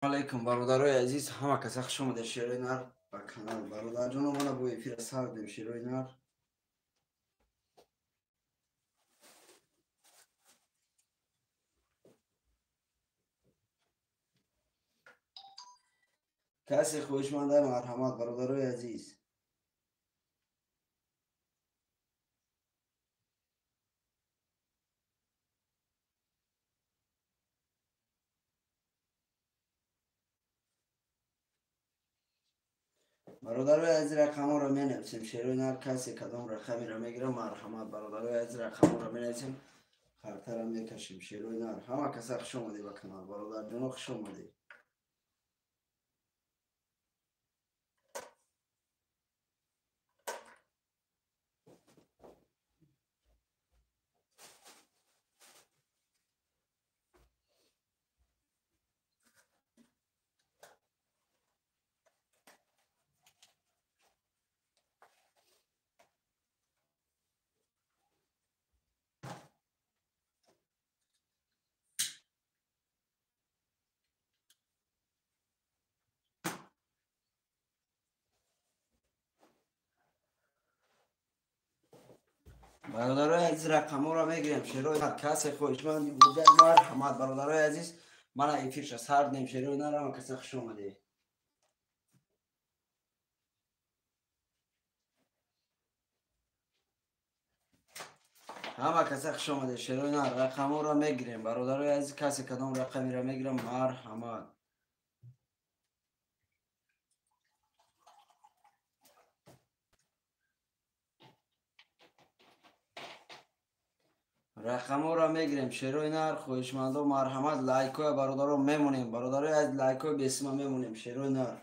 Алейкум, бародарои азиз, ҳама каса хуш омадед шерои нар ба канал. Бародарҷоно, мана бо эфира сар дем шерои нар. Касе хоҳишманда, марҳамат, бародарои азиз. Бародарои азиз, рақамҳоро менависем шерои нар. Касе кадом рақамеро мегирам, марҳамат, бародарои азиз, рақамҳоро менависем, хартара мекашем шерои нар. Ҳама каса хуш омадед ба канал, бародарҷоно, хуш омадед. Бародарои азиз, рақамҳоро мегирем шерои нар. Касе хоҳишманд буда, марҳамат, бародарои азиз, мана эфирша сар дем шерои нар. Ҳама каса хуш омадед. Ҳама каса хуш омадед шерои нар. Рақамҳоро мегирем, бародарои азиз, касе кадом рақамеро мегирам, марҳамат. Рақамҳоро мегирем шерои нар. Хоҳишмандо, марҳамат, лайкҳоя бародаро мемонем. Бародарои аз лайкҳои бесима мемонем шерои нар.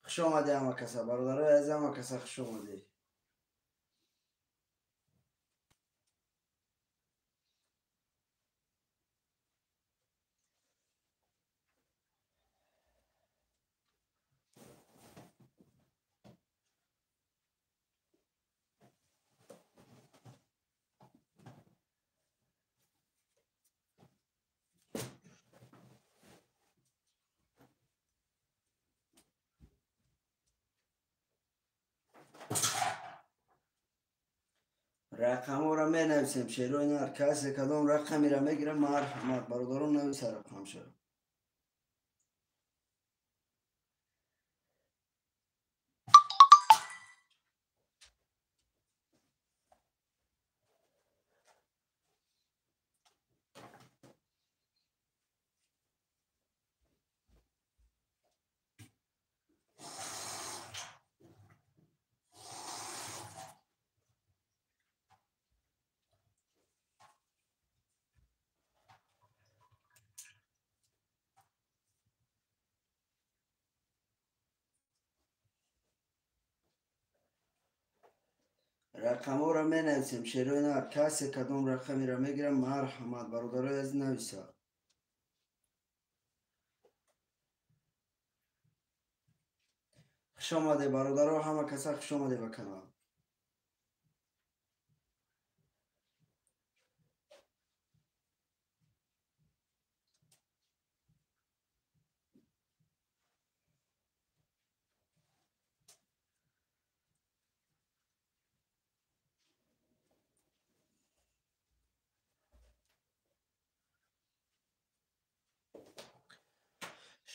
Хуш омадед ҳама каса, бародарои азиз, ҳама каса хуш омадед. Рақамҳоро менависем шерои нар. Касе кадом рақамеро мегирам, марҳамат, бародарон, нависа рақамша. Рақамҳоро менависем шерои нар. Касе кадом рақамеро мегирам, марҳамат, бародарои азиз, нависа. Хуш омадед, бародаро, ҳама каса хуш омадед ба канал.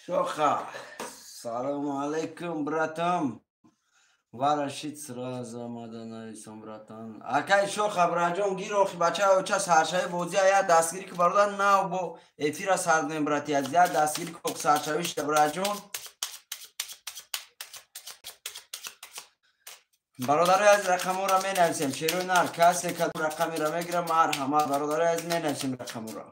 Шоха, салому алейкум, братам. Варашид сразу омада нависам, братан. Акай Шоха, браҷон, гир охи бача оча саршави бозӣ я дастгирӣ ки, бародар, нав бо эфира сар дем, брати азиз, я дастгирӣ ки саршавӣ шуда, браҷон. Бародарои азиз, рақамҳоро менависем шерои нар. Касе кадом рақамеро мегирам, марҳамат, бародарои азиз, менависем рақамҳоро.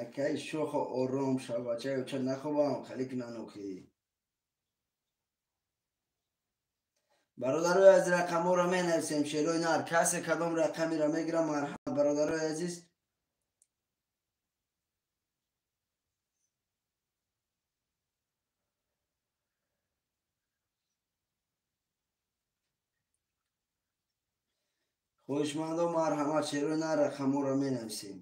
Акай шохо ором шав, бачаи оча нахобам, хали кунан охи. Бародарои аз рақамҳоро менависем, шерои нар. Касе кадом рақамеро мегирам, марҳамат, бародарои азиз. Хоҳишмандо, марҳамат, шерои нар, рақамҳоро менависем.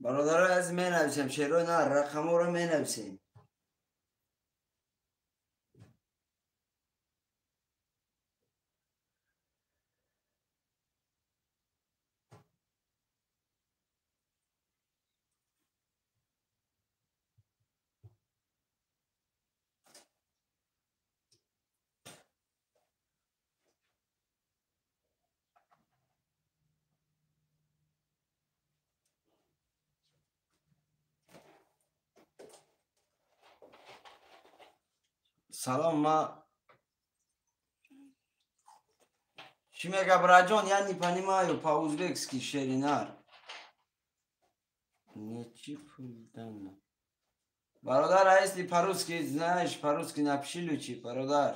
Бародарои азиз, менависем, шерои нар, рақамҳоро менависем. Салом, ма чӣ мега, браҷон? Я не понимаю по-узбекски, шеринар. Нечи пул дана. Бародар, а если по-русски знаешь, по-русски напиши лучше, бародар.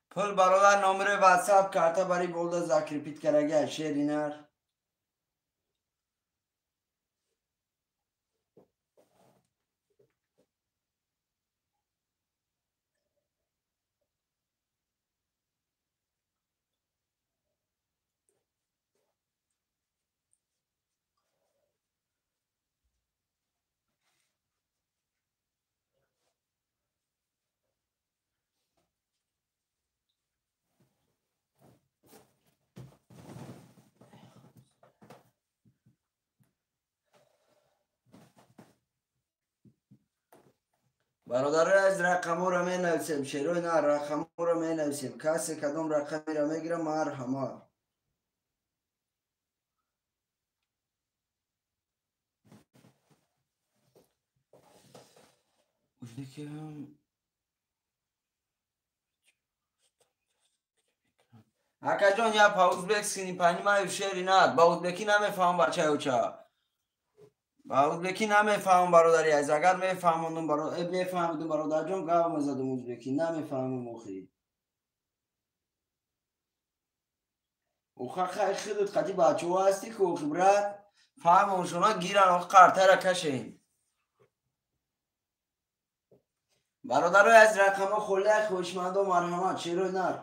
Пул, бародар, номери ватсап карта бари болда закрепить карага, шеринар. Бародарои аз рақамҳоро менависем, шерои нар, рақамҳоро менависем. Касе кадом рақамеро мегирам, марҳамат. Акаҷон, я по-узбекски не понимаю, шери нар. Ба узбекӣ намефаҳмам, бачаи оча. Ба узбекӣ намефаҳмам, бародари азиз. Агар мефаҳмондум, мефаҳмидум, бародарҷон, гав мезадум узбекӣ. Намефаҳмам охи. Оха хай худут қати бачаҳо ҳастӣ ку охи, брат. Фаҳмоншона гиран, охи қартара кашен. Бародарои азиз, рақамҳо холия, хоҳишмандо, марҳамат, шерои нар.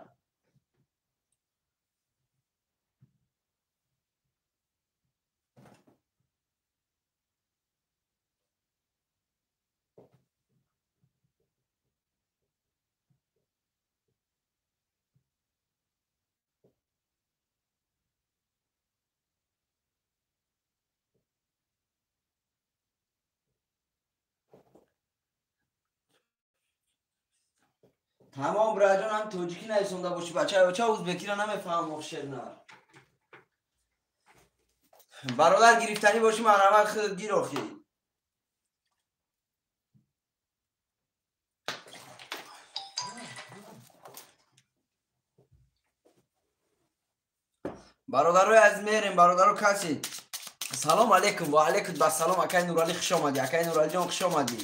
Тамом, браҷон, ҳам тоҷикӣ нависонда бошӣ, бачаи оча, узбекиро намефаҳмам ох, шернар. Бародар, гирифтанӣ бошӣ, марҳамат, худат гир охи. Бародарои азиз, мерем, бародаро, касе. Салом алейкум, ва алейкум басалом, акай Нуралӣ, хуш омадӣ, акай Нуралиҷон, хуш омадӣ.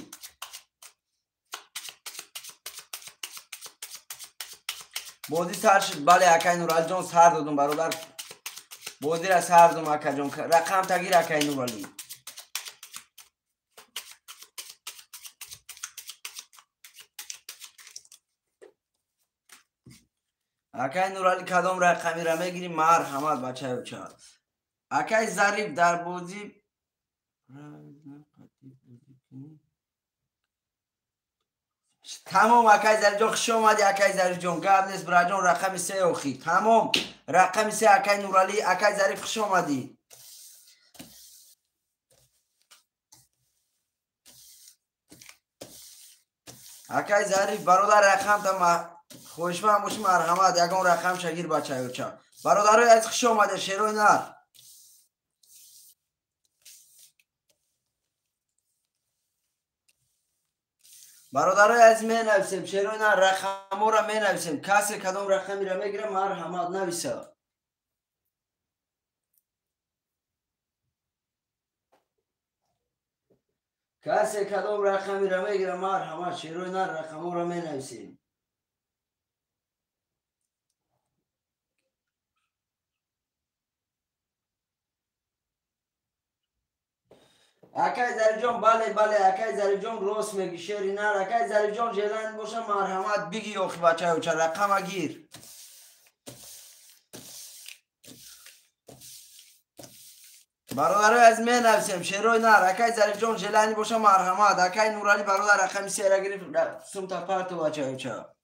Бозӣ сар шуд. Бале, акай Нуралиҷон, сар додум, бародар. Бозира сар додум, акаҷон. Рақам тагир, акай Нуралӣ. Акай Нуралӣ, кадом рақамира мегирӣ? Марҳамат, бачаюча. Акай Зариф, дар бозӣ тамом. Акай Зарифҷон, хуш омадӣ, акай Зарифҷон. Гап нест, бираҷон, рақами се охи. Тамом, рақами се, акай Нуралӣ. Акай Зариф, хуш омадӣ. Акай Зариф, бародар, рақамта хоҳишманд бошӣ, марҳамат, ягон рақам шагир, бачаюча. Бародарои азиз, хуш омадед, шерои нар. Бародарои азиз, менависем, шерои нар, рақамҳоро менависем. Касе кадом рақамеро мегирад, марҳамат, нависа. Касе кадом рақамеро мегирад, марҳамат, шерои нар, рақамҳоро менависем. Акай Зарифҷон, бале, бале, акай Зарифҷон, рост мегӣ, шери нар. Акай Зарифҷон, желани боша, марҳамат, биги охи, бачаюча, рақама гир. Бародарои азиз, менависем, шерои нар. Акай Зарифҷон, желани боша, марҳамат. Акай Нуралӣ, бародар, рақами сера гирифт, сумта парту, бачаюча.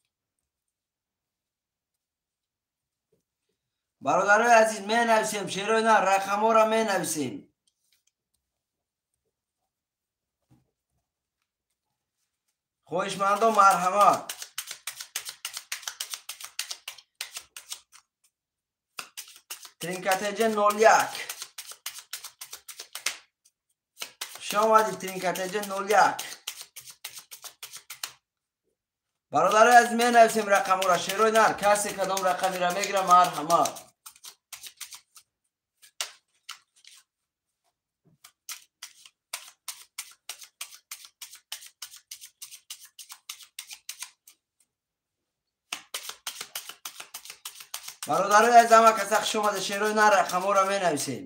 Бародарои азиз, менависем, шерои нар, рақамҳоро менависем. Хоҳишмандо, марҳамат. Тринкатеҷа 01. Хуш омадӣ, Тринкатеҷа 01. Бародарои азиз, менависем рақамҳоро, шерои нар. Касе кадом рақамеро мегирад, марҳамат. Бародарои азиз, ҳама каса хуш омада, шерои нар, рақамҳоро менависем.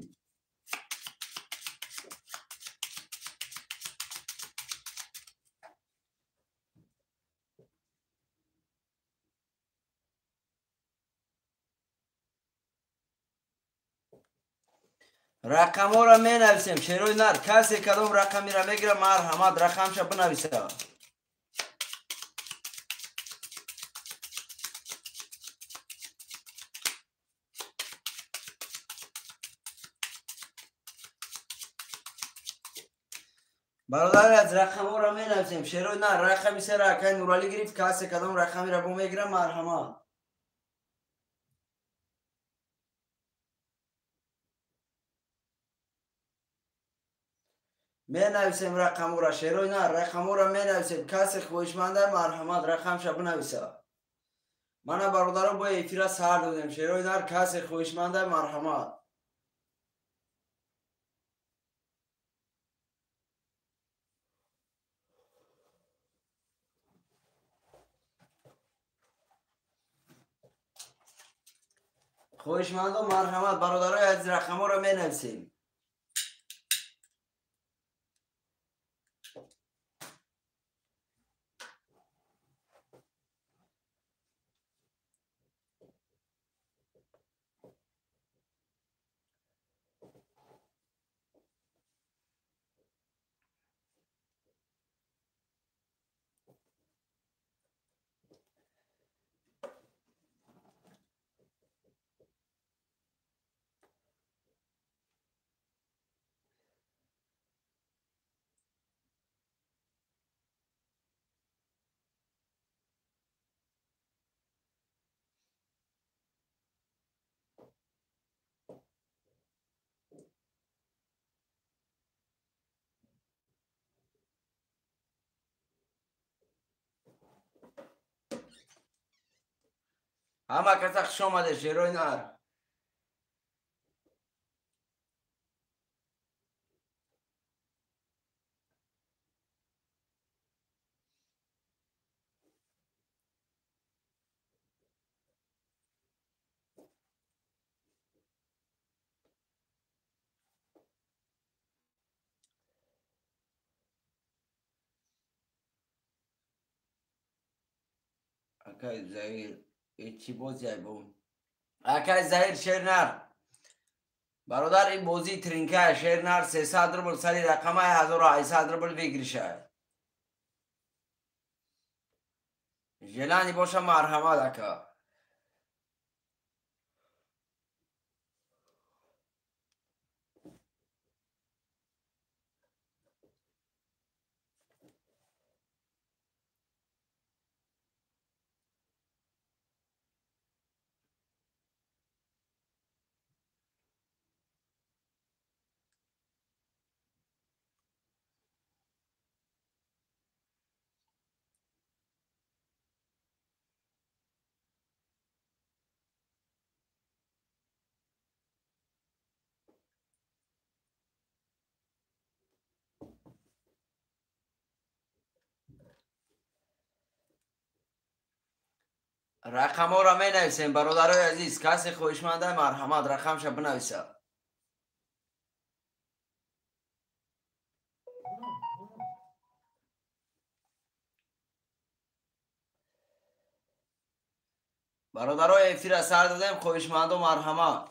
Рақамҳоро менависем, шерои нар. Касе кадом рақамеро мегирад, марҳамат, рақамша бинависа. Бародари аз, рақамҳоро менависем, шерои нар. Рақами сера акай Нуралӣ гирифт. Касе кадом рақамеро бо мегирад, марҳамат. Менависем рақамҳоро, шерои нар, рақамҳоро менависем. Касе хоҳишманда, марҳамат, рақамша бинависа. Мана, бародарон, бо эфира сар додем, шерои нар. Касе хоҳишманда, марҳамат. Хоҳишмандо, марҳамат, бародарои азиз, рақамҳоро менависем. Ҳама каса хуш омаде, шерои нар. Акай Заир, чӣ бозиай бо? Акай Заир шернар. Бародар, ин бозии тринка шернар 300 рубл сари рақамаи 1800 рубл выигрышай. Желание боша марҳамат ака. Рақамҳоро менависем, бародарои азиз. Касе хоҳишманда марҳамат рақамша бинависа. Бародарои эфира сар додем, хоҳишмандо марҳамат.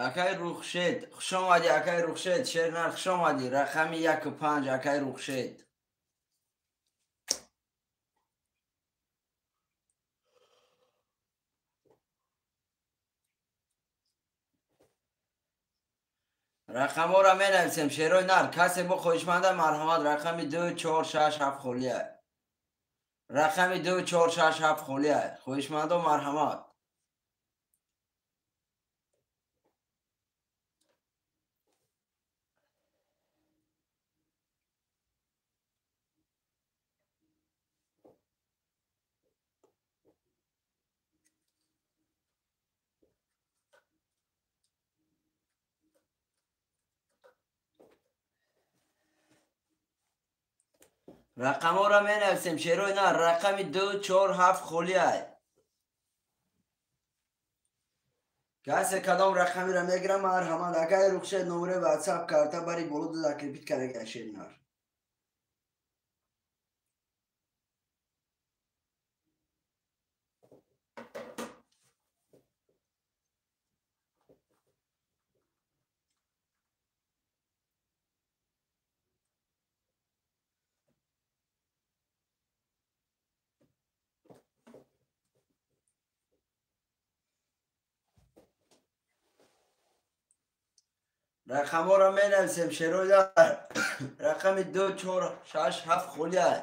Акай Рухшед, хуш омадӣ, акай Рухшед, шернар хуш омадӣ. Рақами 1 5 акай Рухшед. Рақамҳоро менависем, шерои нар. Касе бо хоҳишманда марҳамат рақами 2 4 6 7 холия. Рақами 2 4 6 7 холия. Хоҳишмандо марҳамат. Рақамҳоро менависем, шерои нар. Рақами 2 4 7 холиай. Касе кадом рақамиро мегирам марҳамат. Акай Рухшед номерои ватсап карта бари боло закрепить карда шернар. Рақамҳоро менависем, шерои нар. Рақами 2 4 6 7 холиай.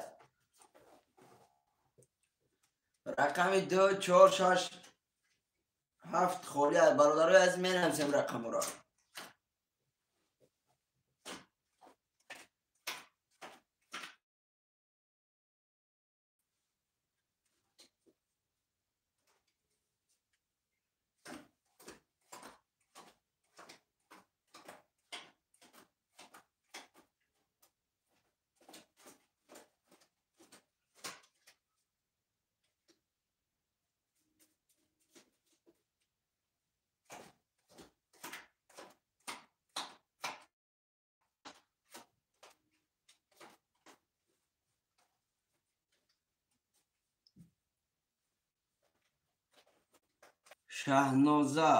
Рақами 2 4 6 7 холиай. Бародарои азиз менависем рақамҳоро. Шаҳноза,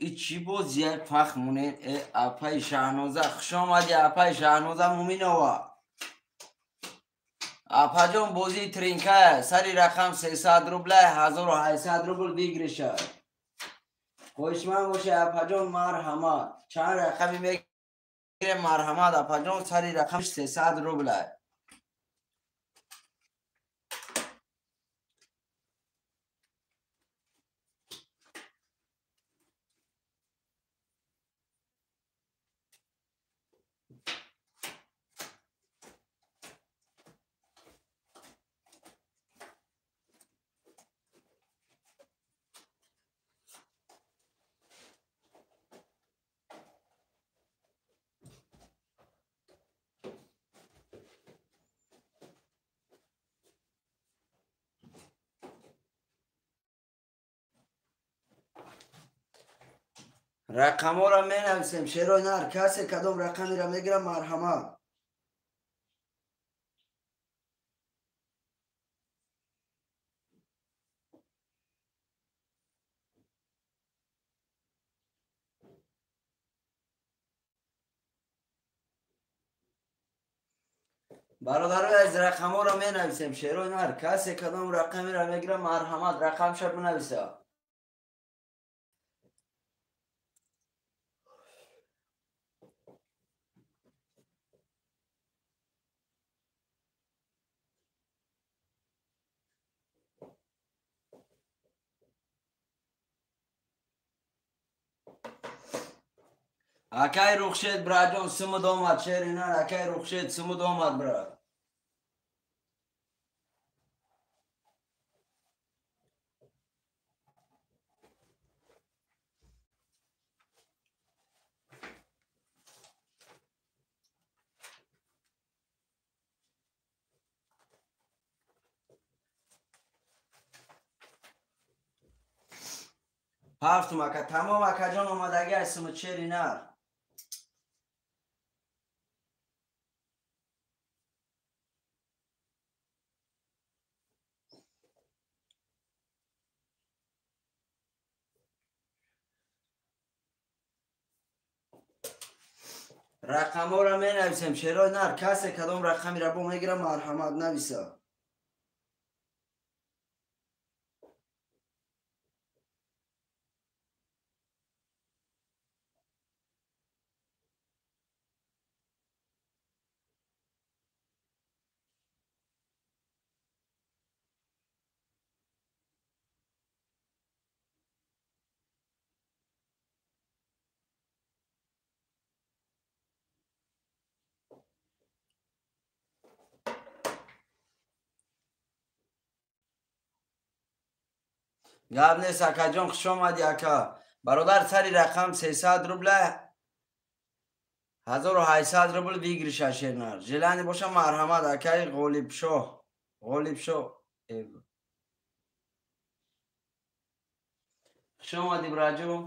и чӣ бозияй пахмонен? Э, апаи Шаҳноза, хуш омадӣ, апаи Шаҳноза Муминова. Апаҷон, бозии тринка сари рақам 300 рублай, 1800 рубл выигрыша. Хоҳишманд боше апаҷон марҳамат. Чанд рақами мегирем марҳамат апаҷон, сари рақам 300 рублай. Рақамҳоро менависем, шерои нар. Касе кадом рақамеро мегирам, марҳамат. Бародарои азиз, рақамҳоро менависем, шерои нар. Касе кадом рақамеро мегирам, марҳамат, рақамша бинависа. Акай Рухшед, браҷон, сумуд омад, шери нар. Акай Рухшед, сумуд омад, брат. Ҳафтум ака, тамом акаҷон, омадаги аз сумуд, шери нар. Рақамҳоро менависем, шерои нар. Касе кадом рақамеро бо мегирам, марҳамат, нависа. Гап нест, акаҷон, хуш омадӣ, ака. Бародар, сари рақам 300 рубла, 1800 рубл выигрыша, шернар. Желание боша, марҳамат, акаи Ғолибшоҳ. Ғолибшоҳ. Хуш омадӣ, браҷон.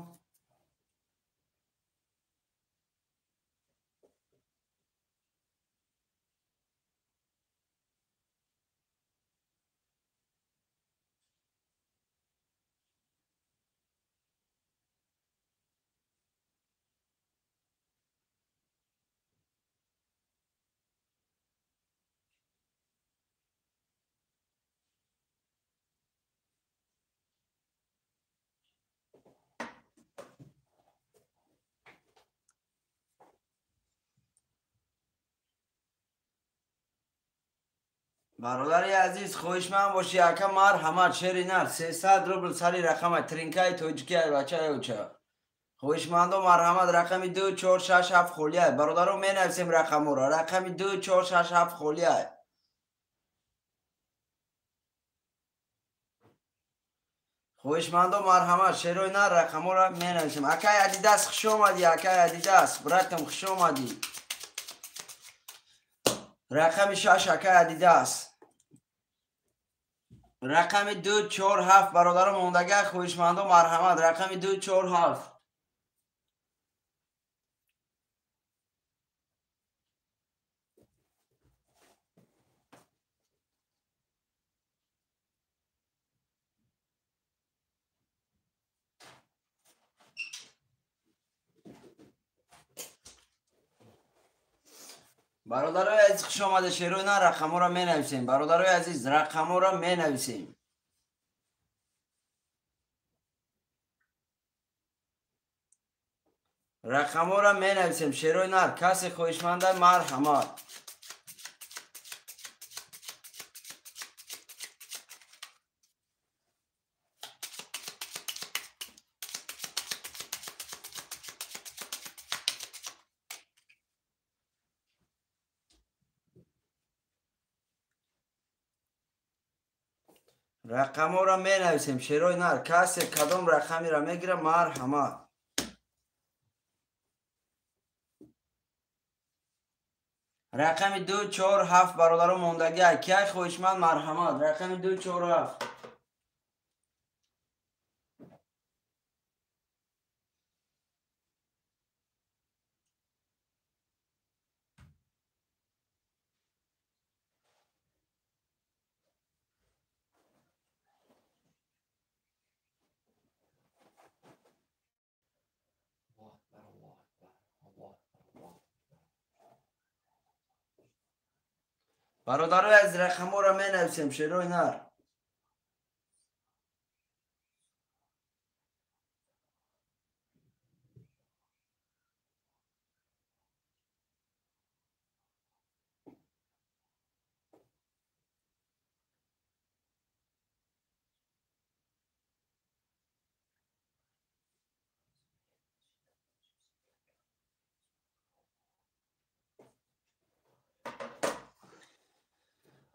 Бародари азиз, хоҳишманд бошӣ, ака, марҳамат, шери нар. 300 рубл сари рақама, тринкаи тоҷикиай, бачаи оча. Хоҳишмандо, марҳамат, рақами 2 4 6 7 холиай. Бародаро, менависем рақамҳоро. Рақами 2 4 6 7 холиай. Хоҳишмандо, марҳамат, шерои нар, рақамҳоро менависем. Акай Адидас, хуш омадӣ, акай Адидас, братам, хуш омадӣ. Рақами 6, акай Адидас. Рақами 2 4 7, бародаро, мондага, хоҳишмандо, марҳамат, рақами 2 4 7. Бародарои азиз, хуш омада, шерои на, рақамҳоро менависем. Бародарои азиз, рақамҳоро менависем. Рақамҳоро менависем, шерои нар. Касе хоҳишманда, марҳамат. Рақамҳоро менависем, шерои нар. Касе кадом рақамеро мегира, марҳамат. Рақами 2 4 7, бародаро, мондагиай. Киай хоҳишманд, марҳамат. Рақами 2 4 7. Бародарои аз рақамҳоро менависем, шерои нар.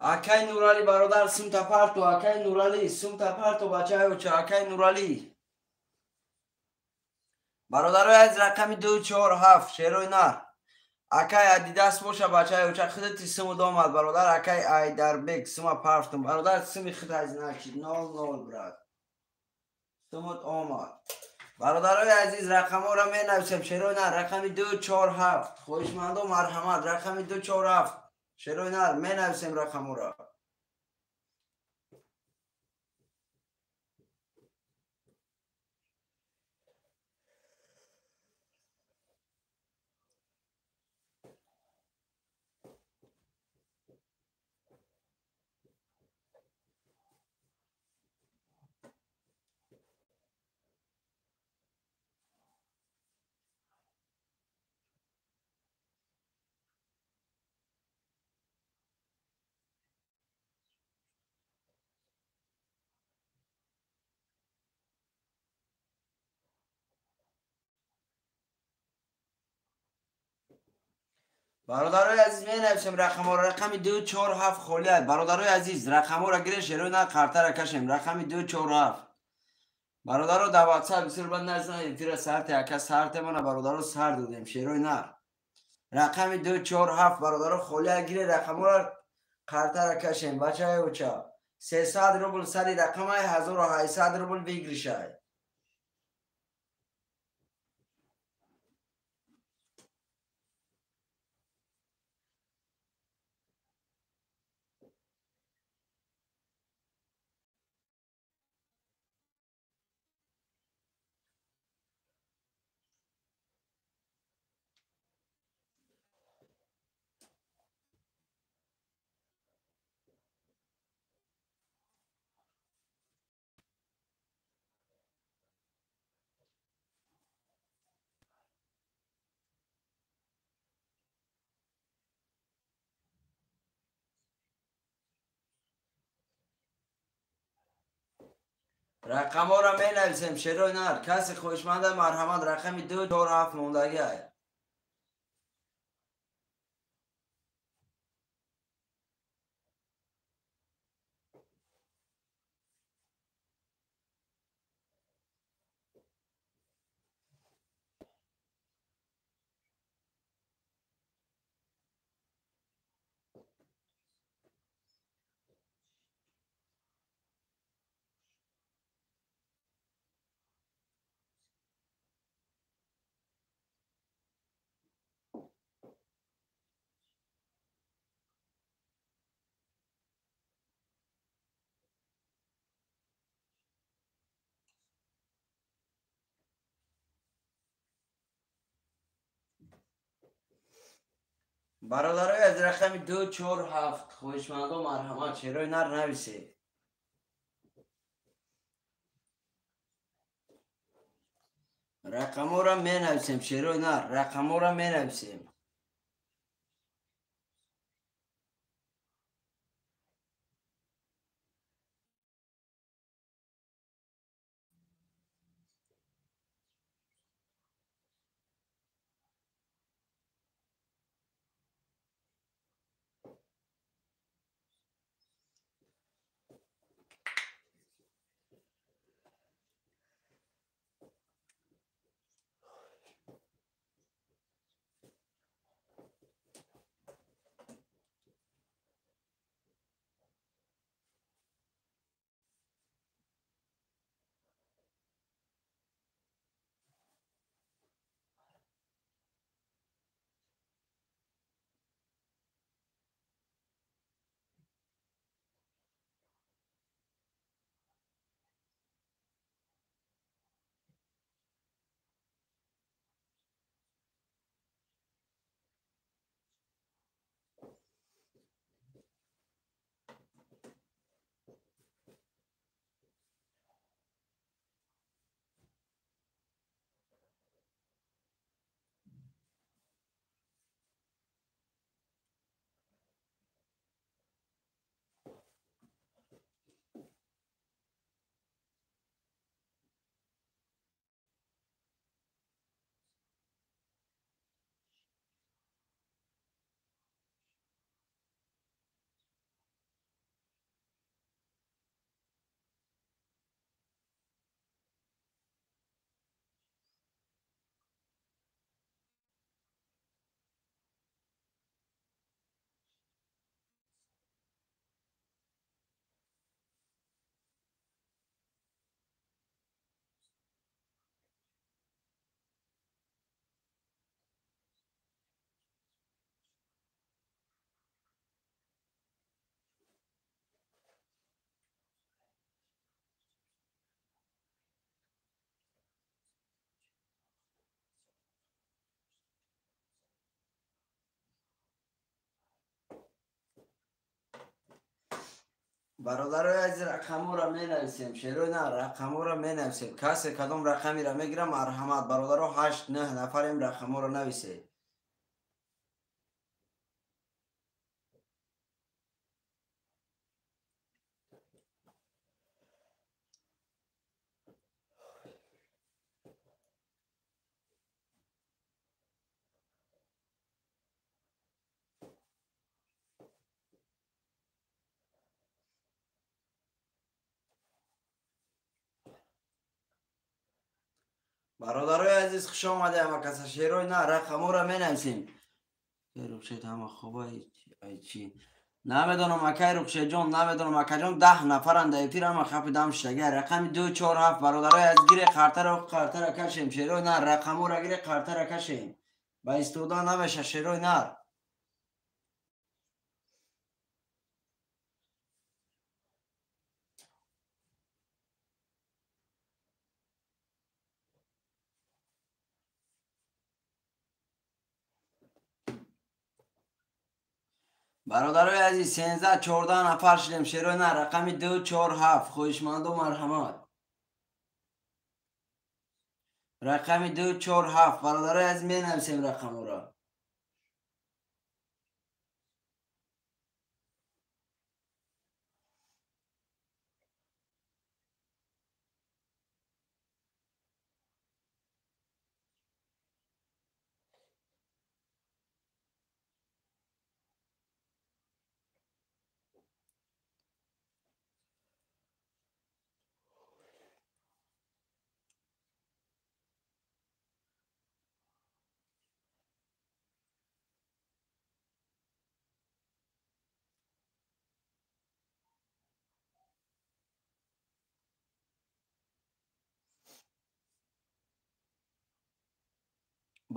Акай Нурали бародар сумта парто, акай Нурали сумта парто, бачаёча, акай Нурали. Бародарои аз рақами 2 4 7 шерои нар. Акай Адидас боша, бачаёча, худати суму домад бародар, акай Айдарбек сума партум. Бародар суми худ аз значит 0 0 брат. Сумут омад. Бародарои азиз рақамҳоро менависем, шерои нар, рақами 2 4 7. Хоҳишмандо марҳамат, рақами 2 4 7. Шерои нар менависем рақамҳоро. Бародарои азиз менависем рақамҳоро, рақами 2 4 7 холӣ аст. Бародарои азиз рақамҳоро гирем, шерои нар қартара кашем, рақами 2 4 7. Бародаро дар WhatsApp бисёр бад назанед, эфира сарте ака сарте мана бародаро сар додем, шерои нар. Рақами 2 4 7 бародаро холӣ аст, гире рақамҳоро қартара кашем, бачаи оча. 300 рубл сари рақамай 1800 рубл выигрышай. Рақамҳоро менависем, шерои нар. Касе хоҳишманда марҳамат, рақами 2 4 7 мондагӣ ай. Бародарои аз рақами 2 4 7 хоҳишмандо марҳамат, шерои нар нависед. Рақамҳоро менависем, шерои нар, рақамҳоро менависем. Бародарои азиз, рақамҳоро менависем. Шерои на, рақамҳоро менависем. Касе кадом рақамеро мегирам, марҳамат. Бародаро, 8-9 нафарем, рақамҳоро нависед. Бародарои азиз, хуш омаде ҳама каса. Шерои на, рақамҳоро менависем. Рухшед ҳама хуба ай чи? Намедонам, акай Рухшедҷон, намедонам, акаҷон. 10 нафаранд дар эфир, ҳама хапи дам шудага. Рақами 2, 4, 7. Бародарои азиз, гире қартаро, қартара кашем. Шерои нар, рақамҳоро гире, қартара кашем. Ба истода намеша, шерои нар. Бародарои азиз, 13-14 нафар шудем. Шерои на, рақами 2, 4, 7. Хоҳишманду марҳамат. Рақами 2, 4, 7. Бародарои азиз, менависем рақамҳоро.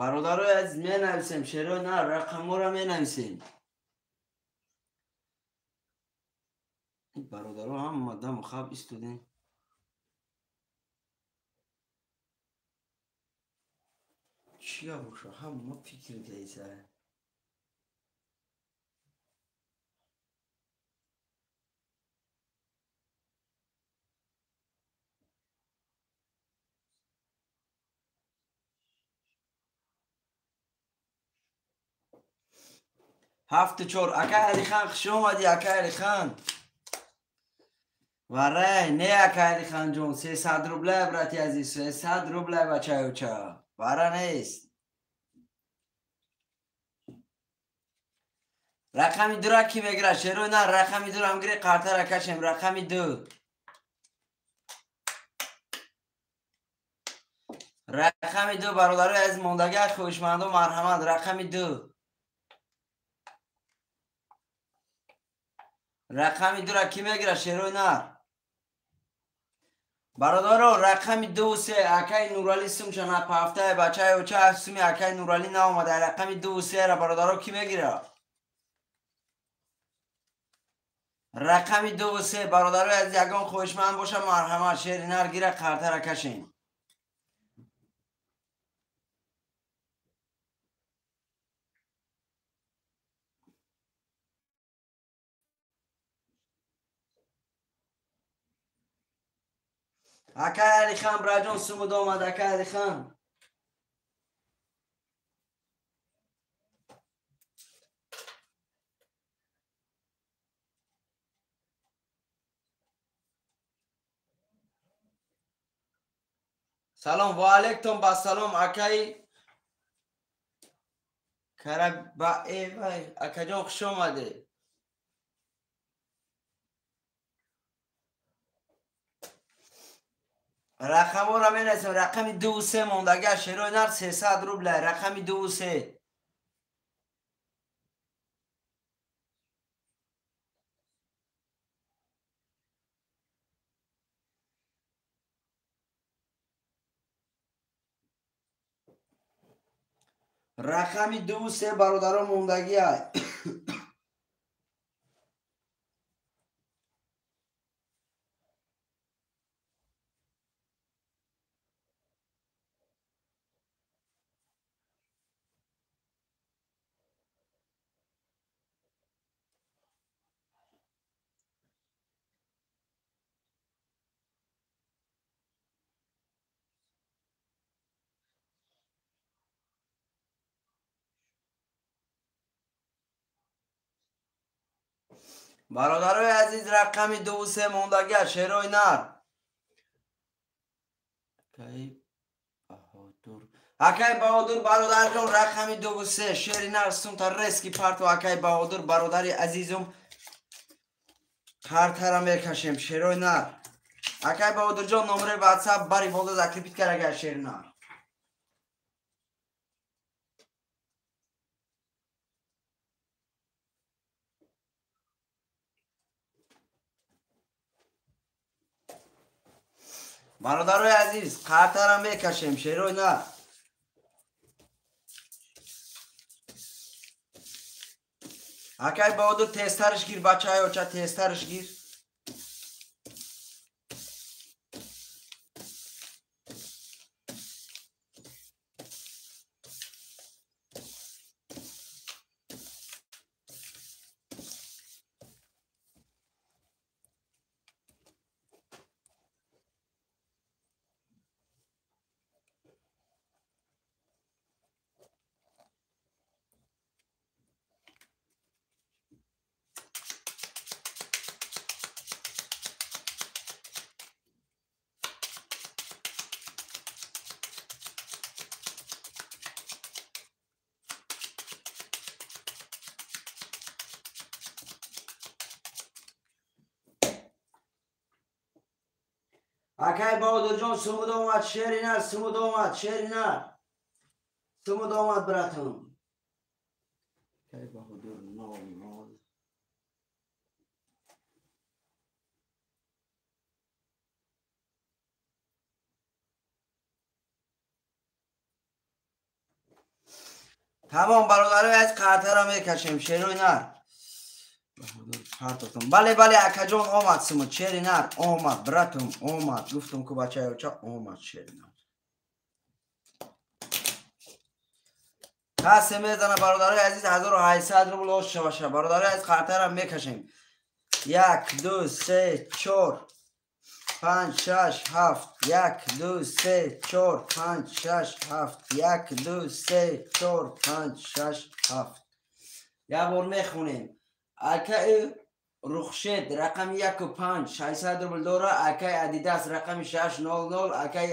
Бародарои азиз, менависем. Шерои на, рақамҳоро менависем. Бародаро, ҳама даму хаб истодем. Чия боша, ҳама фикр кайса. Ҳафту чор. Акай Алихан, хуш омадӣ, акай Алихан. Варай, не, акай Алиханҷон, 300 рубля, брати азиз, 300 рубля, бачаюча. Вара нест. Рақами дура ки мегира? Шерои на, рақами дурам гире, қартара кашем. Рақами 2. Рақами 2, бародарои азиз, мондагӣ хоҳишманду марҳамат. Рақами 2. Рақами дура ки мегира, шерои нар? Бародаро, рақами 2, 3. Акай Нуралӣ сумча напафтае, бачаи оча, суми акай Нуралӣ наомада. Рақами 2, 3-ра, бародаро, ки мегира? Рақами 2, 3, бародарои азиз, ягон хоҳишманд боша, марҳамат. Шери нар гира, қартара кашем. Акай Алихан, браҷон, сумуд омад, акай Алихан. Салом ва алейкум ба салом, акай Карабаевай, акаҷон, хуш омадед. Рақамҳоро менависем. Рақами 2, 3 мондага. Шерои нар, 300 рубля. Рақами 2, 3. Рақами 2, 3, бародаро, мондагиай. Бародарои азиз, рақами 2 3 мондагия, шерои нар. Акай Баҳодур, бародарҷон, рақами 2 3, шери нар, сумта резкий парту. Акай Баҳодур, бародари азизум, қартара мекашем, шерои нар. Акай Баҳодурҷон, номери ватсап бари боло закрепить карага, шери нар. Бародарои азиз, қартара мекашем, шерои нар. Акай Баҳодур, тезтарш гир, бачаи оча, тезтарш гир. Акай Баҳодурҷон, сумуд омад, шери нар, сумуд омад, шери нар, сумуд омад, братам. Акай Баҳодур, 0 0. Тамом, бародарои аз, қартара мекашем, шерои нар. Бале, бале, акаҷон, омад сумуд, шери нар омад, братум, омад. Гуфтум ку, бачаи оча, омад шери нар. Касе мезана, бародарои азиз, 1800 рубл ош шаваша. Бародарои азиз, қартара мекашем. Як, ду, се, чор, панҷ, шаш, ҳафт. Як, ду, се, чор, панҷ, шаш, ҳафт. Як, ду, се, чор, панҷ, шаш, ҳафт. Як бор мехонем. Акаи Рухшед, рақами 1 5, 600 рубл дора. Акаи Адидас, рақами 6 0 0. Акаи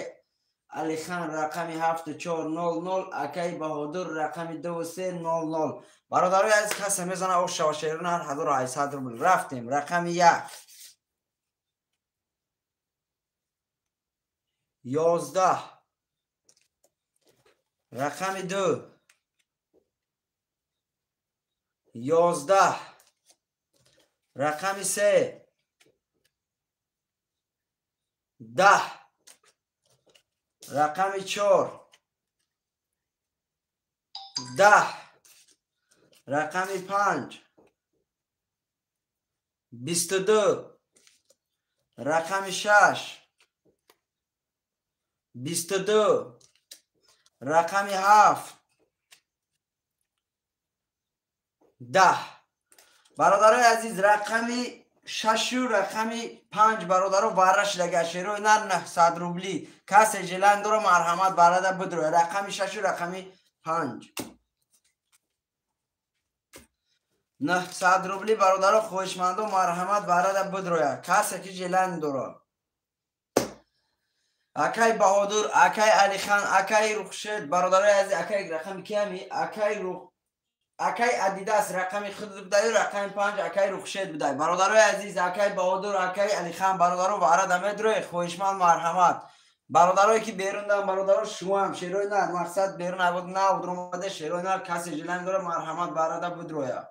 Алихан, рақами 7 4 0 0. Акаи Баҳодур, рақами 2 3 0 0. Бародарои азиз, касе мезана, ош шава, шерунар, 1800 рубл. Рафтем. Рақами 1, 11. Рақами 2, 11. Рақами 3, 10. Рақами 4, 10. Рақами 5, 22. Рақами 6, 22. Рақами 7, 10. Бародарои азиз, рақами 6-у рақами 5, бародаро, варра шидага, шерои нар, 900 рубли. Касе желание дора, марҳамат, барада бидроя. Рақами 6-у рақами 5, 900 рубли. Бародаро, хоҳишмандо, марҳамат, барада бидроя, касе ки желание дора. Акай Баҳодур, акай Алихан, акай Рухшед, бародарои азиз, акай рақами киами, акай Рух, акай Адидас, рақами худ будай, рақами 5, акай Рухшед будай. Бародарои азиз, акай Баҳодур, акай Алихан, бародаро, варада медрои, хоҳишманд, марҳамат. Бародарое ки берундан, бародаро, шумоам, шерои нар, мақсад, берун абуд нав омада, шерои нар, касе желание дора, марҳамат, барада бидроя.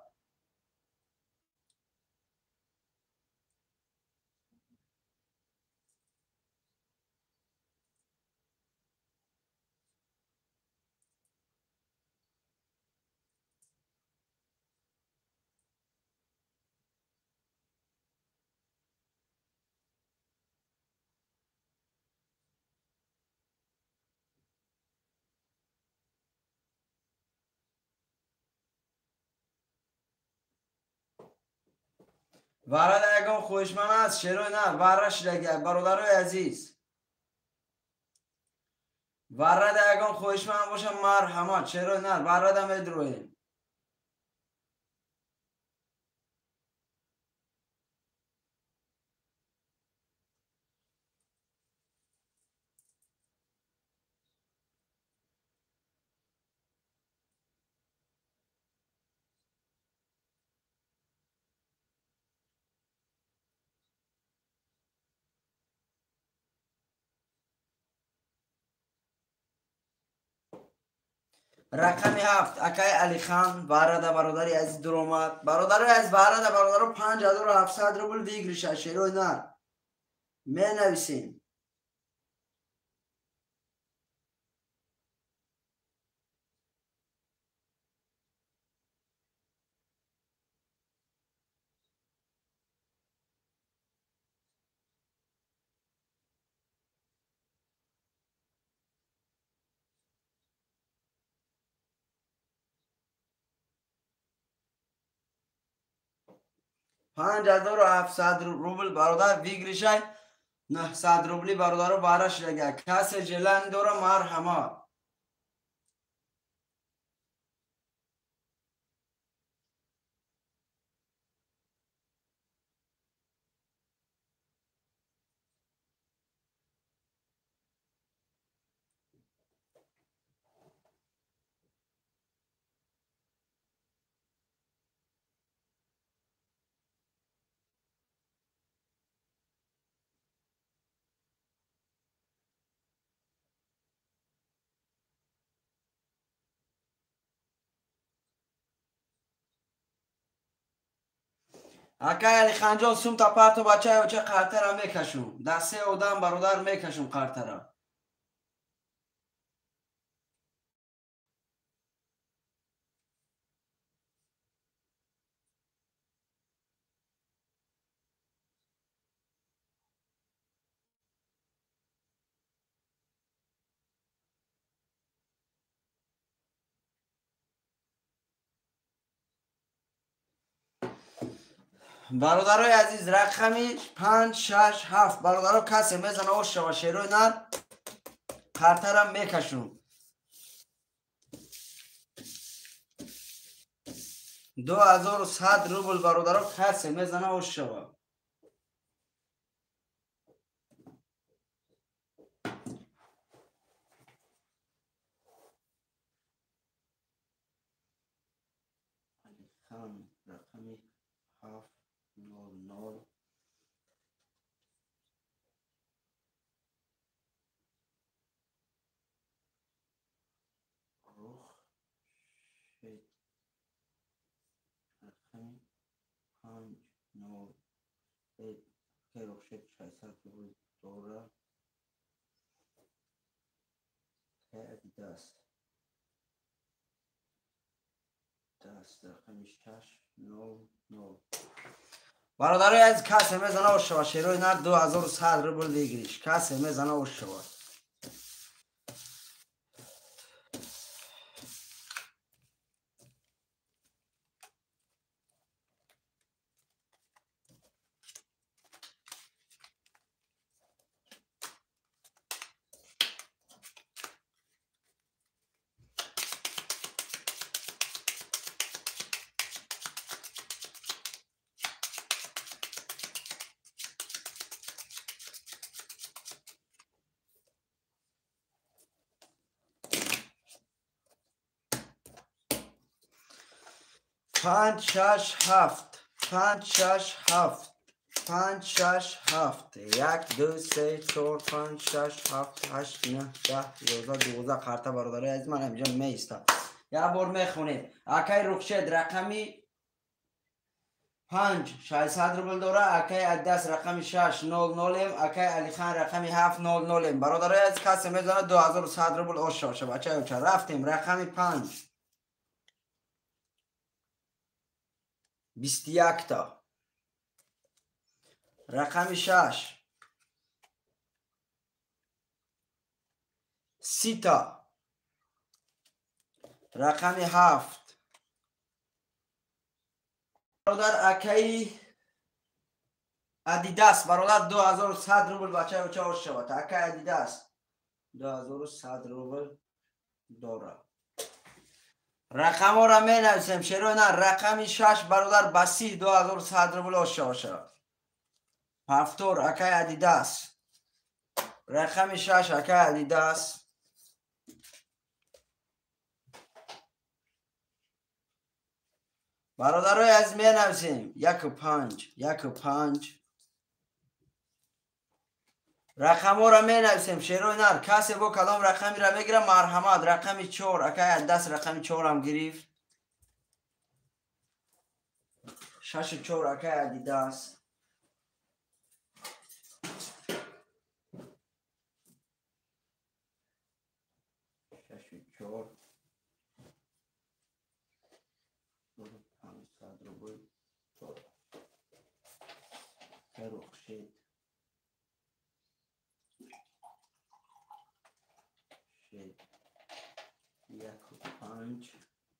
Варада ягон хоҳишманд аст, шерои нар, варра шидага, бародарои азиз. Варрада ягон хоҳишманд боша, марҳамат, шерои нар, варрада медроем. Рақами 7 акай Алихан варада бародари азиз дуромад. Бародарои азиз варада бародаро 5700 рубл выигрыша шерои нар. Менависем. 5700 рубл бародар выигрышай 900 рубли бародаро бараш рага. Касе желание дора марҳамат. Акай Алиханҷон сумта парто бачаи оча қартара мекашум. Дар се одам бародар мекашум қартара. Бародарои азиз рақами 5 6 7 бародаро касе мезана ош шава шерои нар қартара мекашум. 2100 рубл бародаро касе мезана ош шава. Алихан рақами 7 0 0 Рухшед рақами 5 0 Рухшед 600 рубл дора. Адидас даст рақами 6 0 0. Бародарои азиз касе мезана ош шава шерои нар 2100 рубл выигрыш. Касе мезана ош шава. 5 6 7 5 6 7 5 6 7 1 2 3 4 5 6 7 8 9 10 11 12 қарта бародарои азиз ман ҳаминҷо меистам. Як бор мехонем. Акай Рухшед рақами 5 600 рубл дора. Акай Адидас рақами 6 0 0, акай Алихан рақами 7 0 0. Бародарои азиз касе мезанад 2100 рубл ош шава. Бачаи оча рафтем рақами 5 21 та. Рақами 6 30 та. Рақами 7 бародар акаи Адидас бародар 2100 рубл бачаи оча ош шавад. Акаи Адидас 2100 рубл дора. Рақамҳоро менависем шерои нар. Рақами 6 бародар ба 30 2100 рубл ош шава. Ҳафтор акаи Адидас. Рақами 6 акаи Адидас. Бародарои азиз менависем 1 5 1 5 Рақамҳоро менависем, шерои нар. Касе бо кадом рақамиро мегира, марҳамат. Рақами 4, акай даст рақами 4-ам гирифт. 6 4 акай Адидас. 6 4 500 рубл. Рухшид. 1 5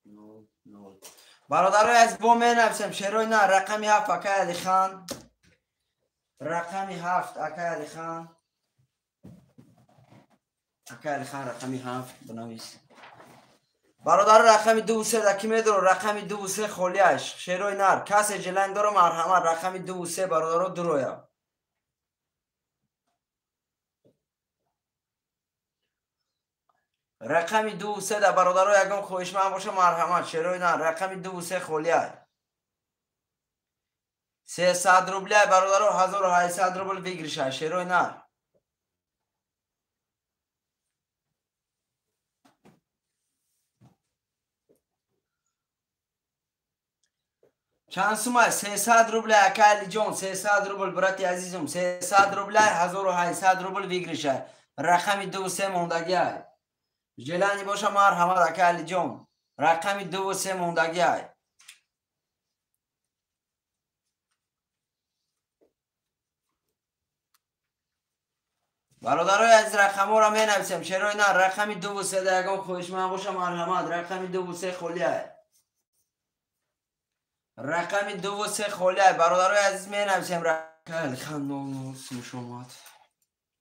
0 0. Бародарои азиз, бо менависем шерои нар. Рақами 7 акай Алихан. Рақами 7 акай Алихан. Акай Алихан рақами 7 бинавис. Бародаро, рақами 2 3 даки медоро, рақами 2 3 холиаш. Шерои нар. Касе желание доро, марҳамат. Рақами 2 3 бародаро дуроя. Рақами 2 3 да бародаро ягон хоҳишманд боша, марҳамат. Шерои нар. Рақами 2 3 холиай. 300 рубляй бародаро, 1800 рубл выигрыша. Шерои нар. Чанд сумай? 300 рубля, акай Алиҷон, 300 рубл, брати азизум, 300 рубля, 1800 рубл выигрыша. Рақами 2 3 мондагиай. Желание боша, марҳамат, акай Алиҷон. Рақами 2 3 мондагиай. Бародарои азиз, рақамҳоро менависем. Шерои нар. Рақами 2 3 да ягон хоҳишманд боша, марҳамат. Рақами 2 3 холиай. Рақами 2 3 холиай. Бародарои азиз, менависем. Алихан 00 сумуш омад.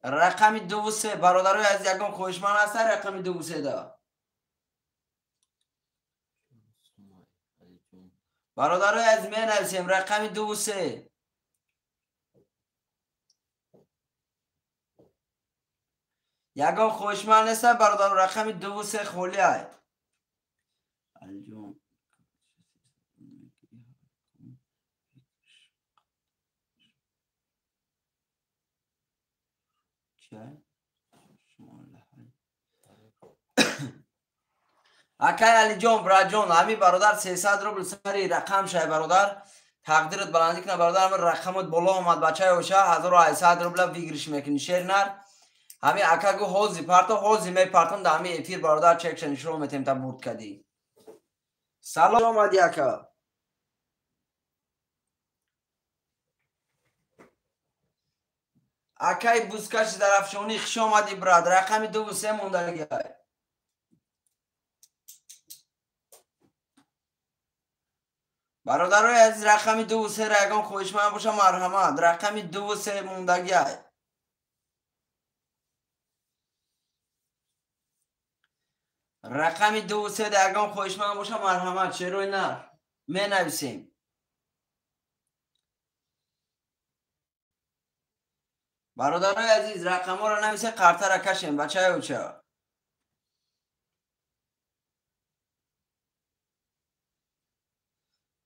Рақами 2 3 бародарои азиз, ягон хоҳишманд ҳаста рақами 2 3 да? Бародарои азиз, менависем рақами 2 3. Ягон хоҳишманд неста бародаро, рақами 2 3 холиай. Алиҷон акай Алиҷон, браҷон, ҳами бародар 300 рубл сари рақам шай бародар. Тақдират баландӣ кна бародар, ҳами рақамот боло омад, бачаи оша 1800 рубла выигрыш мекунӣ. Шер нар. Ҳами ака гу ҳози парто, ҳози мепартам да ҳами эфир бародар, чекша нишон метем та бурд кадӣ. Салом омадӣ ака. Акай бузкаши Зарафшонӣ, хуш омадӣ брат. Рақами 2 3 мондагиай. Бародарои азиз, рақами 2 3 ра ягон хоҳишманд боша, марҳамат. Рақами 2 3 мондагиай. Рақами 2 3 да ягон хоҳишманд боша, марҳамат. Шерои нар. Менависем. Бародарои азиз, рақамҳоро нависе, қартара кашем, бачаи оча.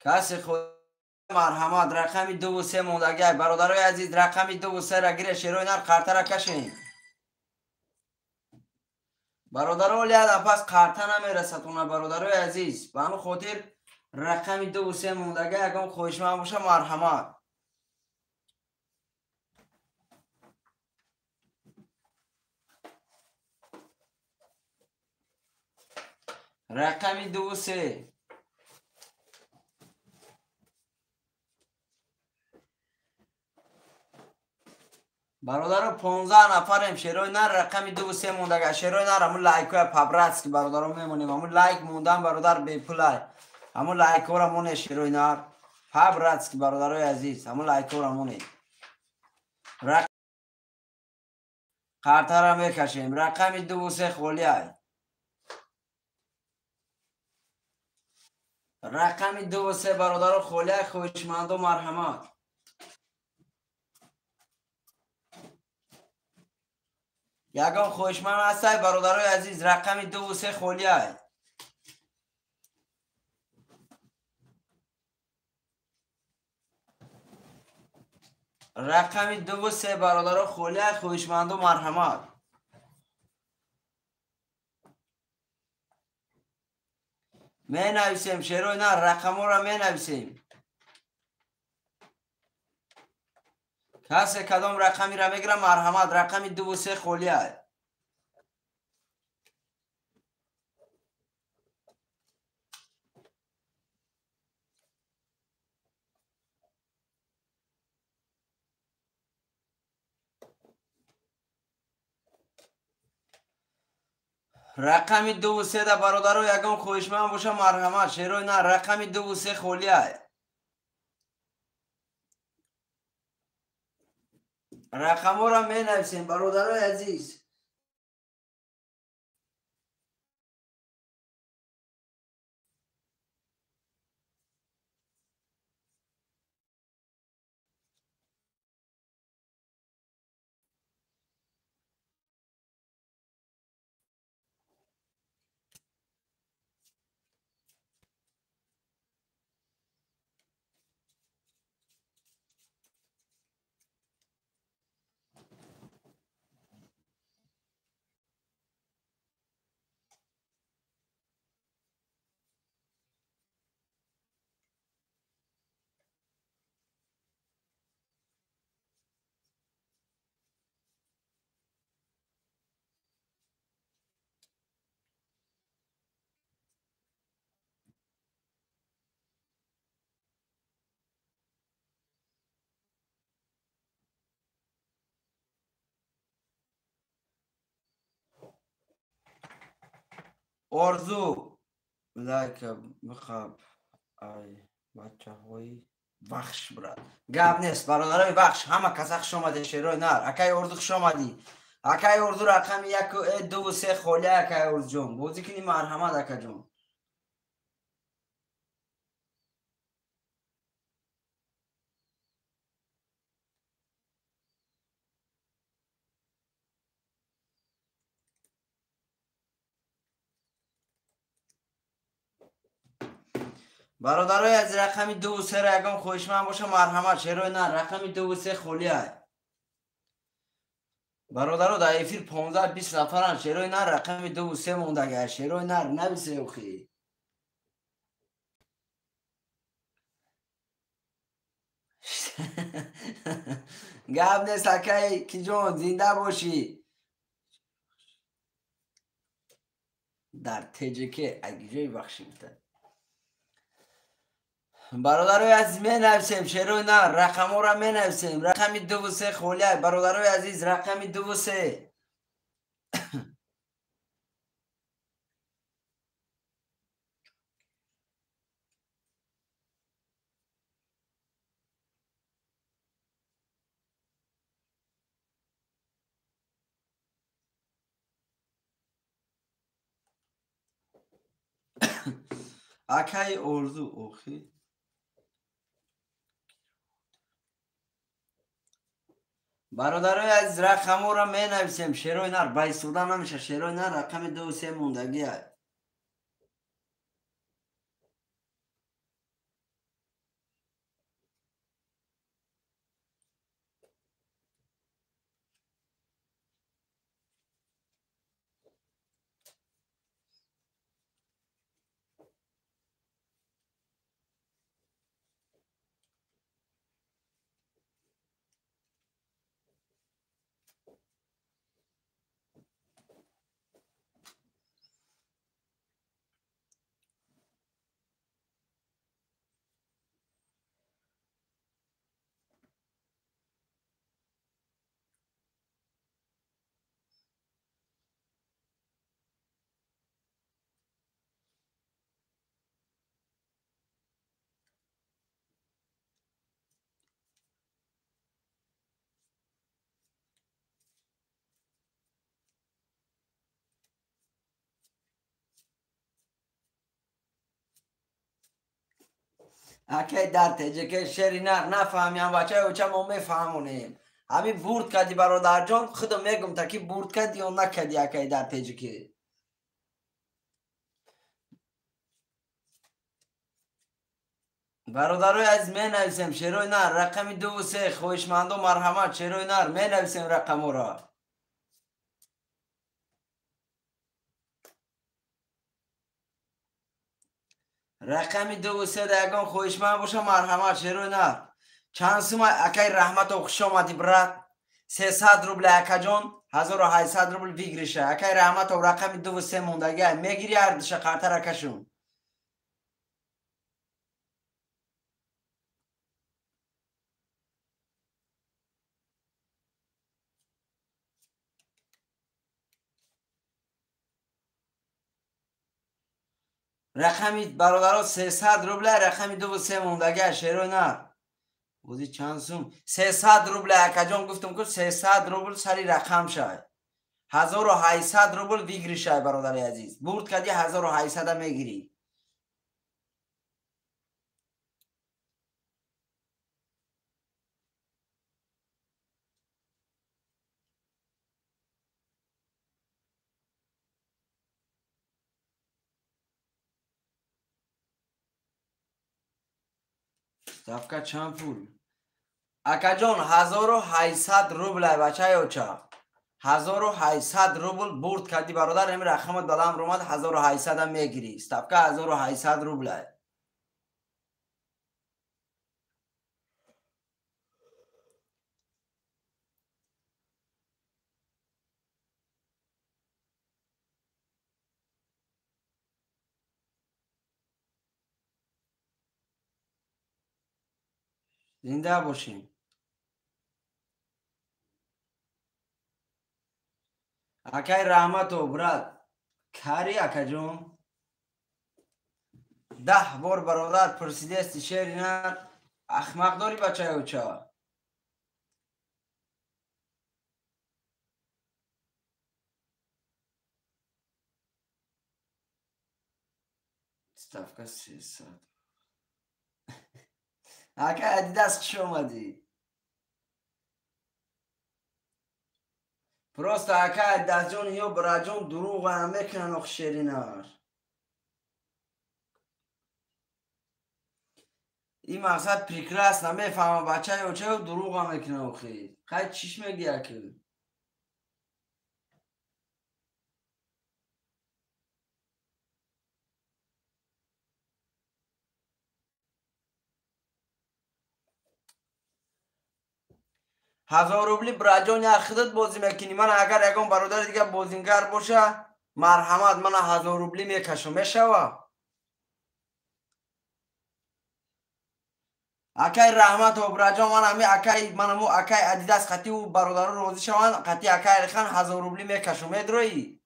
Касе худ марҳамат, рақами 2 3 мондагиай. Бародарои азиз, рақами 2 3 ра гире, шерои нар, қартара кашем. Бародаро, олияда пас қарта намерасад уна, бародарои азиз. Ба ҳамин хотир рақами 2 3 мондагиай, ягон хоҳишманд боша, марҳамат. Рақами 2 3. Бародаро, 15 нафарем. Шерои нар, рақами 2 3 мондага. Шерои нар, ҳамун лайкҳоя по-братски бародаро мемонем. Ҳамун лайк мондан бародар бепулай. Ҳамун лайкҳоро моне, шерои нар. По-братски бародарои азиз, ҳамун лайкҳоро моне. Қартара мекашем. Рақами 2 3 холиай. Рақами 2 3 бародаро холиай, хоҳишмандо марҳамат. Ягон хоҳишманд ҳастай бародарои азиз, рақами 2 3 холиай. Рақами 2 ва 3 бародаро холия, хоҳишманду марҳамат. Менависем шерои нар, рақамҳоро менависем. Касе кадом рақамиро мегирам, марҳамат, рақами 2 ва 3 холия. Рақами 2 ва 3 да бародаро ягон хоҳишманд боша, марҳамат, шерои нар, рақами 2 ва 3 холия. Рақамҳоро менависем, бародарои азиз. Орзу лайк бихаб, ай бачаҳои Вахш, брат. Гап нест, бародарои Вахш, ҳама каса хуш омадед, шерои нар. Акай Орзу, хуш омадӣ. Акай Орзу, рақами 1, 2 ва 3 холия, акай Орзуҷон. Бозӣ кунӣ, марҳамат, акаҷон. Бародарои аз рақами 2 ва 3 ягон хоҳишманд боша, марҳамат, шерои нар, рақами 2 ва 3 холия. Бародаро, дар эфир 15-20 нафаранд, шерои нар, рақами 2 ва 3 мондага, шерои нар, нависе охи. Гап нест, акай киҷон, зинда бошӣ. Дар ТЖК агиҷои бахшӣ гуфта. Бародарои азиз, менависем, шерои нар, рақамҳоро менависем. Рақами 2 ва 3 холия, бародарои азиз, рақами 2 ва 3. Акай Орзу, охи. Бародарои азиз, рақамҳоро менависем, шерои нар, ба истода намеша, шерои нар, рақами 2 ва 3 мондагия. Акай дар ТЖК шери нар, нафаҳмиям, бачаи оча, мо мефаҳмонем. Ҳамин бурд кардӣ, бародарҷон, худо мегум та ки бурд кардӣ ё накардӣ, акай дар ТЖК. Бародарои азиз, менависем шерои нар рақами 2 3. Хоҳишмандо марҳамат, шерои нар менависем рақаморо. Рақами 2 3 да ягон хоҳишманд боша, марҳамат, шерои нар. Чанд сума, акай Раҳматов, хуш омадӣ, брат. 300 рубл, акаҷон, 1800 рубл выигрыша. Акай Раҳматов, рақами 2 3 мондагиай, мегири ҳардуша қартар акашун. Рақами бародаро 300 рубля, рақами 2 3 мондагиай, шерои нар. Бози чанд сум? 300 рубля, акаҷон, гуфтам ку 300 рубл сари рақам шай. 1800 рубл выигрышай, бародари азиз. Бурд кардӣ, 1800 мегирӣ. Ставка чанд пул? Акаҷон, 1800 рубл, бачаи оча. 1800 рубл бурд кардӣ, бародар, ҳамин рақамат баланд омад, 1800 мегирӣ. Ставка 1800 рубл. Зинда бошем. Акай Раҳматов, брат, кари, акаҷон. 10 бор, бародар, пурсидести, шери нар, ахмақ дорӣ, бачаи оча. Ставка 300. Акай Адидас, хуш омадӣ. Просто акай Адидасҷон ё браҷон дурӯғам мекунанд, ох, шеринар. Ин мақсад прекрасно мефаҳмам, бачаи очаю дурӯғам мекунад охи. Қай чиш мегӯя ки? 1000 рубли, браҷон, як худат бозӣ мекунӣ. Ман агар ягон бародари дига бозингар боша, марҳамат, мана 1000 рубли мекашам, мешава? Акай Раҳматов, браҷон, ман ҳами акай, манаму акай Адидас қати ӯ бародаро розӣ шаванд, қати акай Алихан 1000 рубли мекашам, медроӣ?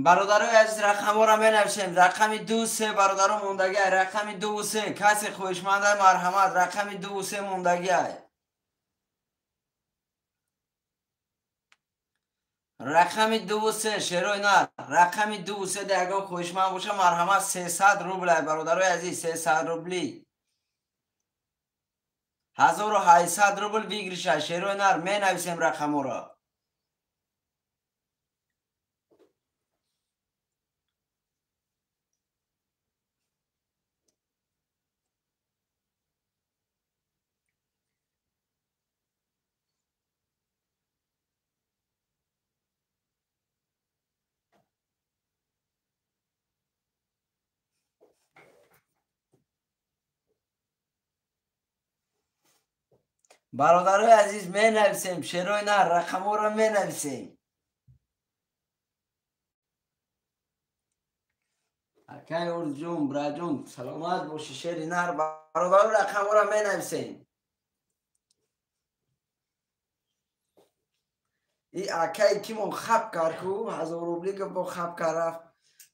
Бародарои азиз, рақамҳоро менависем. Рақами 2 3, бародаро, мондагиай. Рақами 2 3, касе хоҳишманда, марҳамат, рақами 2 3 мондагиай. Рақами 2 3, шерои нар, рақами 2 3 да ягон хоҳишманд боша, марҳамат, 300 рубл, бародарои азиз, 300 рубли. 1800 рубл выигрыша, шерои нар, менависем рақамҳоро. Бародарои азиз, менависем, шерои нар, рақамҳоро менависем. Акай Орзуҷон, браҷон, саломат бошӣ, шери нар, бародаро, рақамҳоро менависем. И акай кимон хаб кард ку, 1000 рубли гуфт, бо хаб кард рафт.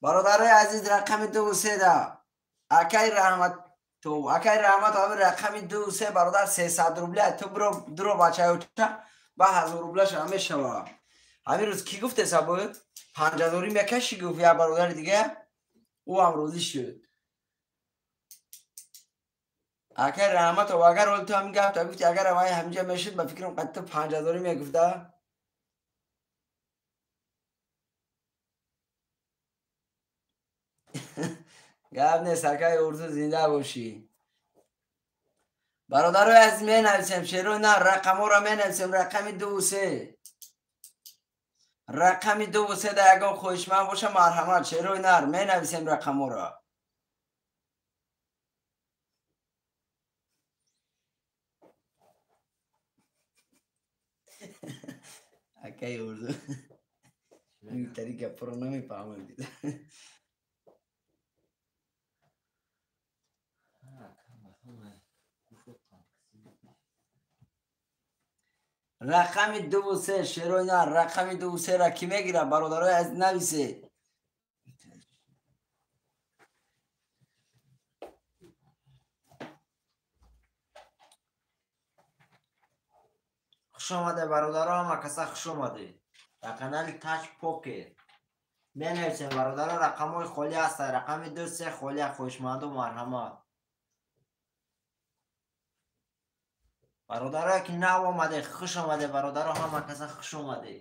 Бародарои азиз, рақами 2 3 да акай Раҳмат то акай Раҳмат, ҳамин рақами 2 3, бародар, 300 рубля, ту биро дуро, бачаи оча, ба 1000 рублаша мешава. Ҳамин рӯз кӣ гуфтеса буд? 5000 мекашӣ, гуфт як бародари дига, ӯ ҳам розӣ шуд. Акай Раҳматов, агар ҳол ту ҳамин гапта гуфти, агар авай ҳаминҷа мешуд, ба фикрам қад ту 5000 мегуфта. Гап нест, акай Орзу, зинда бошӣ. Бародарои азиз, менависем шерои нар, рақамҳоро менависем, рақами дуву се. Рақами дуву се да ягон хоҳишманд боша, марҳамат, шерои нар, менависем рақамҳоро. Акай Орзу, интари гапро намефаҳмам. Рақами дуву се, шерои нар, рақами дуву сера кӣ мегирад, бародарои азиз, нависед. Хуш омаде, бародаро, ҳама каса хуш омаде ба канали Тач Покер. Менависем, бародаро, рақамҳои холӣ ҳастанд, рақами ду се холия, хоҳишманду марҳамат. Бародарое ки нав омаде, хуш омаде, бародаро, ҳама каса хуш омаде.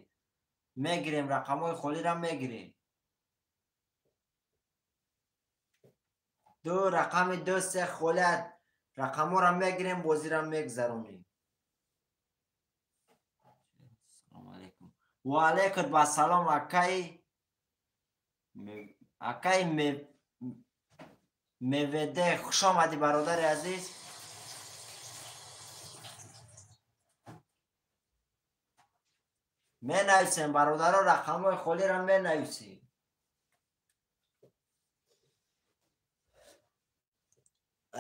Мегирем рақамҳои холиро, мегирем. Ду рақами ду се холия, рақамҳоро мегирем, бозиро мегзаронем. Салому алейкум. Ва алейкум басалом, акаи Меведе, хуш омадӣ, бародари азиз. Менависем, бародаро, рақамҳои холиро менависем.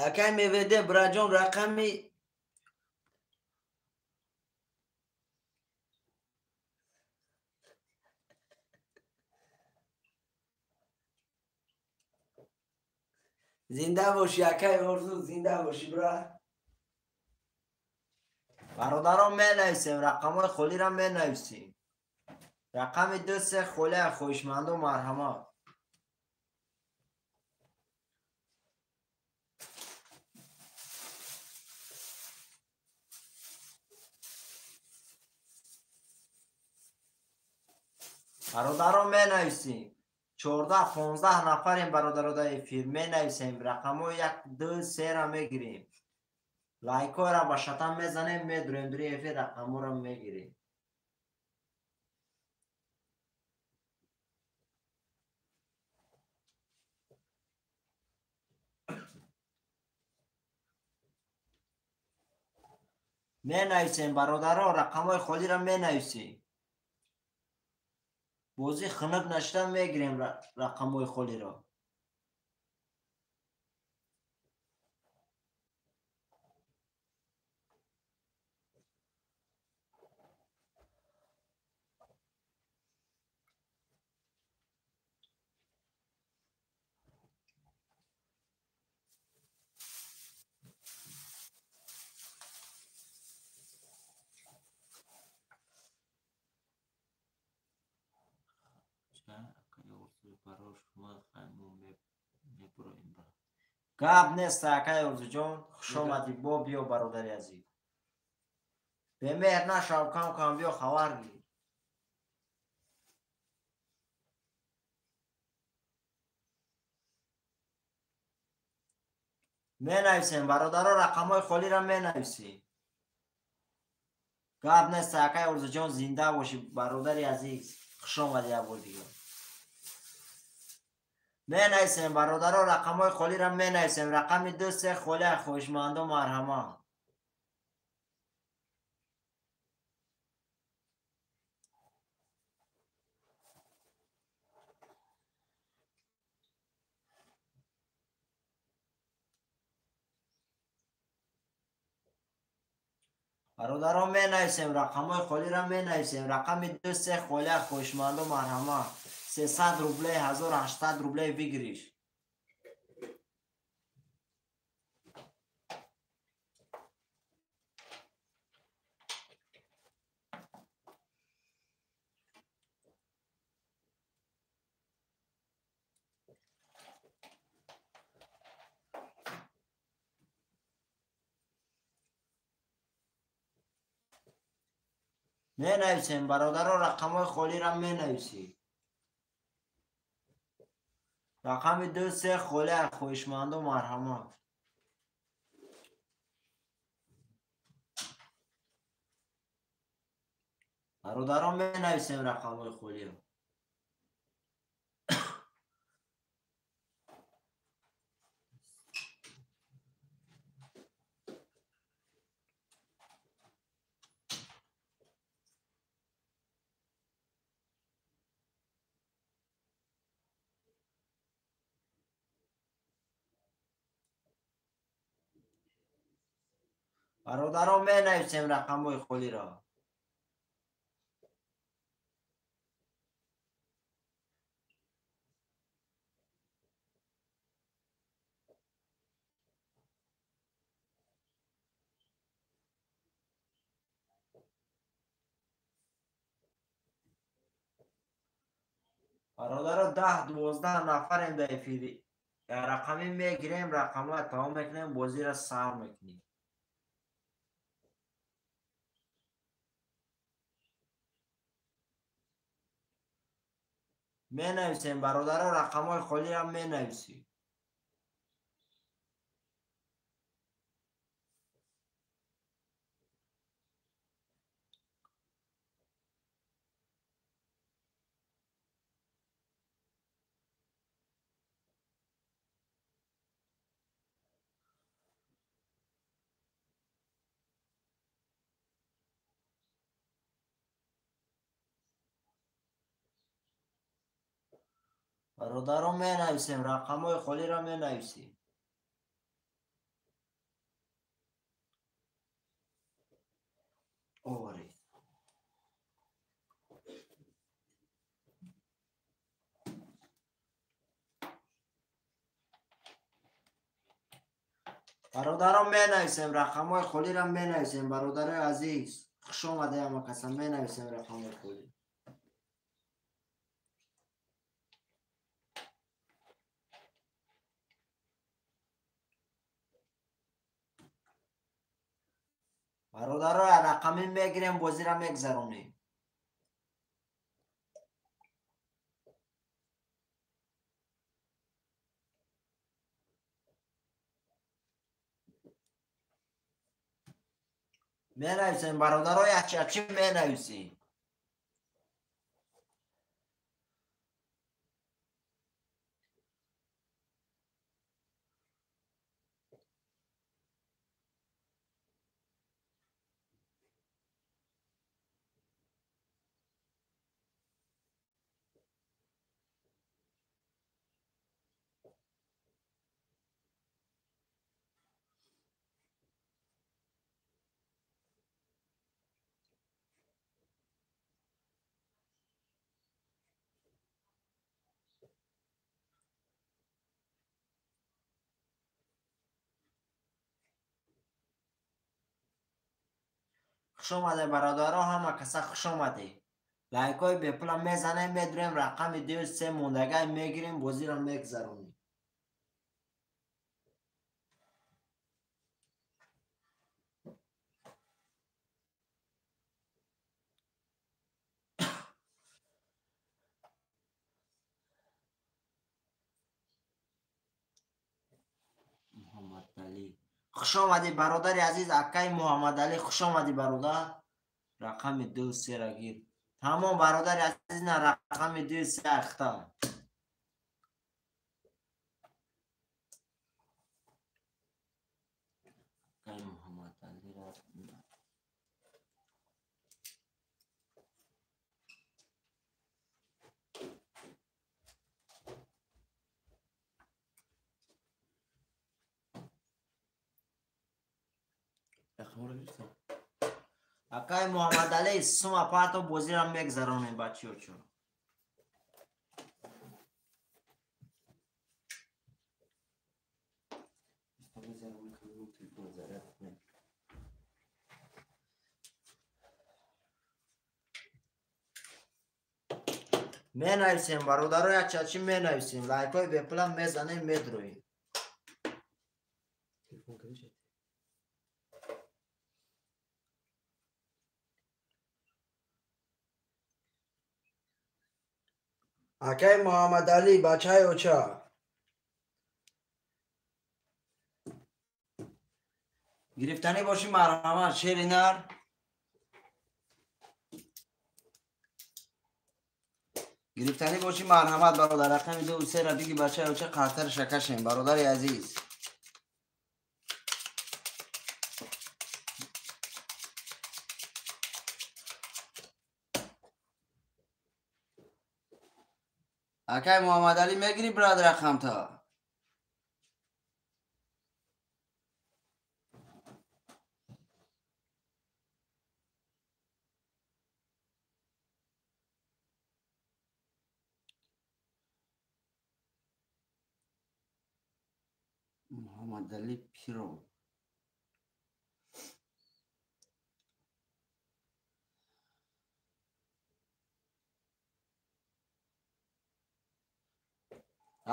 Акай Меведе, браҷон, рақами зинда бошӣ, акай Орзу, зинда бошӣ, бра. Бародарон, менависем рақамҳои холиро, менависем. Рақами ду се холия, хоҳишманду марҳамат. Бародарон, менависем. 14-15 нафарем, бародаро, дар эфир, менависем рақамҳои як ду сера мегирем. Лайкҳоро ба шатам мезанем, медурем дури эфир, рақамҳоро мегирем. Менависем, бародаро, рақамҳои холиро менависем. Бозӣ хунук нашуда мегирем рақамҳои холиро. Гап нест, акай Орзуҷон, хуш омадӣ, бо биё, бародари азиз. Бемеҳр нашав, кам кам биё, хабар гир. Менависем, бародаро, рақамҳои холиро менависем. Гап нест, акай Орзуҷон, зинда бошӣ, бародари азиз, хуш омадӣ як бор дигар. Менависем, бародаро, рақамҳои холиро менависем. Рақами ду се холия, хоҳишманду марҳамат. Бародаро, менависем рақамҳои холиро, менависем. Рақами ду се холия, хоҳишманду марҳамат. 300 рублей, 1800 рублей выигрыш. Менависем, бародаро, рақамҳои холиро менависем. Рақами 2 3 холӣ, хоҳишмандо марҳамат. Бародарон менависем рақамҳои холиро. Бародарон менависем рақамҳои холиро. Бародаро 10-12 нафарем дар эфири. Рақамӣ мегирем, рақамҳоро тамом мекунем, бозиро сар мекунем. Менависем бародаро, рақамҳои холиро менависем. Бародарон менависем, рақамҳои холиро менависем. Оваред. Бародарон менависем, рақамҳои холиро менависем. Бародарои азиз, хуш омадед ҳама каса, менависем рақамҳои холӣ. Бародаро рақамӣ мегирем, бозиро мегзаронем. Менависем бародаро, якчи менависем. Хуш омаде бародаро, ҳама каса хуш омаде. Лайкҳои бепула мезанем, медурем, рақами 2 3 мондагай мегирем, бозиро мегзаронем. Муҳаммадалӣ, хуш омадӣ бародари азиз, акаи Муҳаммадалӣ, хуш омадӣ бародар. Рақами 2 3-ра гир. Тамом бародари азиз, на рақами 2 3 ахта. Акаи Муҳаммадалӣ. Акаи Муҳаммадалӣ, сума парто бозиро мегзаронем бачиёчо. Менависем бародаро, якчачи менависем, лайкҳои бепула мезанем, медроем. Акаи Муҳаммадалӣ, бачаи оча. Гирифтанӣ бошӣ марҳамат, шери нар. Гирифтанӣ бошӣ марҳамат бародар, рақами 2 3 ра биги бачаи оча қартараша кашем бародари азиз. Акай Муҳаммадалӣ мегирӣ брат рақамта? Муҳаммадалӣ Пиров.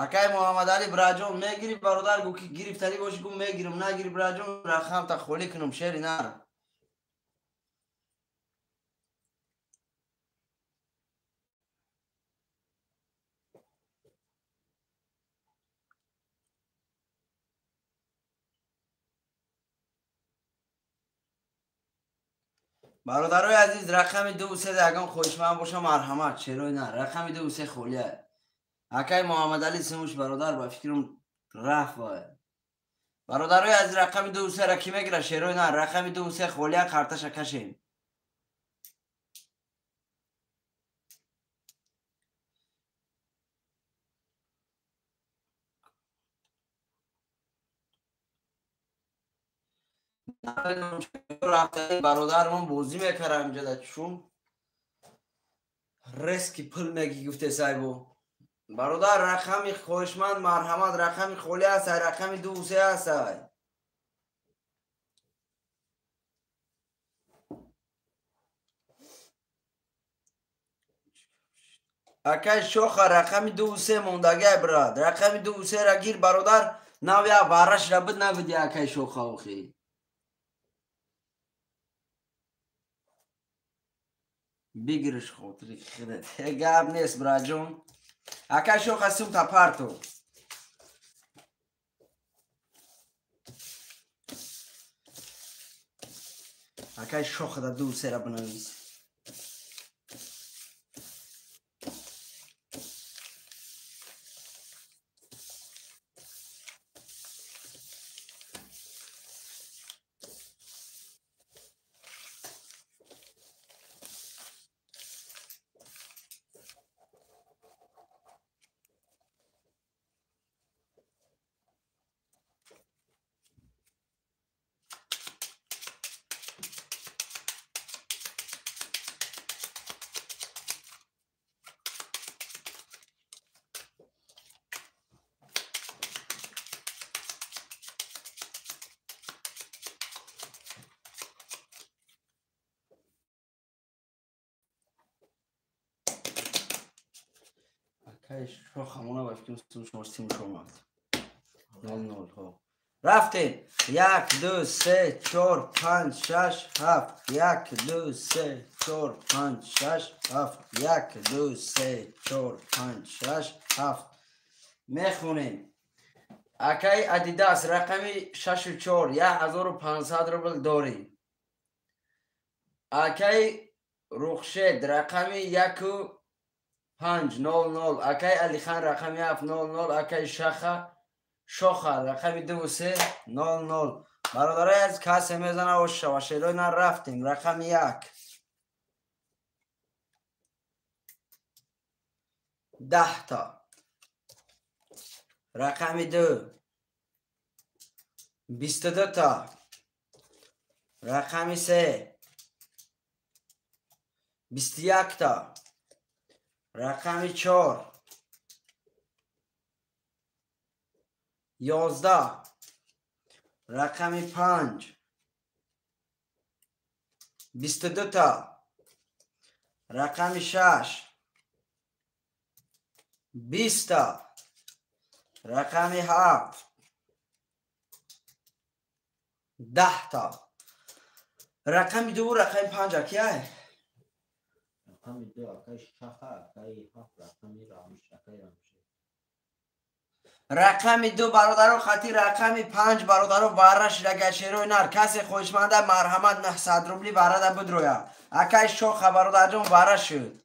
Акай Муҳаммадалӣ браҷон мегирӣ бародар, гӯ ки гирифтанӣ бошӣ гӯ мегирам, нагирӣ браҷон рақамта холӣ кунам шери нар. Бародарои азиз, рақами 2 3 ягон хоҳишманд боша марҳамат, шерои нар. Рақами 2 3 холия. Акай Муҳаммадалӣ симуш бародар ба фикрам рафт вай. Бародарои азиз, рақами 2 3 ра кӣ мегира шерои нар? Рақами 2 3 холия, қарташа кашем. Бародармон бозӣ мекардам инҷода, чун рески пул меги гуфте сайбо. Бародар, рақами хоҳишманд марҳамат, рақами холӣ ҳастай, рақами 2 3 ҳастай. Акай Шоха, рақами 2 3 мондагай брат, рақами 2 3 ра гир бародар, нав я бараш ра бид набиди акай Шоха охи. Бигириш хотири худат. Гап нест браҷон. Акай Шоха сумта парту. Акай Шоха да 2 3 ра бинавис. Шохамона ба фикрам симуш омад. 0 0. Рафтем. 1 2 3 4 5 6 7. 1 2 3 4 5 6 7. 1 2 3 4 5 6 7. Мехонем. Акай Адидас рақами 6 4 1500 рубл дорӣ. Акай Рухшед рақами 1 5 0 0. Акай Алихан рақами 7 0 0. Акай Шоха рақами 2 3 0 0. Бародарои аз касе мезана оша ва шерои нар рафтем. Рақами 1 10 та. Рақами 2 22 та. Рақами 3 21 та. Рақами 4 11. Рақами 5 22 та. Рақами 6 20 та. Рақами 7 10 та. Рақами 2 рақами 5 акияй? Рақами 2 акай Шаха, акай 7 рақами Рамш, акай Рамш. Рақами 2 бародаро хати рақами 5 бародаро варра шидага шерои нар. Касе хоҳишманда марҳамат 900 рубли варрада бидроя. Акай шоха бародарҷон варра шуд.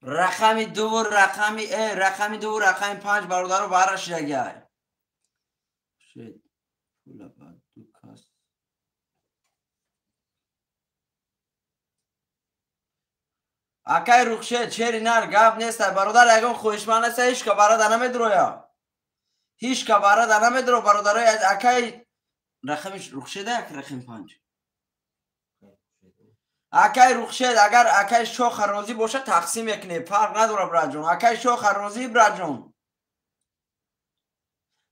Рақами 2 рақами рақами 2 рақами 5 бародаро варра шидагай. Шед пула ба ду кас. Акай Рухшед шери нар гап нест бародар, ягон хоҳишманд нест, ҳеч ка варрада намедроя. Ҳеч ка варрада намедро бародарои акай рақами Рухшеда як рақами 5. Акай Рухшед агар акай шоха розӣ бошад тақсим мекунем, фарқ надорад браҷон. Акай шоха розӣ браҷон.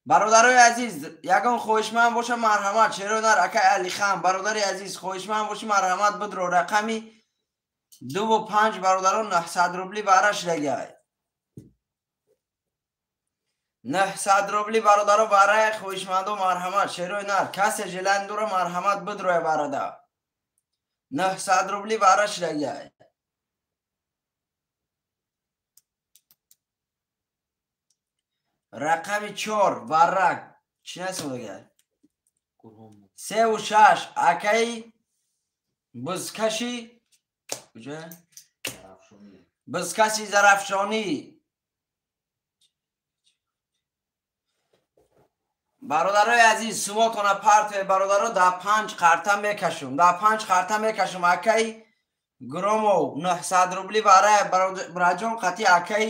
Бародарои азиз, ягон хоҳишманд боша марҳамат шерои нар. Акай Алихан бародари азиз хоҳишманд боши марҳамат бидро. Рақами 2 ва 5 бародарон 900 рубли варра шидагай. 900 рубли бародаро варраи хоҳишмандо марҳамат шерои нар. Касе желание дора марҳамат бидроя варрада. 900 рубли варра шидагай. Рақами 4 варра чӣ насодагай? 3 ва 6 акай бузкаши куҷа? Бузкаши Зарафшонӣ. Бародарои азиз, сумотона партия бародаро да 5 қарта мекашум. Да 5 қарта мекашум. Акай Громов 900 рубли варра браҷон қати акай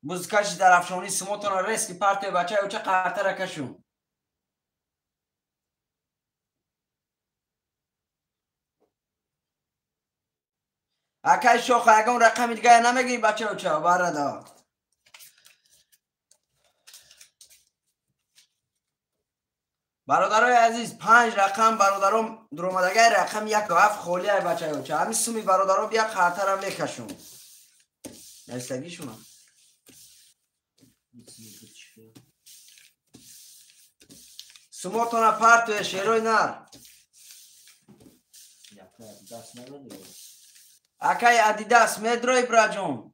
бузкаши Зарафшонӣ сумотона резки партия бачаи оча қартара кашум. Акай шоха ягон рақами дигар намегирӣ бачаи оча варрада. Бародарои азиз, 5 рақам бародаром дуромадагай рақами 1 ва 7 холӣ ай бачаи оча. Ҳамин суми бародаро бия қартара мекашум. Навистагишуна. Сумотона партия шерои нар. Акай Адидас медрои браҷон.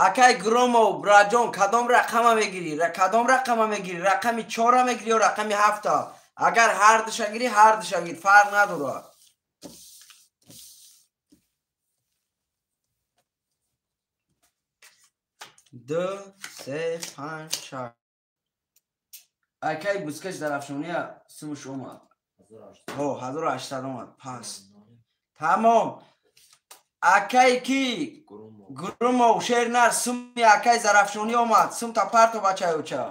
Акай Громов браҷон кадом рақама мегирӣ? Кадом рақама мегирӣ? Рақами 4 мегирӣ ё рақами 7? Агар ҳар душа гирӣ, ҳар душа гир, фарқ надорад. Ду, се, панҷ, шаш. Акай бузкаш Зарафшония сумуш омад. Ҳо, 1800 омад. Пас. Тамом. Акай ки Громов шернар суми акай Зарафшонӣ омад. Сум та парто бачаи оча.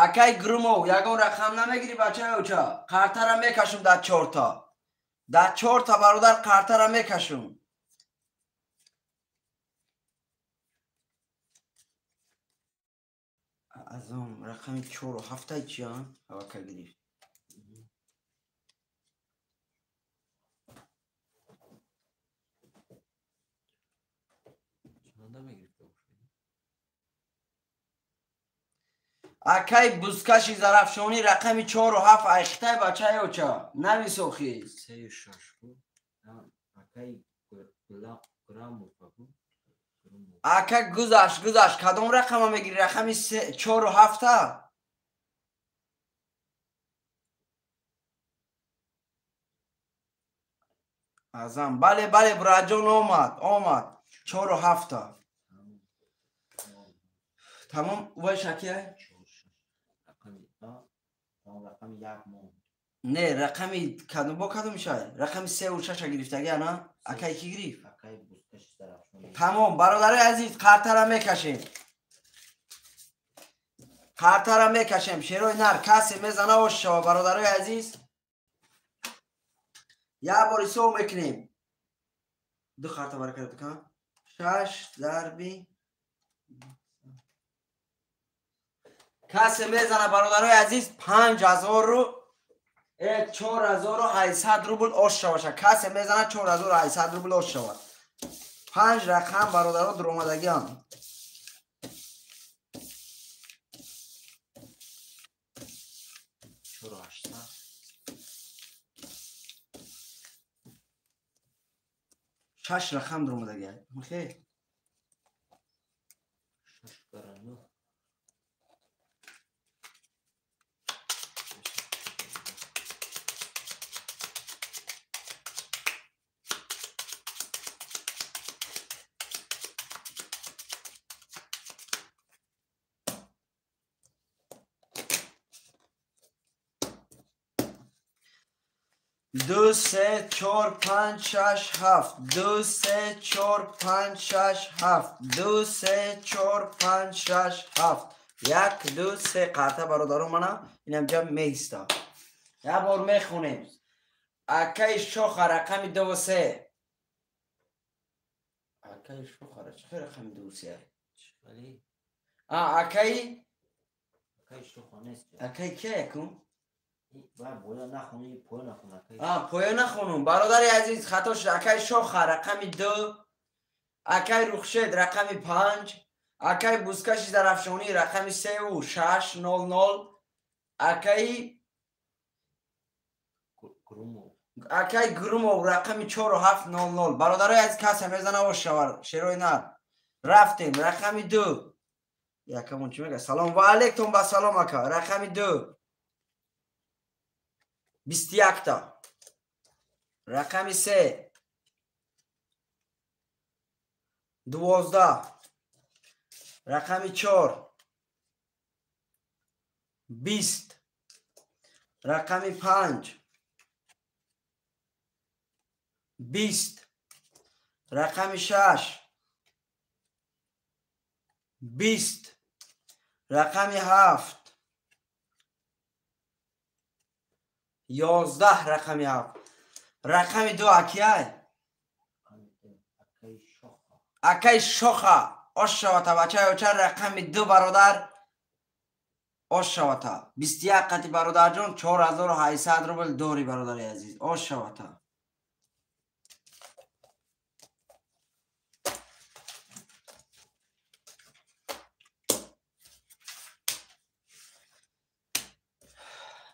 Акай Громов ягон рақам намегирӣ бачаи оча. Қартара мекашум да 4 та. Да 4 та бародар қартара мекашум. Азом рақами 4 ва 7 чия? Авака гирифт. Акай бузкаши Зарафшонӣ рақами 4 ва 7 айхитай бачаи оча. Нависохи. 3 6 акай Ака гузашт, гузашт. Кадом рақама мегирӣ? Рақами 4 ва 7? Азам. Бале, бале, браҷон омад, омад. 4 ва 7. Тамом, вай шакия? Не, рақами кадом бо кадом шай? Рақами 3 ва 6 гирифтаги ана? Акай ки гирифт? Тамом, бародари азиз, қартара мекашем. Қартара мекашем. Шерои нар касе мезана ош шава, бародарои азиз. Як бор ҳисоб мекунем. Ду харта баракат кан. 6 зарби касе мезана бародарои азиз 4800 рубл ош шаваша. Касе мезана 4800 рубл ош шавад. 5 рақам бародаро дуромадагиам. Шаш рақам дуромадагиам. Хе. 6 бара 9. 2 3 4 5 6 7 2 3 4 5 6 7 2 3 4 5 6 7 1 2 3 қарта бародаро мана инамҷа меиста. Як бор мехонем. Акаи шоха рақами 2 ва 3. Акаи шоха чӣ рақами 2 ва 3? Акаи шоха нест. Акаи кия якум? Поё нахонум. Бародари азиз хато шуд. Акаи шоха рақами 2, акаи Рухшед рақами 5, акаи Бузкаши Зарафшонӣ рақами 3 ва 6 0 0, акаи Грумов рақами 4 ва 7 0 0. Бародарои азиз касе мезана ош шавар. Шерои нар. Рафтем рақами 2. Якамон чӣ мега? Салом ва алейкум ба салом ака. Рақами 2. 21 та. Рақами 3. 12. Рақами 4. 20. Рақами 5. 20. Рақами 6. 20. Рақами 7. 11 рақами 7. Рақами 2 акияй? Акаи шоха. Ош шавата бачаи оча рақами 2 бародар. Ош шавата. 21 қати бародарҷон 4800 рубл дори бародари азиз. Ош шавата.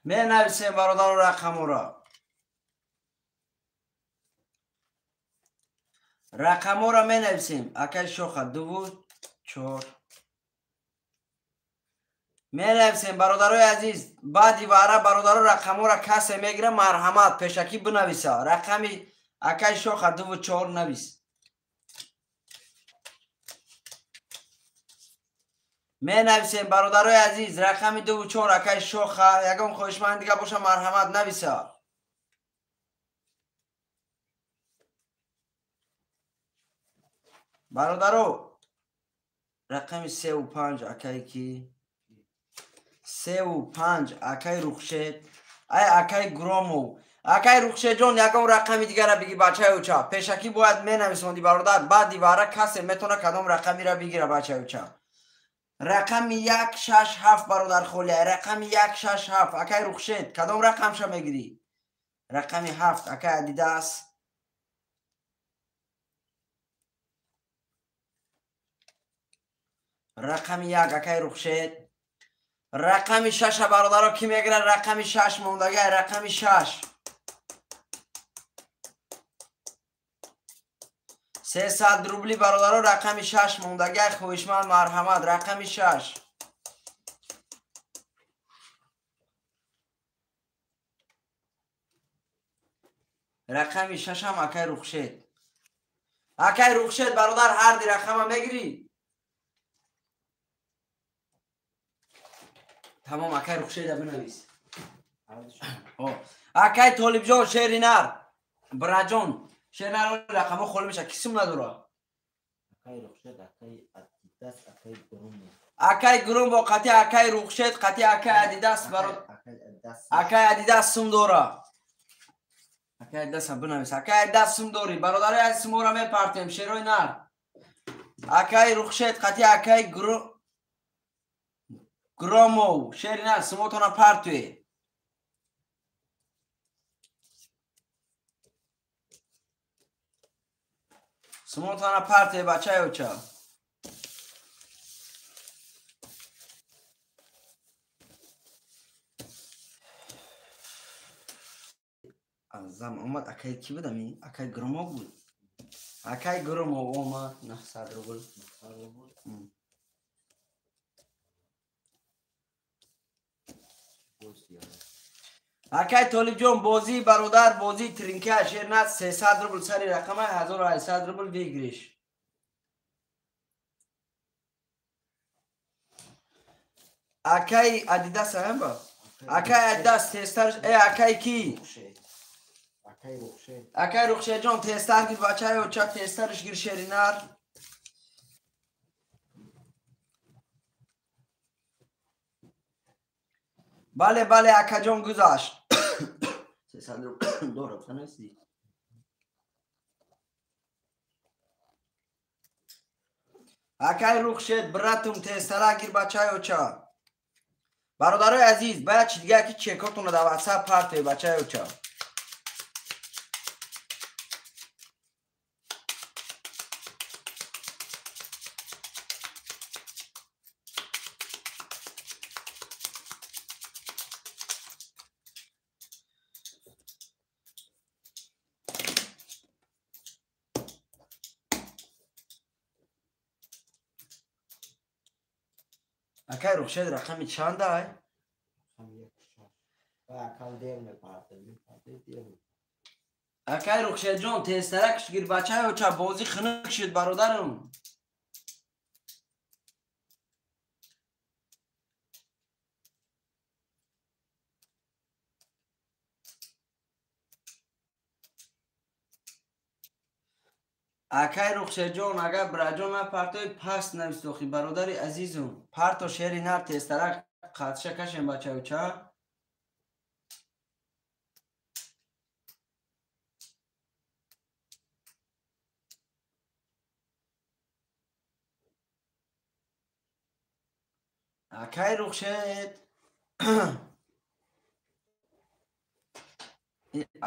Менависем бародаро рақаморо. Рақаморо менависем. Акаи шоха 2 4. Менависем бародарои азиз. Баъди вара бародаро рақаморо касе мегира марҳамат пешакӣ бинависа. Рақами акаи шоха 2 4 навис. Менависем бародарои азиз рақами 2 4 акаи шоха. Ягон хоҳишманд дига боша марҳамат нависа. Бародаро рақами 3 ва 5 акаи ки? 3 ва 5 акаи Рухшед. Ай акаи Громов. Акаи Рухшедҷон ягон рақами дигара биги бачаи оча. Пешакӣ бояд менависонди бародар. Баъди вара касе метавона кадом рақамиро бигира бачаи оча. Рақами 1 6 7 бародар холия. Рақами 1 6 7 акаи Рухшед кадом рақамша мегирӣ? Рақами 7 акаи Адидас. Рақами 1 акаи Рухшед. Рақами 6 бародаро ки мегирад? Рақами 6 мондагай. Рақами 6. 300 рубли бародаро рақами 6 мондагай. Хоҳишманд марҳамат рақами 6. Рақами 6 ҳам акаи Рухшед. Акаи Рухшед бародар ҳар ди рақама мегирӣ? Тамом акаи Рухшеда бинавис. Акаи Толибҷон шеринар. Бираҷон шеринар рақамҳо холӣ мешавад. Ки сум надора? Акаи Рухшед, акаи Адидас, акаи Грумов. Акаи Грумов қати акаи Рухшед, қати акаи Адидас бародар. Акаи Адидас сум дора. Акай даста бинавис. Акай даст сум дорӣ. Бародарои азиз, сумора мепартем. Шерои нар. Акай Рухшед қати акай Громов. Шери нар сумотона партуе. Сумотона партуе бачаи оча. Азам омад. Акай ки буд ами? Акай Громов буд. Акай Громов омад. 900 рубл. Акай Толибҷон, бозии бародар, бозии тринка шернат 300 рубл сари рақама 1800 рубл выигрыш. Акай Адидас ҳам ба? Акай Адидас тестар. Э, акай ки? Акай Рухшеджон, тестар гир бачаи оча, тестарш гир шеринар. Бале, бале, акаҷон гузашт. 300 рубл дорам, санасти. Акай Рухшед, братум, тестара гир бачаи оча. Бародарои азиз, бояд чи дига ки чекотонро дар WhatsApp партоед бачаи оча. Акай Рухшед рақами чанда ай? Акай Рухшедҷон, тезтарак гир бачаи оча, бозӣ хунук шуд бародарам. Акай Рухшедҷон, агар бираҷон напартои паст навистохӣ бародари азизум. Парто шери нар тезтарак қатша кашем бачаи оча. Акай Рухшед.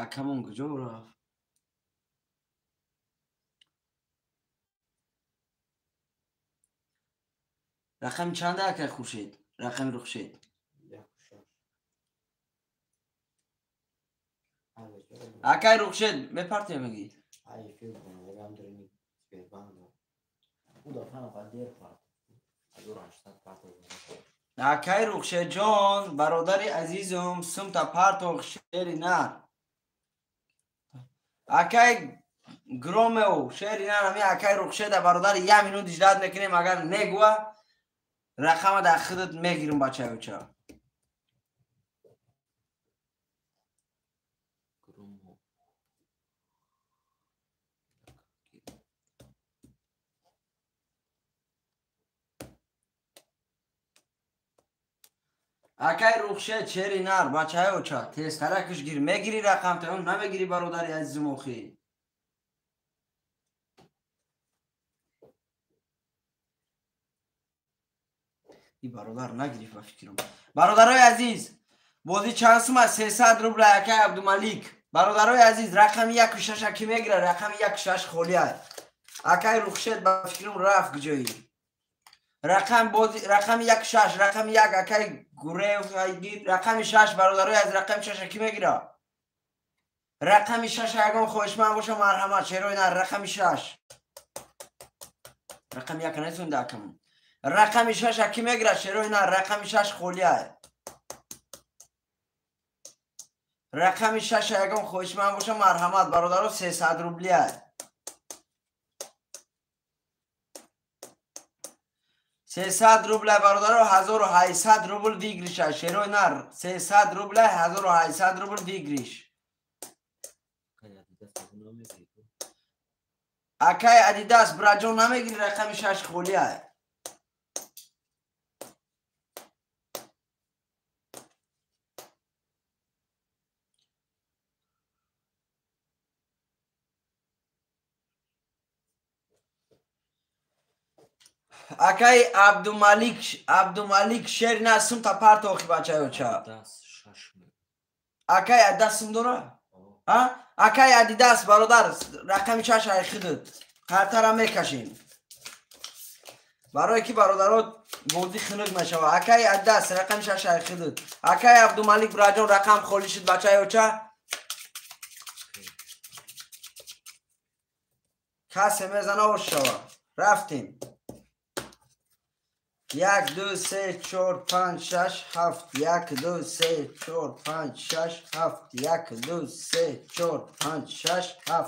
Акамон куҷо рафт? Рақами чанда акай Хуршед? Рақами Рухшед. Акай Рухшед мепартия мегӣ? Акай Рухшедҷон, бародари азизум, сумта партох шери нар. Акай Громео, шери нар, ами акай Рухшеда бародари я минут иждат мекунем, агар негуа рақама дар худат мегирам бачаи оча. Акай Рухшед шери нар бачаи оча, тезтаракш гир, мегирӣ рақамта ё намегирӣ бародари азизум охӣ? И бародар нагирифт ба фикрам. Бародарои азиз, бозӣ чанд сум аст? 300 рубл акай Абдумалик. Бародарои азиз, рақами 1 6 ки мегирад? Рақами 1 6 холӣ аст. Акай Рухшед ба фикрам рафт куҷоӣ? Рақам бози рақами 1 6, рақами 1 акай Гурев гир, рақами 6 бародарои аз рақами 6 ки мегирад? Рақами 6 ягон хоҳишманд боша марҳамат, шерои нар рақами 6. Рақами 1 несонда акамон. Рақами 6 ки мегирад шерои нар? Рақами 6 холӣ аст. Рақами 6 ягон хоҳишманд боша марҳамат бародаро, 300 рубли аст. 300 рубля бародаро, 1800 рубл выигрыш аст. Шерои нар 300 рубля, 1800 рубл выигрыш. Акай Адидас, браҷон намегири? Рақами 6 холӣ аст. Акай Абдумалик, Абдумалик шер на сумта парто охи бачаёча. Акай Адидас сум дора? А? Акай Адидас бародар, рақами 6 ай худат. Қартара мекашем. Барое ки бародаро бозӣ хунук мешава. Акай Адидас рақами 6 ай худат. Акай Абдумалик браҷон рақам холӣ шуд бачаёча. Касе мезана ош шава. Рафтем. 1 2 3 4 5 6 7 1 2 3 4 5 6 7 1 2 3 4 5 6 7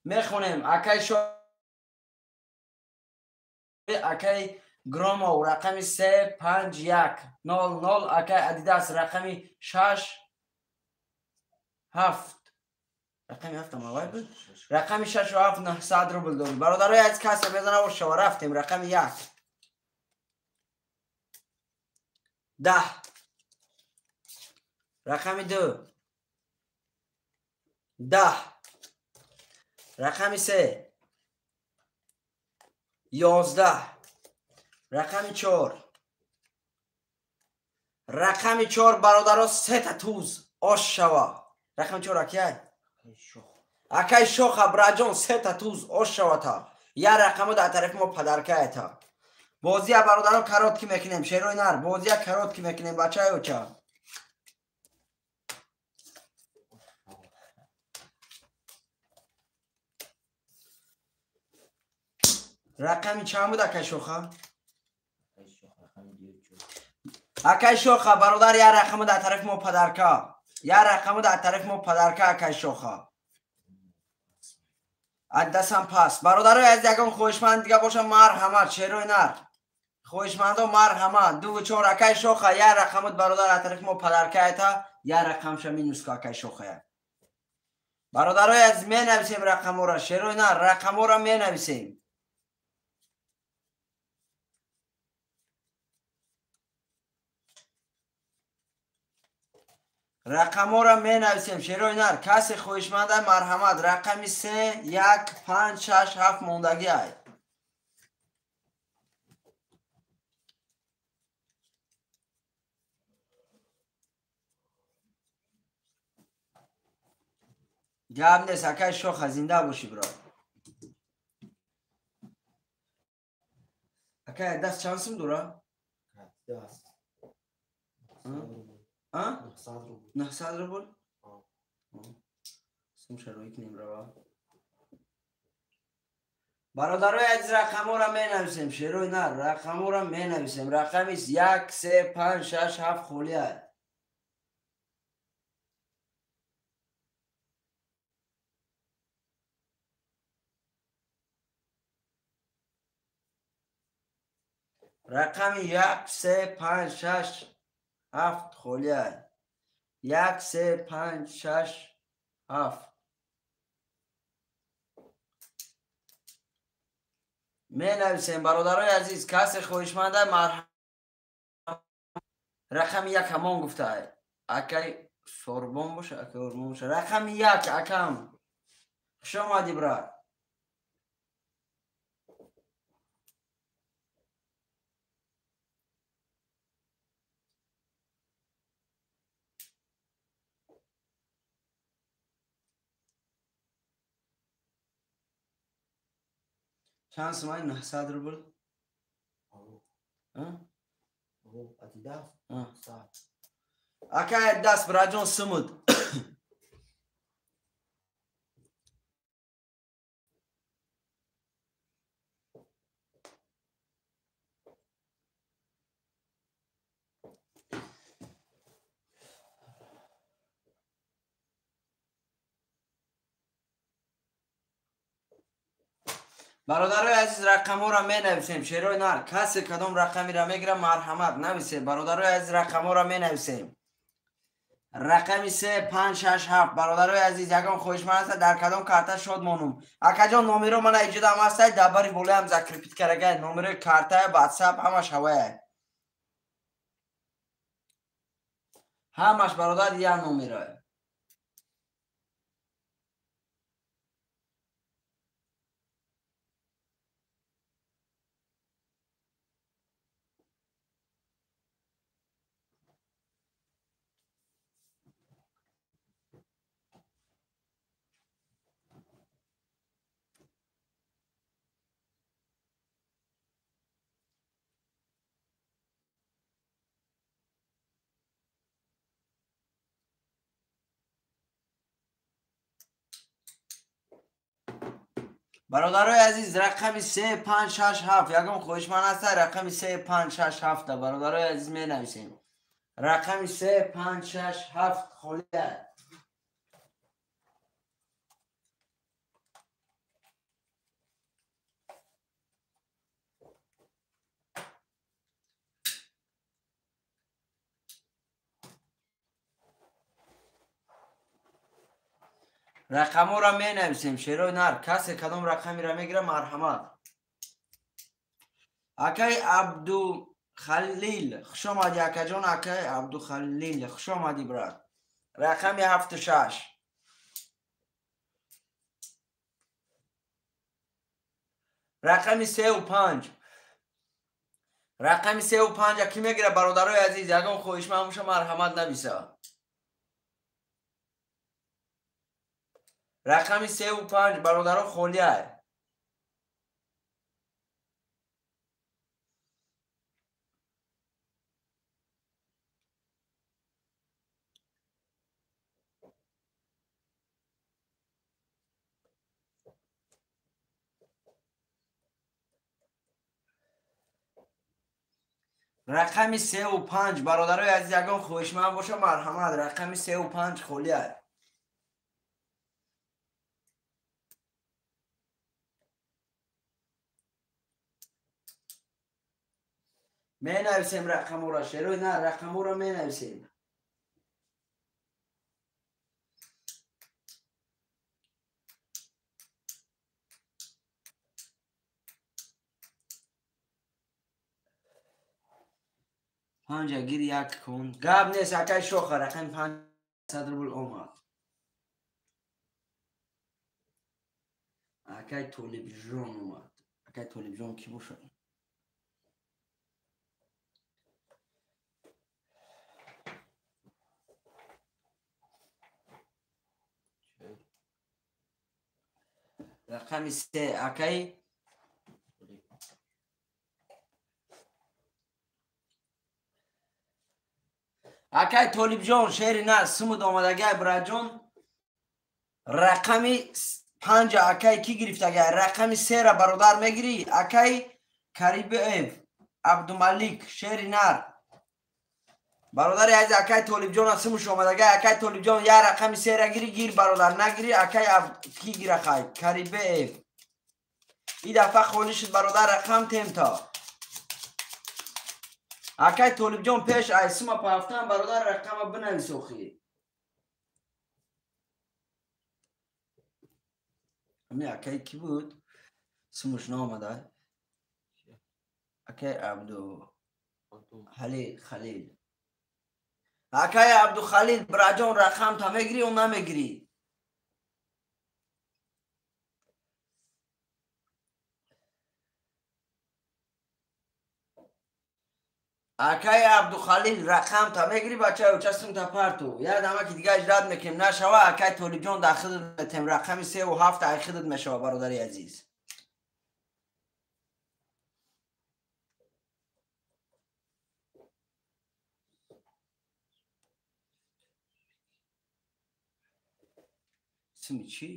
мехонем. Акай шо акай Громов рақами 3 5 1 0 0 акай Адидас рақами 6 7 рақами 7 мавай буд, рақами 6 7 900 рубл дорӣ. Бародарои аз касса мезана ош шава. Рафтем. Рақами 1 10 рақами 2 10 рақами 3 11 рақами 4 рақами 4 бародаро сета туз ош шава. Рақами 4 акай акай шоха браҷон сета туз ош шавата. Я рақамо дар тарафи мо падаркаята. Бозия бародаро каротки мекунем. Шерои нар бозия каротки мекунем бачаёча. Рақами чанд буд акай шоха? Акай шоха бародар я рақамо дар тарафи мо падарка. Я рақамо дар тарафи мо падарка акай шоха. Аддасам пас. Бародарои аз ягон хоҳишманд дига бошам марҳамат. Шерои нар хоҳишмандо марҳамат. 2 4 акай шоха я рақамот бародар аз тарафи мо падаркаята. Я рақамша минус ка акай шохая. Бародарои аз менависем рақамора. Шерои нар рақамора менависем. Рақамора менависем. Шерои нар касе хоҳишманда марҳамат. Рақами 3 1 5 6 7 мондагӣ ай. Гап нест акай шоха, зинда бошӣ бро. Акай даст чанд сум дора? А? 900 рубл? Сум шароит немрава. Бародарои азиз рақамора менависем. Шерои нар рақамора менависем. Рақами 1 3 5 6 7 холӣ ай. Рақами 1 3 5 6 7 холӣ ай. 1 3 5 6 7 менависем бародарои азиз. Касе хоҳишманда марҳамат. Рақами 1 ҳамон гуфта. Акай сорбон боша, акай ормон боша. Рақами 1 акам. Хуш омадӣ брат. Чанд сумай? 900 рубл? Адидас? Акай Адидас браҷон сумуд. Бародарои азиз рақамҳоро менависем. Шерои нар касе кадом рақамиро мегира марҳамат нависем. Бародарои азиз рақамҳоро менависем. Рақами 3 5 6 7. Бародарои азиз ягон хоҳишманд аст дар кадом карта шод монум. Акаҷон номеро мана иҷодам ҳастай дар бари болоям закрепит карагай. Номерои карта, ватсап ҳамаш ҳавая. Ҳамаш бародар як номеро. Бародарои азиз, рақами 3 5 6 7 ягон хоҳишманд ҳаста? Рақами 3 5 6 7 бародарои азиз менависем. Рақами 3 5 6 7 холия. Рақамҳоро менависем, шерои нар. Касе кадом рақамеро мегира, марҳамат. Акай Абдухалил, хуш омадӣ, акаҷон. Акай Абдухалил, хуш омадӣ, брат. Рақами 76. Рақами 3 5. Рақами 3 5 кӣ мегира, бародарои азиз? Ягон хоҳишманд боша, марҳамат, нависа. Рақами 3 5, бародаро, холиай. Рақами 3 5, бародарои азиз, ягон хоҳишманд боша, марҳамат. Рақами 3 5 холиай. Менависем рақамҳоро, шерои нар, рақамҳоро менависем. Панҷа гир, як кун, гап нест. Акай Шоха, рақами 500 рубл омад. Акай Толибҷон омад. Акай Толибҷон кӣ бошад? Рақами се, акай Толибҷон, шери нар, сумуд омадагай, бираҷон. Рақами панҷа акай кӣ гирифтагай? Рақами сера, бародар, мегирӣ? Акай Карибиев Абдумалик, шери нар, бародари азиз. Акай Толибҷон, сумуш омадагай. Акай Толибҷон, я рақами сера гирӣ, гир, бародар, нагирӣ, акай кӣ гира? Хай, Карибиев и дафъа холӣ шуд, бародар, рақам темта. Акай Толибҷон, пеш ай сума пафтан, бародар, рақама бинавис охи. Ами акай кӣ буд, сумуш наомада? Акай Абду Халил. Акай Абдухалил, бираҷон, рақам та мегирӣ ё намегирӣ? Акай Абдухалил, рақам та мегирӣ, бача, участум та парту. Як дамаки дига иҷрат мекунем, нашава, акай Толибҷон, дар худат метем. Рақами 3 7 ай худат мешава, бародари азиз. Исми чӣ?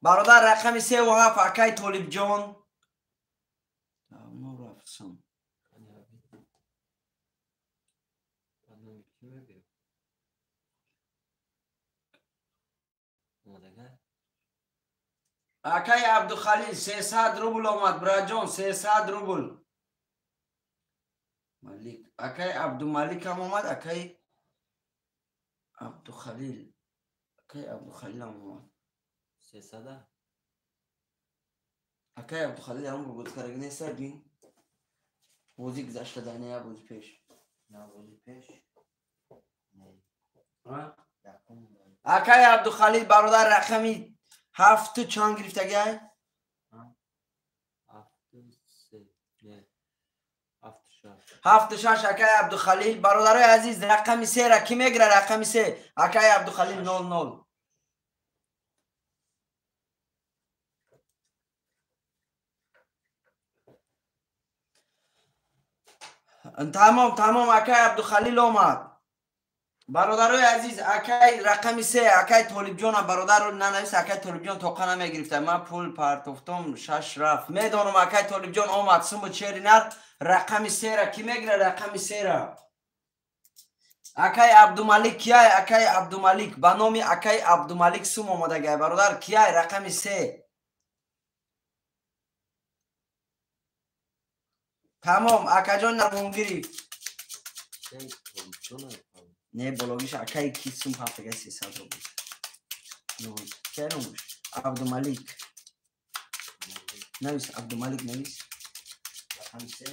Бародар, рақами 3 7, акай Толибҷон. Давно рафтам. Ба номи кӣ мегӯяд? Омадага? Акай Абдухалил, 300 рубл омад, бираҷон, 300 рубл. Малик, акай Абдумаликам омад. Акай Абдухалил, акай Абдухалилам омад. Сесада? Акай Абдухалил ҳам боз кардаги неста, бин, бозӣ гузашта дар не, бози пеш. На, бози пеш. Не. Якум. Акай Абдухалил, бародар, рақами ҳафту чанд гирифтагай? Ҳафту се. Не. Ҳафту шаш. 7 6, акай Абдухалил. Бародарои азиз, рақами сера кӣ мегира? Рақами се, акай Абдухалил, 00. Тамом, тамом, акай Абдухалил омад. Бародарои азиз, акай рақами се, акай Толибҷона, бародаро нанавис, акай Толибҷон тоқа намегирифта. Ман пул партофтом, шаш рафт. Медонам, акай Толибҷон омад, суму чери нар, рақами сера ки мегира, рақами сера? Акай Абдумалик кияй? Акай Абдумалик, ба номи акай Абдумалик сум омадагай, бародар, кияй рақами се? Тамом, акаҷон нармон гирифт. Не, бологиш акай ки сум ҳафтагай 300 рубл. Нол. Кияй номуш? Абдумалик. Навис, Абдумалик навис. Рақами се?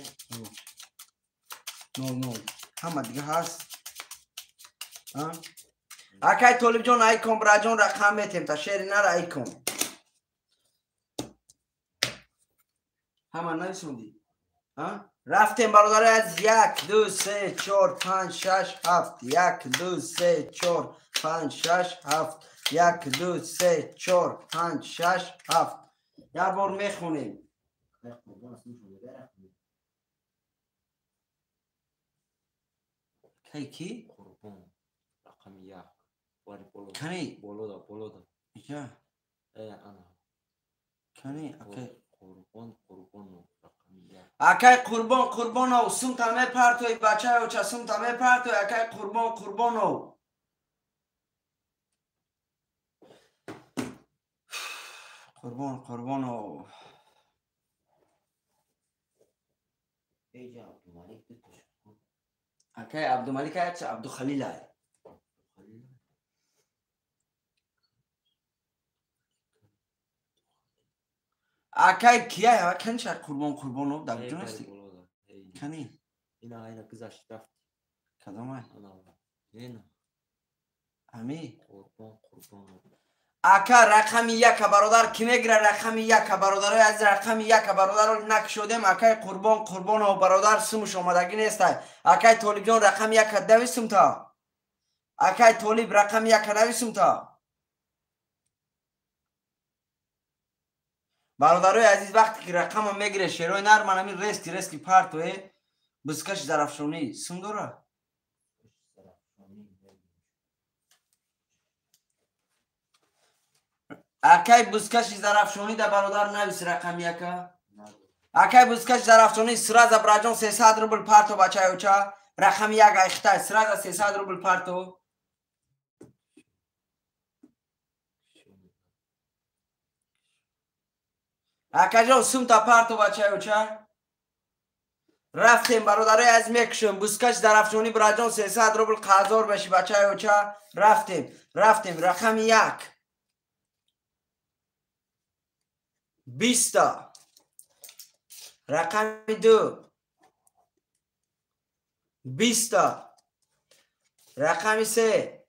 Нол, нол. Ҳама дига ҳаст. Акай Толибҷон, айкон, браҷон, рақам метем, та шери нар айкон. Ҳама нависондӣ? Рафтем, бародари аз 1, 2, 3, 4, 5, 6, 7. 1, 2, 3, 4, 5, 6, 7. 1, 2, 3, 4, 5, 6, 7. Як бор мехонем. Кай ки? Қурбон. Рақами як. Вари болода. Кани? Болода, болода. Я. Ана. Кани, акай. Қурбон, Қурбонов. Акай Қурбон Қурбонов, сумта мепартои, бачаи оча, сумта мепартои, акай Қурбон Қурбонов. Қурбон Қурбонов. Акай Абдумалик ай Абдухалил ай. Акай кияй, кани шар Қурбон Қурбонов дар куҷо ҳасти? Кани? Ина, ина гузашт рафт. Кадом ай? Ана. Ина. Ами? Қурбон Қурбонов. Ака рақами яка, бародар, ки мегира рақами яка, бародарои азиз, рақами яка, бародаро накшодем, акай Қурбон Қурбонов, бародар, сумуш омадагӣ нестай. Акай Толибҷон рақами яка нависум та. Акай Толиб рақами яка нависум та. Бародарои азиз, вақте ки рақама мегире, шерои нар, ман ҳамин рески рески партое, бузкаши Зарафшонӣ сум дора? Акай бузкаши Зарафшонӣ да, бародар, навис рақами яка. Акай бузкаши Зарафшонӣ сразу браҷон 300 рубл парто, бачаи оча, рақами як айхтай, сразу 300 рубл парто. Акаҷон, сумта парто, бачаи оча. Рафтем, бародарои аз, мекушем. Бузкаши Зарафшонӣ, браҷон, 300 рубл қазор меши, бачаи оча. Рафтем, рафтем, рақами як. 20. Рақами ду. 20. Рақами се.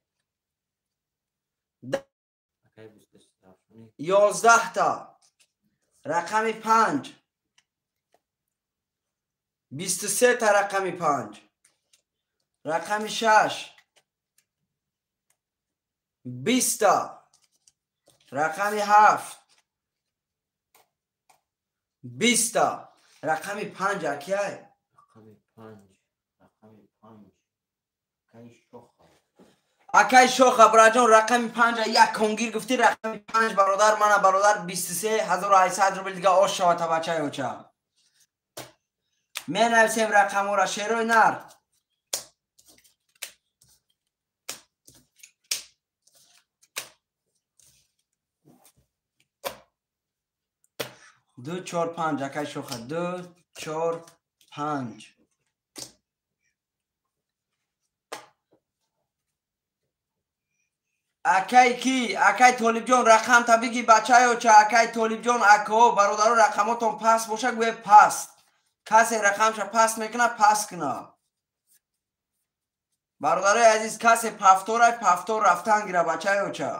11. Рақами панҷ. 23 та рақами панҷ. Рақами шаш. 20. Рақами ҳафт. 20. Рақами панҷ акияй? Рақами панҷ. Рақами панҷ. Акай Шоха. Акай Шоха, браҷон, рақами панҷа як конгир гуфтӣ, рақами панҷ, бародар, мана, бародар, 23 800 рубл дига ош шавата, бачаи оча. Менависем рақамора, шерои нар. Ду, чор, панҷ, акай Шоха, ду, чор, панҷ. Акай ки? Акай Толибҷон, рақамта биги, бачаи оча, акай Толибҷон, акао, бародаро, рақамотон паст боша, гӯе паст. Касе рақамша паст мекуна, паст куна. Бародарои азиз, касе пафторай, пафтор рафтан гира, бачаи оча.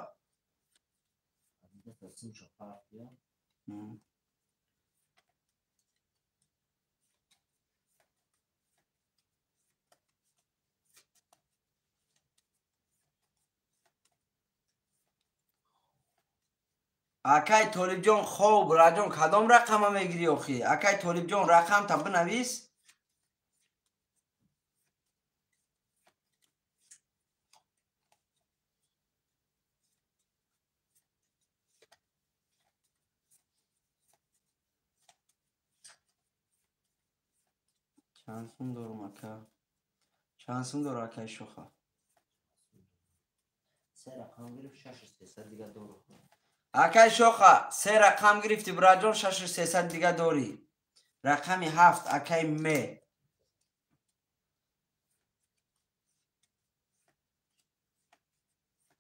Акай Толибҷон, хоб, раҷон, кадом рақама мегирӣ охи? Акай Толибҷон, рақамта бинавис. Чанд сум дорум ака? Чанд сум дора акаи Шоха? Се рақам гирифт, 6300 дига дору. Акаи Шоха, се рақам гирифти, браҷон, 6300 дига дорӣ. Рақами 7 акаи Ме.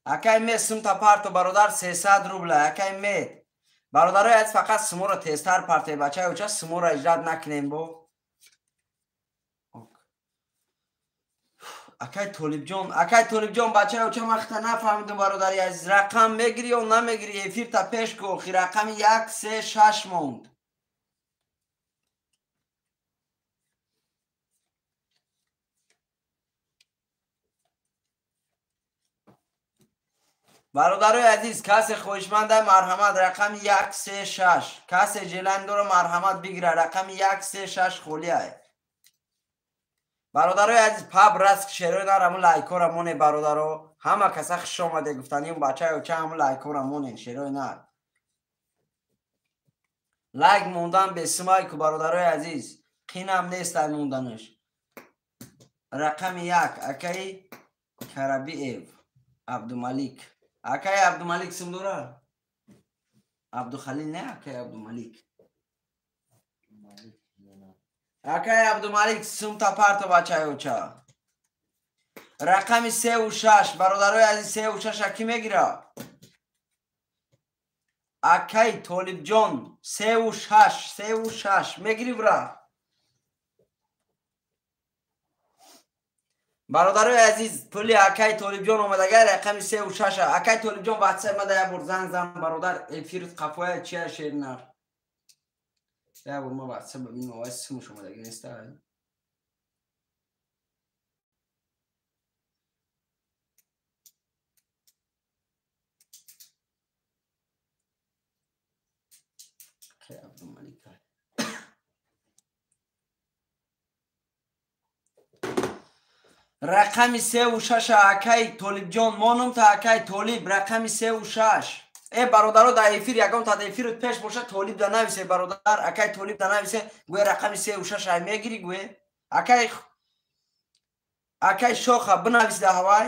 Акаи Ме сумта парто бародар 300 рубла. Акаи Ме. Бародарои аз фақат суморо тезтар парте, бачаи оча суморо иҷрат накунем бо. Акай Толибҷон, акай Толибҷон, бачаи оча ман хита нафаҳмидум бародари азиз. Рақам мегирӣ ё намегирӣ? Эфирта пеш ку. Охи рақами 1, 3, 6 монд. Бародарои азиз, касе хоҳишманда марҳамат рақами 1, 3, 6. Касе желан дора марҳамат бигира. Рақами 1, 3, 6 холиай. Бародарои азиз, паб раст шерои нар ҳамун лайкора моне бародаро. Ҳама каса хуш омаде гуфтаним бачаи оча ҳамун лайкора моне шерои нар. Лайк мондан бесумай ку бародарои азиз. Қинам нест ай монданаш. Рақами 1 акаи Карабиев Абдумалик. Акаи Абдумалик сум дора? Абдухалил не, акаи Абдумалик. Акаи Абдумалик сумта парто бачаи оча. Рақами 3 ва 6 бародарои азиз, 3 ва 6 ки мегира? Акаи Толибҷон 3 ва 6, 3 ва 6 мегири бра? Бародарои азиз, пули акаи Толибҷон омадагай рақами 3 ва 6. Акаи Толибҷон ватсап мада як бор занг зан бародар, эфир қафоя чия шернар. Як бор ма ватсап бибинам, овай сумуш омадаги неста. Акаи Абдумалик. Рақами 3 ва 6 акаи Толибҷон монум та акаи Толиб рақами 3 ва 6. Э бародаро, дар эфир ягон та эфир пеш боша Толиб да нависе бародар, акаи Толиб да нависе, гӯе рақами 3 ва 6 ай мегири гӯе. Акаи Шоха бинавис да ҳавай.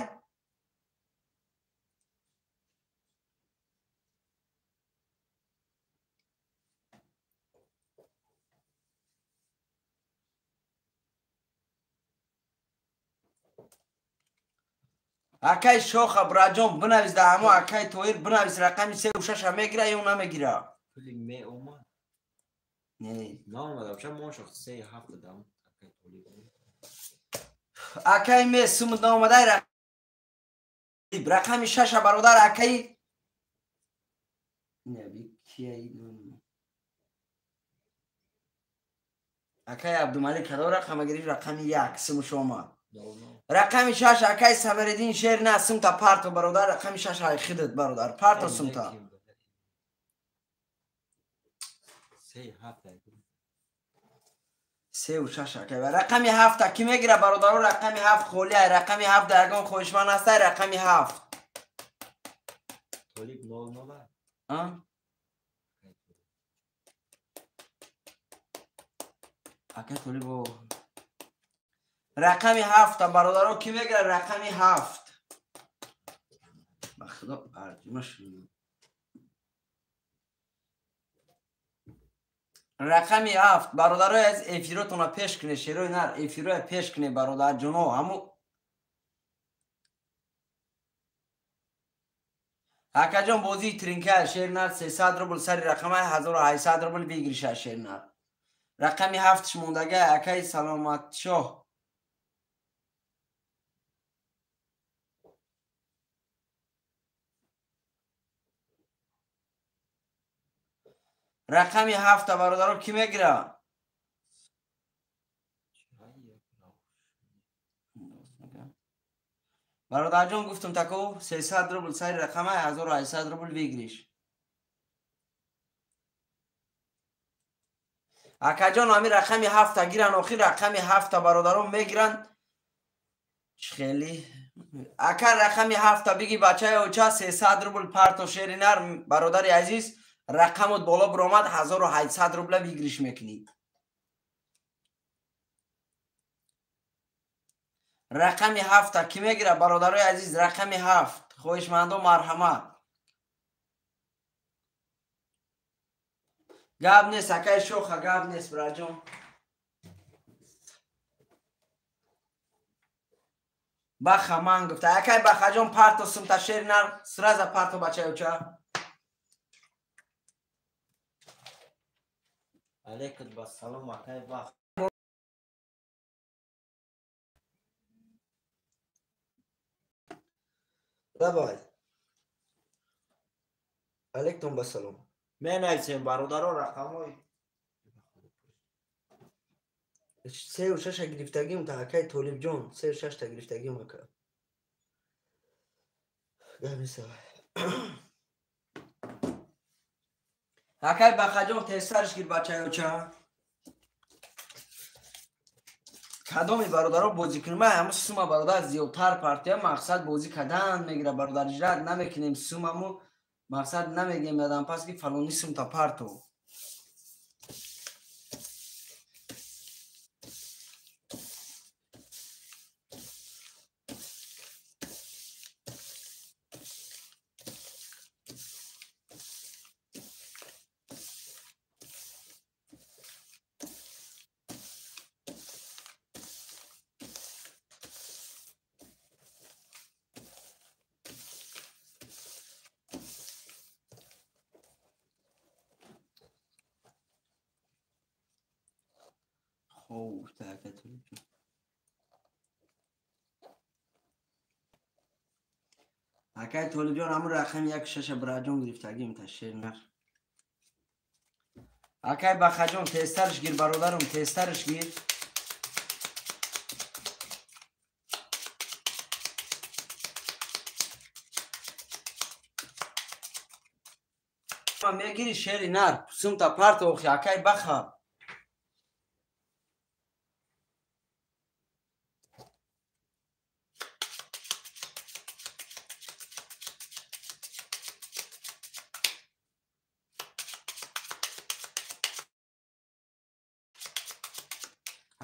Акаи Шоха браҷон бинавис да ҳамо акаи Тоҳир бинавис рақами 3 ва 6 мегира ё намегира? Пули ме омад? Не. Наомад, вообще мон шох 3 7 дам акаи Толиб. Акаи ме сум наомадай рақами 6 бародар акаи не би кияи акаи Абдумалик кадом рақама гирифт? Рақами 1 сумуш омад. Рақами 6 акаи Сабриддин шер на сумта парто бародар, рақами 6 ай хидат бародар, парто сумта. 3 7 3 ва 6 акаи. Рақами 7 ки мегира бародаро? Рақами 7 холӣ ай, рақами 7 дар ягон хоҳишманд ҳаст ай рақами 7. Толиб 00. А? Акаи Толиб рақами 7 бародаро ки мегира? Рақами 7. Ба худо арҷума шуд. Рақами 7 бародарои аз эфиротона пеш куне, шерои нар эфироя пеш куне бародарҷоно. Ҳаму акаҷон бозии тринка шер нар 300 рубл сари рақамаи 1800 рубл бигириша шер нар. Рақами 7 мондагай акаи Саломатшоҳ. Рақами 7 бародаро ки мегира? Бародарҷон гуфтум тако 300 рубл сари рақамаи 1800 рубл бигириш. Акаҷон ҳамин рақами 7 гиран, охир рақами 7 бародаро мегиранд. Хеле ака рақами 7 биги бачаи оча 300 рубл парто шеринар бародари азиз. Рақамот боло биромад 1800 рубла выигрыш мекунӣ. Рақами 7 ки мегира бародарои азиз? Рақами 7 хоҳишмандо марҳамат. Гап нест акай шоха, гап нест браҷон. Баха ман гуфта акай Бахаҷон парто сумта шери нар сраза парто бачаёча. Алейкум ассалом акай Бах. Давай. Алейкум ассалом. Менависем бародаро рақамҳои 3 ва 6 гирифтагим та акай Толибҷон, 3 ва 6 та гирифтагим ака. Гамиса. Акай Бахаҷон тезтарш гир бачаёча. Кадоми бародаро бозӣ кунем? Ҳама сума бародар зиёдтар партия мақсад бозӣ кардан мегира бародар, жрат намекунем сумаму мақсад намегем ядам пас ки фалони сумта парто. Хоб, акай Толибҷон. Акай Толибҷон ҳамун рақами 1 6 бираҷон гирифтагим та шер нар. Акай Бахаҷон тезтарш гир бародарум, тезтарш гир. Мегири шери нар, сумта парто охи акай Баха.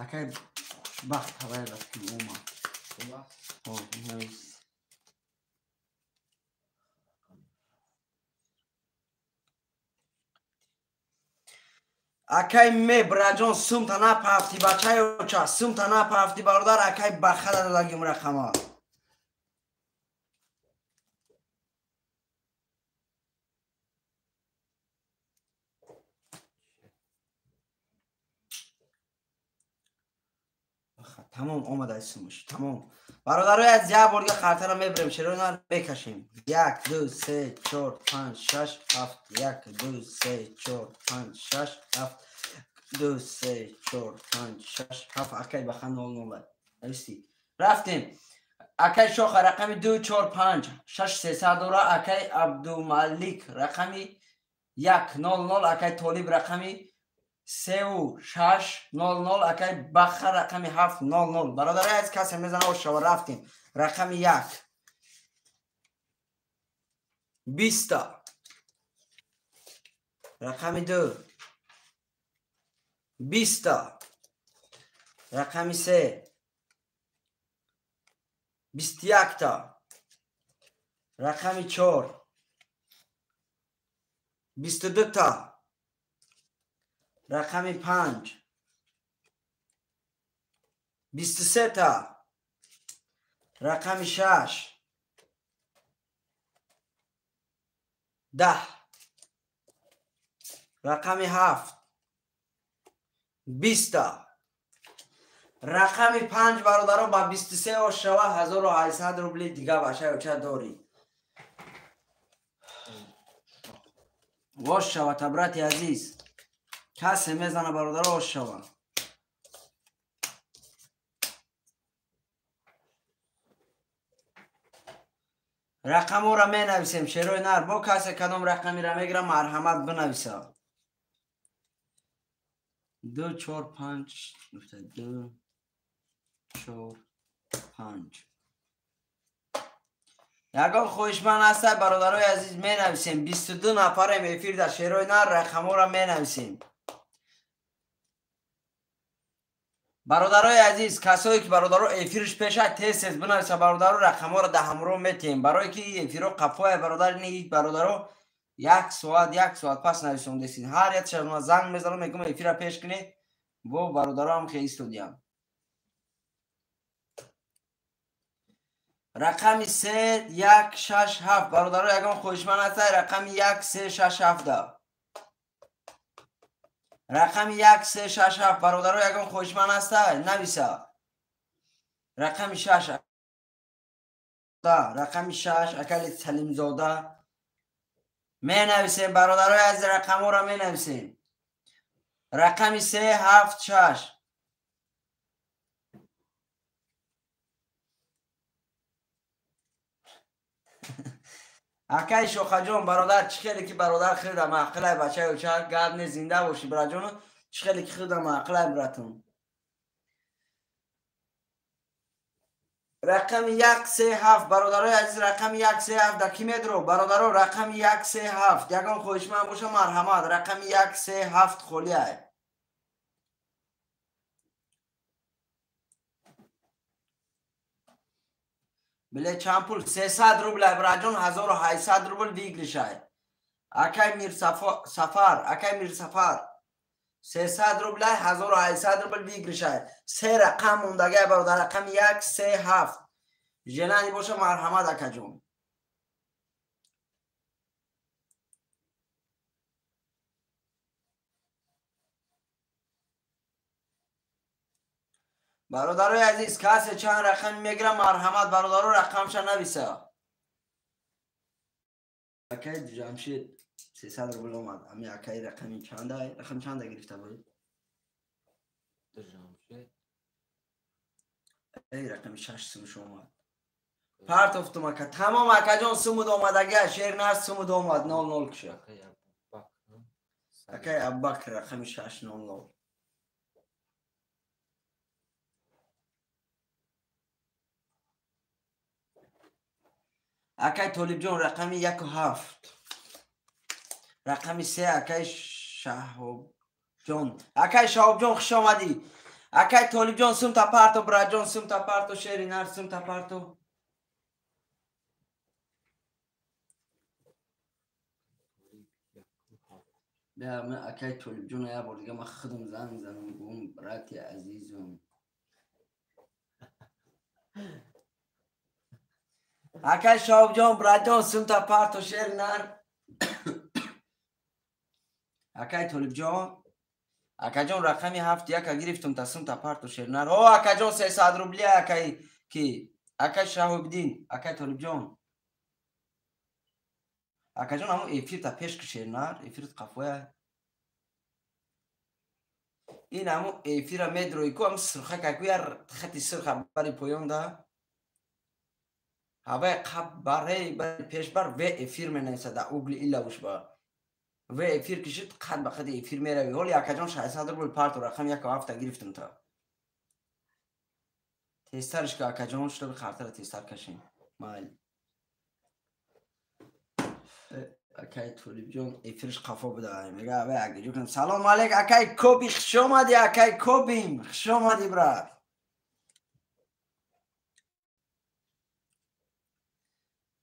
Акай хушбахт ҳавай рафтим омад. Акай ме браҷон сумта напафти бачаёча, сумта напафти бародар, акай Баха дадагим рақама. Тамом омада сумуш, тамом. Бародарои аз як бор дига қартара мебирем, шерои нар мекашем. 1 2 3 4 5 6 7 1 2 3 4 5 6 7 2 3 4 5 6 7 акай Баха 0 0. Нависти. Рафтем. Акай Шоха рақами 2 4 5 6 300 дора, акай Абдумалик рақами 1 0 0, акай Толиб рақами 3 6 0 0, акай Баха рақами 7 0 0. Бародари аз касе мезана ошава рафтем. Рақами 1 20, рақами 2 20, рақами 3 21 та, рақами 4 22 та, рақами 5 23 та, рақами 6 10, рақами 7 20 та. Рақами 5 бародаро ба 23 ошава 1800 рубли дига бачаёча дорӣ. Ошава та брати азиз. Касе мезана бародаро ошава. Рақамҳоро менависем шерои нар. Бо касе кадом рақамиро мегира марҳамат бинависа. 2 4 5 2 4 5. Ягон хоҳишманд ҳастад бародарои азиз менависем. 22 нафарем эфир дар шерои нар, рақамҳоро менависем. Бародарои азиз, касое ки бародаро эфирш пеша тез-тез бинависа бародаро, рақамҳоро дар ҳамроҳ метиҳем. Барое ки эфиро қафоя бародар, ни бародаро як соат пас нависондесин. Ҳар якша ман занг мезанам, мегӯям эфира пеш кунед, бо бародаро ҳам хеле истодиям. Рақами 3 1 6 7 бародаро, ягон хоҳишманд ҳастад? Рақами 1 3 6 7 рақами 1 3 6 7 бародаро, ягон хоҳишманд ҳастад? Нависа. Рақами 6 рақами 6 акали Салимзода менависем бародарои азиз, рақамҳоро менависем. Рақами 3 7 6 акай Шохаҷон бародар, чӣ хеле ки бародар хӯрда маъқилай бачаи оча, гап не, зинда бошӣ бираҷону, чӣ хеле ки хӯрда маъқилай братон. Рақами 1 3 7 бародарои азиз, рақами 1 3 7 да ки медро бародаро? Рақами 1 3 7 ягон хоҳишманд боша марҳамат. Рақами 1 3 7 холиай. Биле чанд пул? 300 рубл ай браҷон, 1800 рубл выигрышай. Акай Мирсафар, акай Мирсафар 300 рубл ай, 1800 рубл выигрышай. Се рақам мондагай бародар, рақами 1 3 7 желани боша марҳамат акаҷон. Бародарои азиз, касе чанд рақами мегирам марҳамат бародаро, рақамша нависа. Акай Ҷамшид 300 рубл омад. Ами акай рақами чанда? Рақам чанда гирифта буд? Ҷамшид. Эй рақами 6 сумш омад. Партофтум ака. Тамом акаҷон, сумуд омадага, шер нар сумуд омад 00 киша. Акай Абубакр рақами 6 00. Акай Толибҷон рақами 1 7. Рақами 3 акай Шаҳобҷон. Акай Шаҳобҷон хуш омадӣ. Акай Толибҷон сумта парто, браҷон сумта парто, шери нар сумта парто. Бя ман акай Толибҷон як бор дига ман худам занг мезанам, гум брати азизум. Акай Шаҳобҷон, браҷон сумта парто, шери нар. Акай Толибҷон, акаҷон рақами 7 1 гирифтум та сумта парто шер нар. О акаҷон 300 рубли акай ки акай Шаҳобиддин, акай Толибҷон. Акаҷон ҳамон эфир та пеш ки шер нар, эфир қафоя. Ин ҳамон эфира медрои ку ҳам сурха каку яр хати сурха бари поён да. Ҳавай қаб барей бари пешбар в эфир менависад да угли илавуш ба. В эфир кишид қад ба қади эфир мерави. Ҳоли акаҷон 600 рубл парто, рақам 1 7 гирифтум та. Тезтарш ка акаҷон, шутоби қартара тезтар кашем. Майли. Акай Толибҷон эфирш қафо буда. Мега авай акаҷон кунам. Салом алейк акай Коби, хуш омадӣ акай Кобим, хуш омадӣ брат.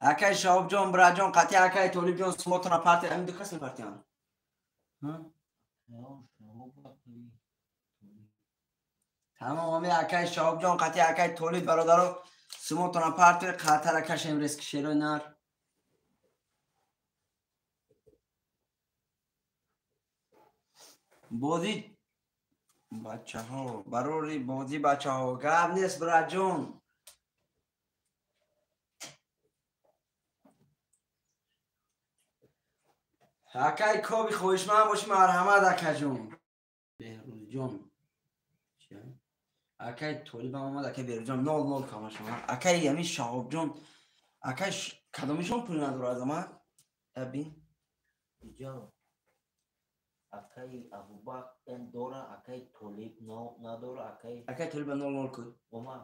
Акай Шаҳобҷон, браҷон, қатъи акай Толибҷон сумотона парти, ҳамин ду кас мепартиям. Тамом, ҳами акай Шаҳобҷон, қатъи акай Толиб бародаро сумотона парти, қатара кашем рески шерои нар. Бозӣ бачаҳо, барори бозӣ бачаҳо, гап нест браҷон. Акай Коби хоҳишманд бошӣ марҳамат акаҷон. Беҳрӯзҷон. Акай Толибам омад, акай Беҳрӯзҷон 00 камашон. Акай ҳамин Шаҳобҷон, акай кадомишон пул надорад аз ма? Бин. Ҷон. Акай Абубакр эн дора, акай Толиб надора, акай Толиб 00 ку. Омад.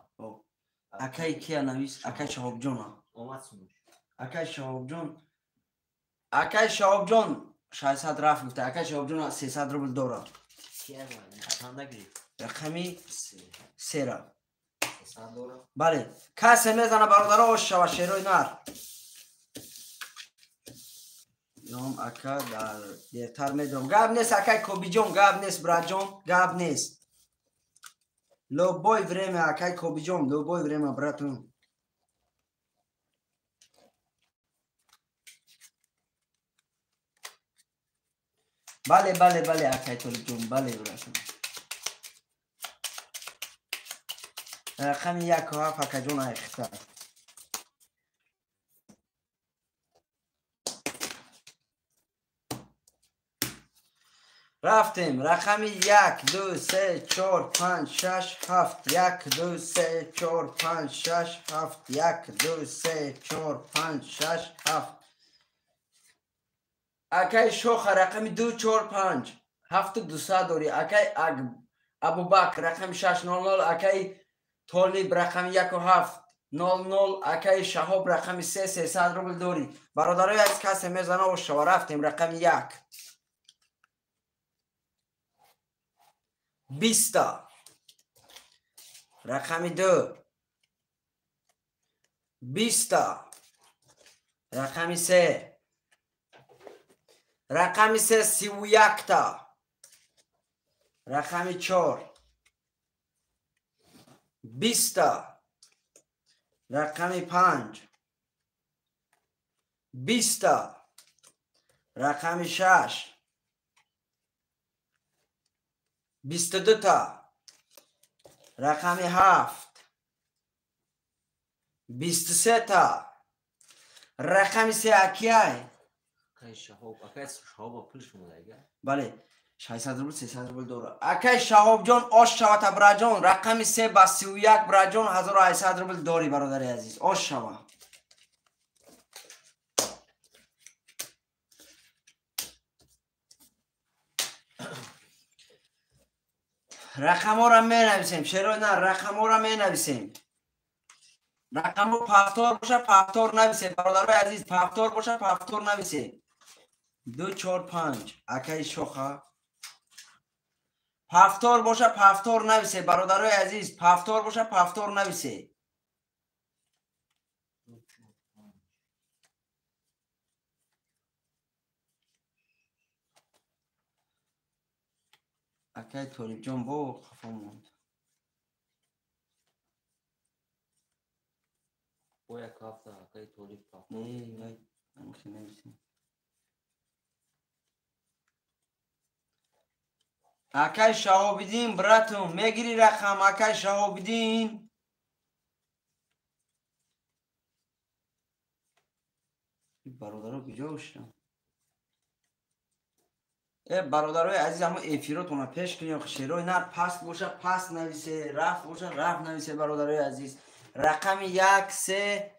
Акай кия навис? Акай Шаҳобҷон. Омад сумуш. Акай Шаҳобҷон. Акай Шаҳобҷон 600 рафт гуфта. Акай Шаҳобҷон 300 рубл дорад. Рақами сера. Бале, касе мезана бародаро ош шава шерои нар. Ном ака дар дертар медом. Гап нест акай Кобиҷон, гап нест братҷон, гап нест. Любой время акай Кобиҷон, любой время братон. Бале, бале, бале акай Толибҷон, бале братон. Рақами 1 ва 7 акаҷон айхта. Рафтем. Рақами 1, 2, 3, 4, 5, 6, 7. 1, 2, 3, 4, 5, 6, 7. 1, 2, 3, 4, 5, 6, 7. Акай Шоха рақами 2, 4, 5. 7 200 дорӣ. Акай Абубакр рақами 6, 0, 0. Акай Толиб рақами 1 7, 0, 0. Акай Шаҳоб рақами 3, 300 рубл дорӣ. Бародарои аз касе мезана ошава. Рафтем. Рақами 1. 20. Рақами 2. 20. Рақами 3. Рақами 3 31. Рақами 4. 20. Рақами 5. 20. Рақами 6. 22. Рақами 7. 23. Рақами 3 акияй. Бале, 600 рубл, 300 рубл дора. Акай Шаҳобҷон, ош шава браҷон. Рақами 3 ба 31 браҷон 1800 рубл дорӣ бародари азиз. Ош шава. Рақамҳоро менависем. Шерои на, рақамҳоро менависем. Рақамҳо пафтор боша, пафтор нависем. Бародарои азиз, пафтор боша, пафтор нависем. 2, 4, 5. Акаи Шоха. Пафтор боша, пафтор нависе. Бародарои азиз, пафтор боша, пафтор нависе. Акай Толибҷон бо хафо монд. Бо як ҳафта акай Толиб хафо. Не, вай, амхи нависем. Акай Шаҳобиддин, братум, мегири рақам, акай Шаҳобиддин. Бародаро куҷо шуданд? Бародарои азиз, ҳамо эфиротона пеш кунем. Шерои нар паст боша, паст нависе, рафт боша, рафт нависе, бародарои азиз. Рақами 1, 3,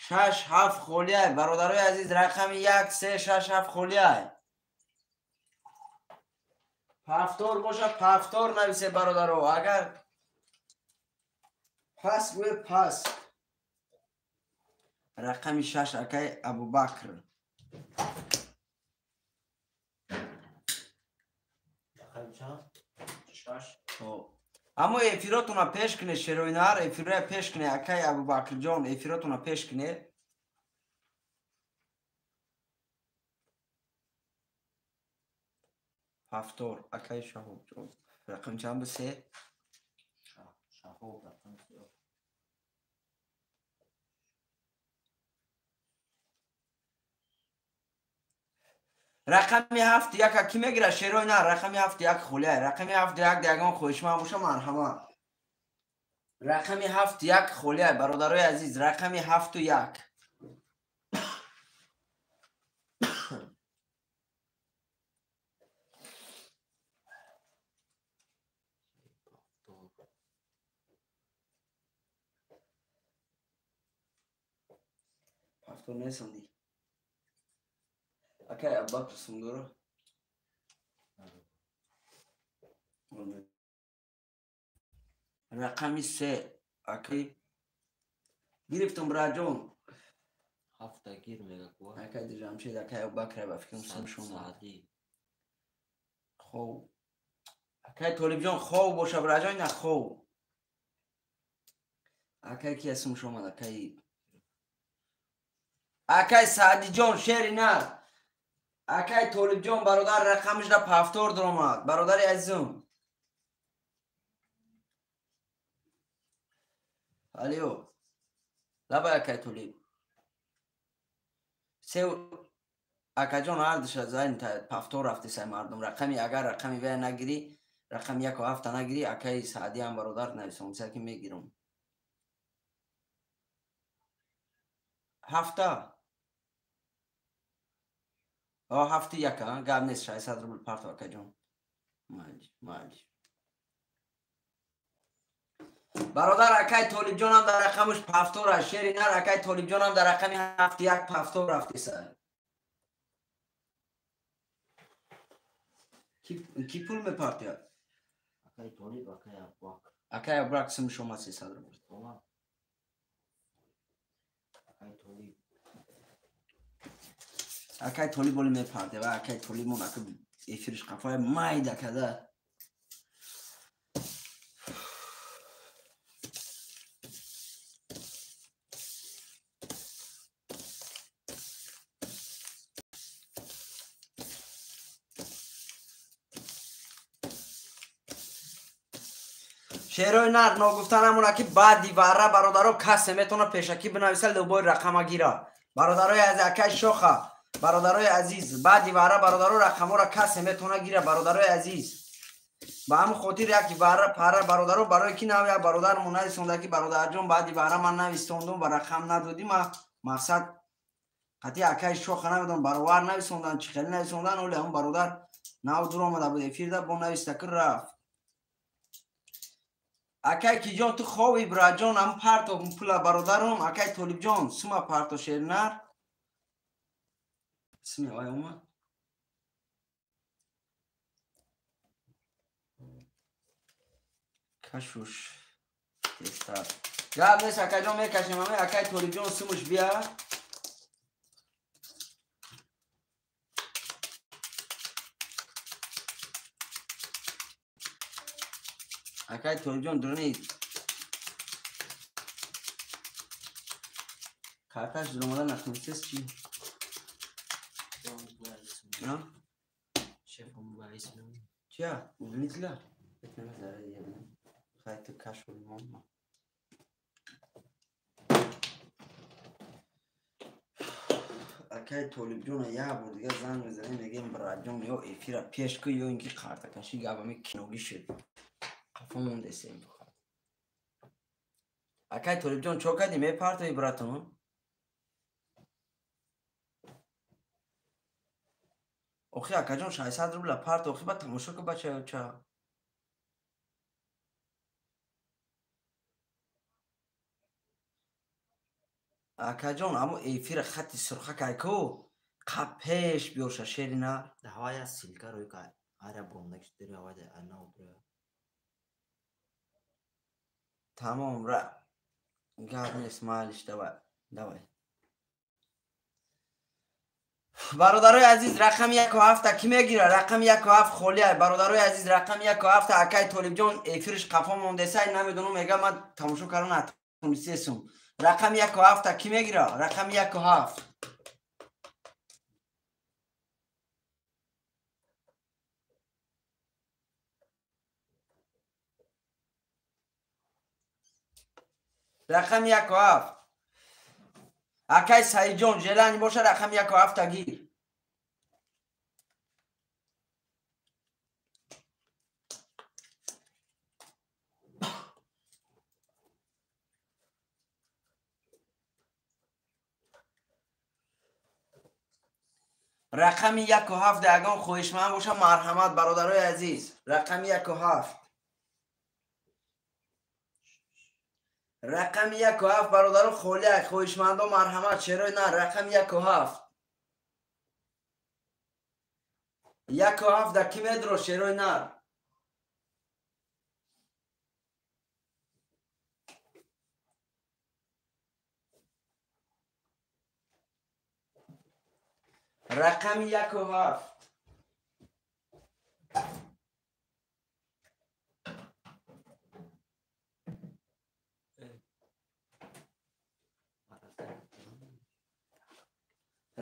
6, 7 холиай. Бародарои азиз, рақами 1, 3, 6, 7 холиай. Пафтор боша, пафтор нависе, бародаро. Агар пас гӯе, пас. Рақами 6 акай Абубакр. Аммо эфиротона пеш куне, шероинар, эфироя пеш куне, акай Абубакрҷон, эфиротона пеш куне. Пафтор, акай Шаҳобҷон. Рақам чанд буд? 3? Шаҳоб рақам 3. Рақами 7 1 ки мегирад? Шерои на, рақами 7 1 холиай. Рақами 7 1 ягон хоҳишманд боша, марҳамат. Рақами 7 1 холиай, бародарои азиз, рақами 7 1. Пафтор несанди. Акай Аббакр сум дора? Рақами 3 акай гирифтум браҷон. Ҳафта гир мега кува. Акай Ҷамшед, акай Абубакр ба фикрам сум шумо. Хоб, Акай Толибҷон хов боша, бираҷон, ина хов. Акай ки исмш омад, акай. Акай Саъдиҷон, шери нар. Акай Толибҷон, бародар, рақамаш да пафтор даромад. Бародари азизум. Алё. Лабай, акай Толиб. Се акаҷон ҳардуша зайн пафтор рафтесай мардум. Рақами агар рақами вая нагирӣ, рақами яку ҳафта нагирӣ, акаи Саъдиам бародар нависонса ки мегирам. Ҳафта. О, ҳафти яка, гап нест, 600 рубл партов, акаҷон. Майли, майли. Бародар, акай Толибҷонам дар рақамаш пафтор аст. Шери нар, акай Толибҷонам дар рақами ҳафти як пафтор рафтеса. Ки пул мепартояд? Акай Толиб, акай Абубакр. Акай Абубакр сумаш омад 300 рубл. Омад. Акай Толиб. Акай Толиб оли мепарде ва акай Толибмон ака эфириш қафоя майда када. Шерои нар, ногуфта намона ки баъди варра, бародаро, касе метавона пешакӣ бинависа, любой рақама гира. Бародарои азиз, акай Шоха, бародарои азиз, баъди варра, бародаро, рақамҳоро касе метавона гира, бародарои азиз. Ба ҳамин хотир яки варра пара, бародаро, барои ки нав як бародармон нависонда ки бародарҷон, баъди варра ман нависондум ва рақам надодӣ, ма мақсад қатъи акай Шоха намедонам баровар нависондан, чӣ хеле нависондан, оли ҳамн бародар нав дур омада буд эфирда, бо нависта ки рафт. Акай Киҷон, ту хови, бираҷон, ам парто пула бародарум, акай Толибҷон, сума парто шернар. Исми ой омад. Кашуш. Тестар. Гап нест, акайҷон, мекашем аме, акай Толибҷон сумуш бия. Акай Толибҷон дуруни карташ дуромада натунистест чи? Чия? Удлитля? Хай ту кашул мама. Акай Толибҷона як бор дига занг мезанем, мегем бираҷон, ё эфира пеш ку, ё ин ки картакашӣ гапами киногӣ шуд. Қафо мондесем. Акай Толибҷон, чо кардӣ? Мепартои братон? Охи акаҷон, 600 рубла парто, охи ба тамошо ку бача ча. Акаҷон, амо эфира хати сурха кай ку, қапеш биёша шери нар. Ҳавая ссылка рӯй кай. Ара брондагиш дери ҳавая ана удра. Тамом, ра. Гап нест, майлиш, давай, давай. Бародарои азиз, рақами яку ҳафта кӣ мегира? Рақами яку ҳафт холия. Бародарои азиз, рақами яку ҳафта акай Толибҷон эфириш қафо мондесай, намедонам, мега ман тамошо кардан натонистесум. Рақами яку ҳафта кӣ мегира? Рақами яку ҳафт. Рақами яку ҳафт. Акай Саидҷон, желани боша, рақами яку ҳафта гир. Рақами яку ҳафт ягон хоҳишманд боша, марҳамат, бародарои азиз. Рақами яку ҳафт. Рақами яку ҳафт, бародаро, холия, хоҳишмандо марҳамат, шерои на, рақами яку ҳафт. Яку ҳафт да ки медро шерои нар? Рақами яку ҳафт.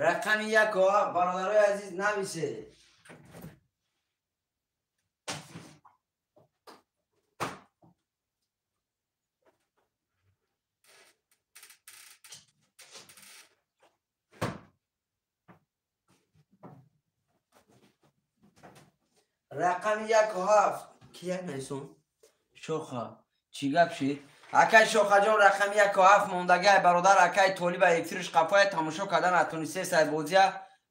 Рақами 1 ва 7 бародарои азиз нависе. Рақами 1 ва 7 ки як нависон? Шоха, чӣ гап шид? Акай Шохаҷон, рақами 1 ва 7 мондагай, бародар. Акай Толиба эфирш қафоя тамошо карда натонистесай бозия.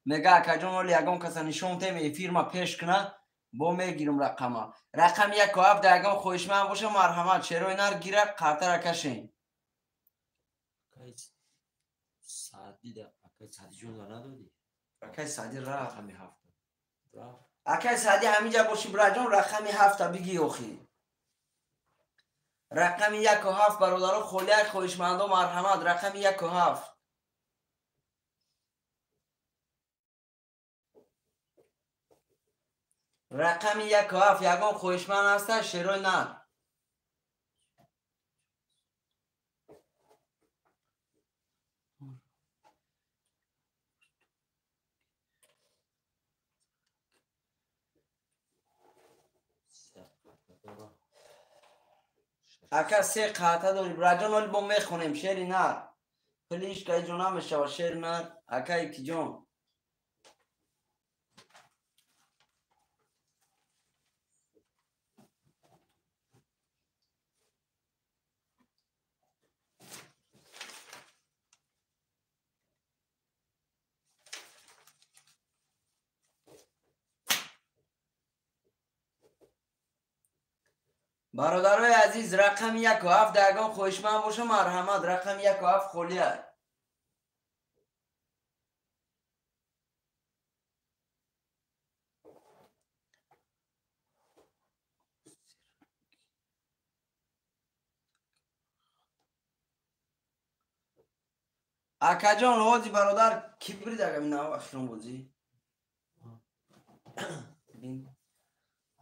Мега, акаҷон, оли ягон каса нишон тем, эфирма пеш куна, бо мегирам рақама. Рақами 1 ва 7 да ягон хоҳишманд боша, марҳамат, шерои нар гира, қартара кашем. Акай Саъди да, акай Саъдиҷон да надодӣ? Акай Саъди рафт. Рақами ҳафта. Рафт. Акай Саъди, ҳамиҷа боши, бираҷон, рақами ҳафта биги охи. Рақами 1 ва 7, бародаро, холияк, хоҳишмандо, марҳамат, рақами 1 ва 7. Рақами 1 ва 7, ягон хоҳишманд ҳаста, шерои нар? Се қата дора. Ака, се қата дори, бираҷон, оли бо мехонем, шери нар. Пилиш каиҷо намешава, шери нар, акаи киҷон. Бародарои азиз, рақами 1 ва 7 да ягон хоҳишманд боша, марҳамат, рақами 1 ва 7 холия. Акаҷон, ҳози бародар ки бурид, ага нав ахирон бозӣ? Бин.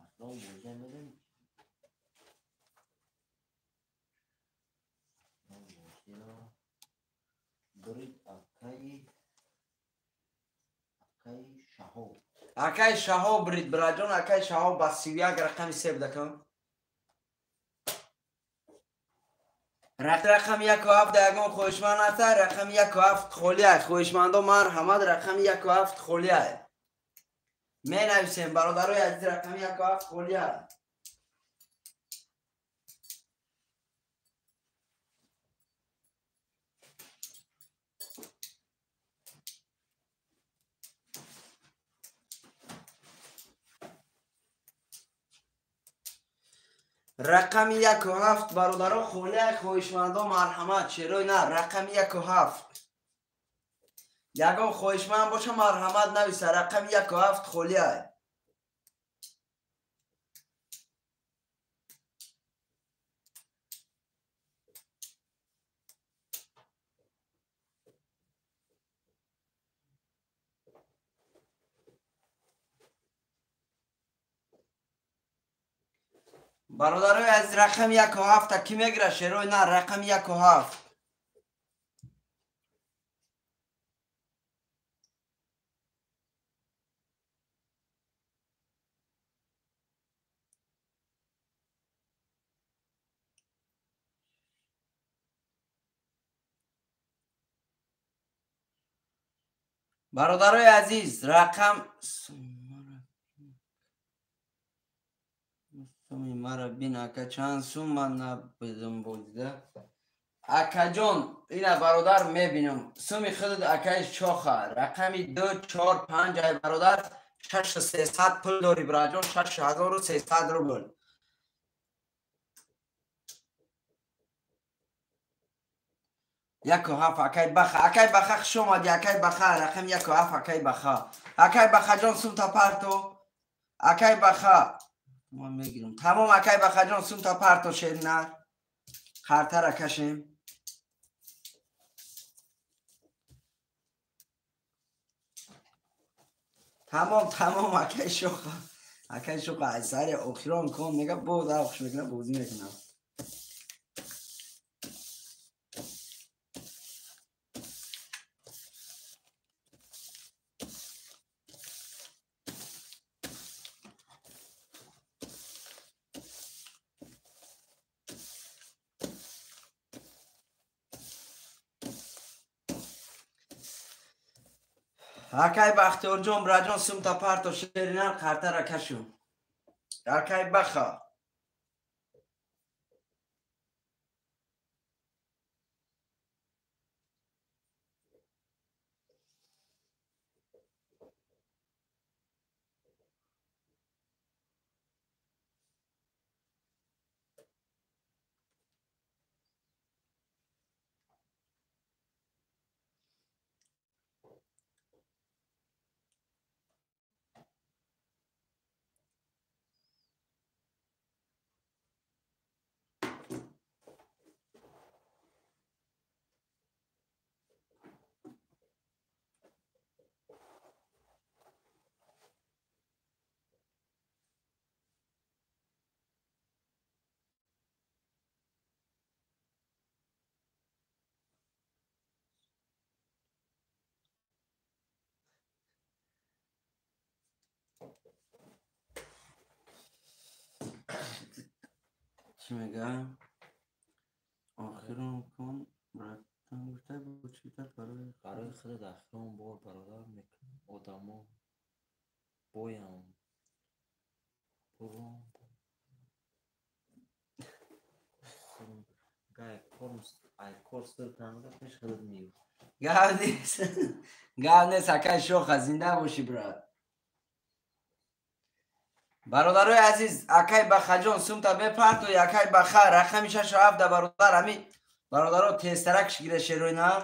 Ахирон бозиам медонӣ? Ахирон бозиро бурид акаи Шаҳоб. Акаи Шаҳоб бурид, бираҷон, акаи Шаҳоб ба 31 рақами се будакам. Рақами 1 ва 7 да ягон хоҳишманд ҳаста? Рақами 1 ва 7 холия, хоҳишмандо, марҳамат, рақами 1 ва 7 холия. Менависем, бародарои азиз, рақами 1 ва 7 холия. Рақами 1 ва 7, бародаро, холия, хоҳишмандо, марҳамат, шерои нар, рақами 1 ва 7. Ягон хоҳишманд боша, марҳамат, нависа, рақами 1 ва 7 холия. Бародарои азиз, рақами 1 ва 7-та кӣ мегира, шерои нар, рақами 1 ва 7? Бародарои азиз, рақам суми мара бин, ака, чанд сум ман набидум бозида. Акаҷон, ина бародар, мебинам суми худат, акаи Шоха, рақами ду, чор, панҷ. Ай бародар, 6300 пул дорӣ, бираҷон, 6300 рубл. 1 ва 7, акай Баха, акай Баха, хуш омадӣ, акай Баха, рақами 1 ва 7, акай Баха. Акай Бахаҷон, сумта парто, акай Баха, ман мегирам. Тамом, акай Бахаҷон, сумта парто, шеринар, қартара кашем. Тамом, тамом, акай Шоха. Акай Шоха аз сари охирон кон мега, боз авхш мекуна, бозӣ мекунам. Акай Бахтиёрҷон, браҷон, сумта парто шеринар қартара кашу. Акай Баха. Чӣ мегӯям? Охирон кун братан гуфта буд читар барои худат охирон бор бародар мекунам. Одамо боям бурон гай кор сир канада пеш худат меёфт. Гап нест. Гап нест, акай шоха, зинда бошӣ, брат. Бародарои азиз, акай Бахаҷон сумта бепартои, акай Баха рақами 6 7 бародар, ҳами бародаро тезтаракш гире шерои нар.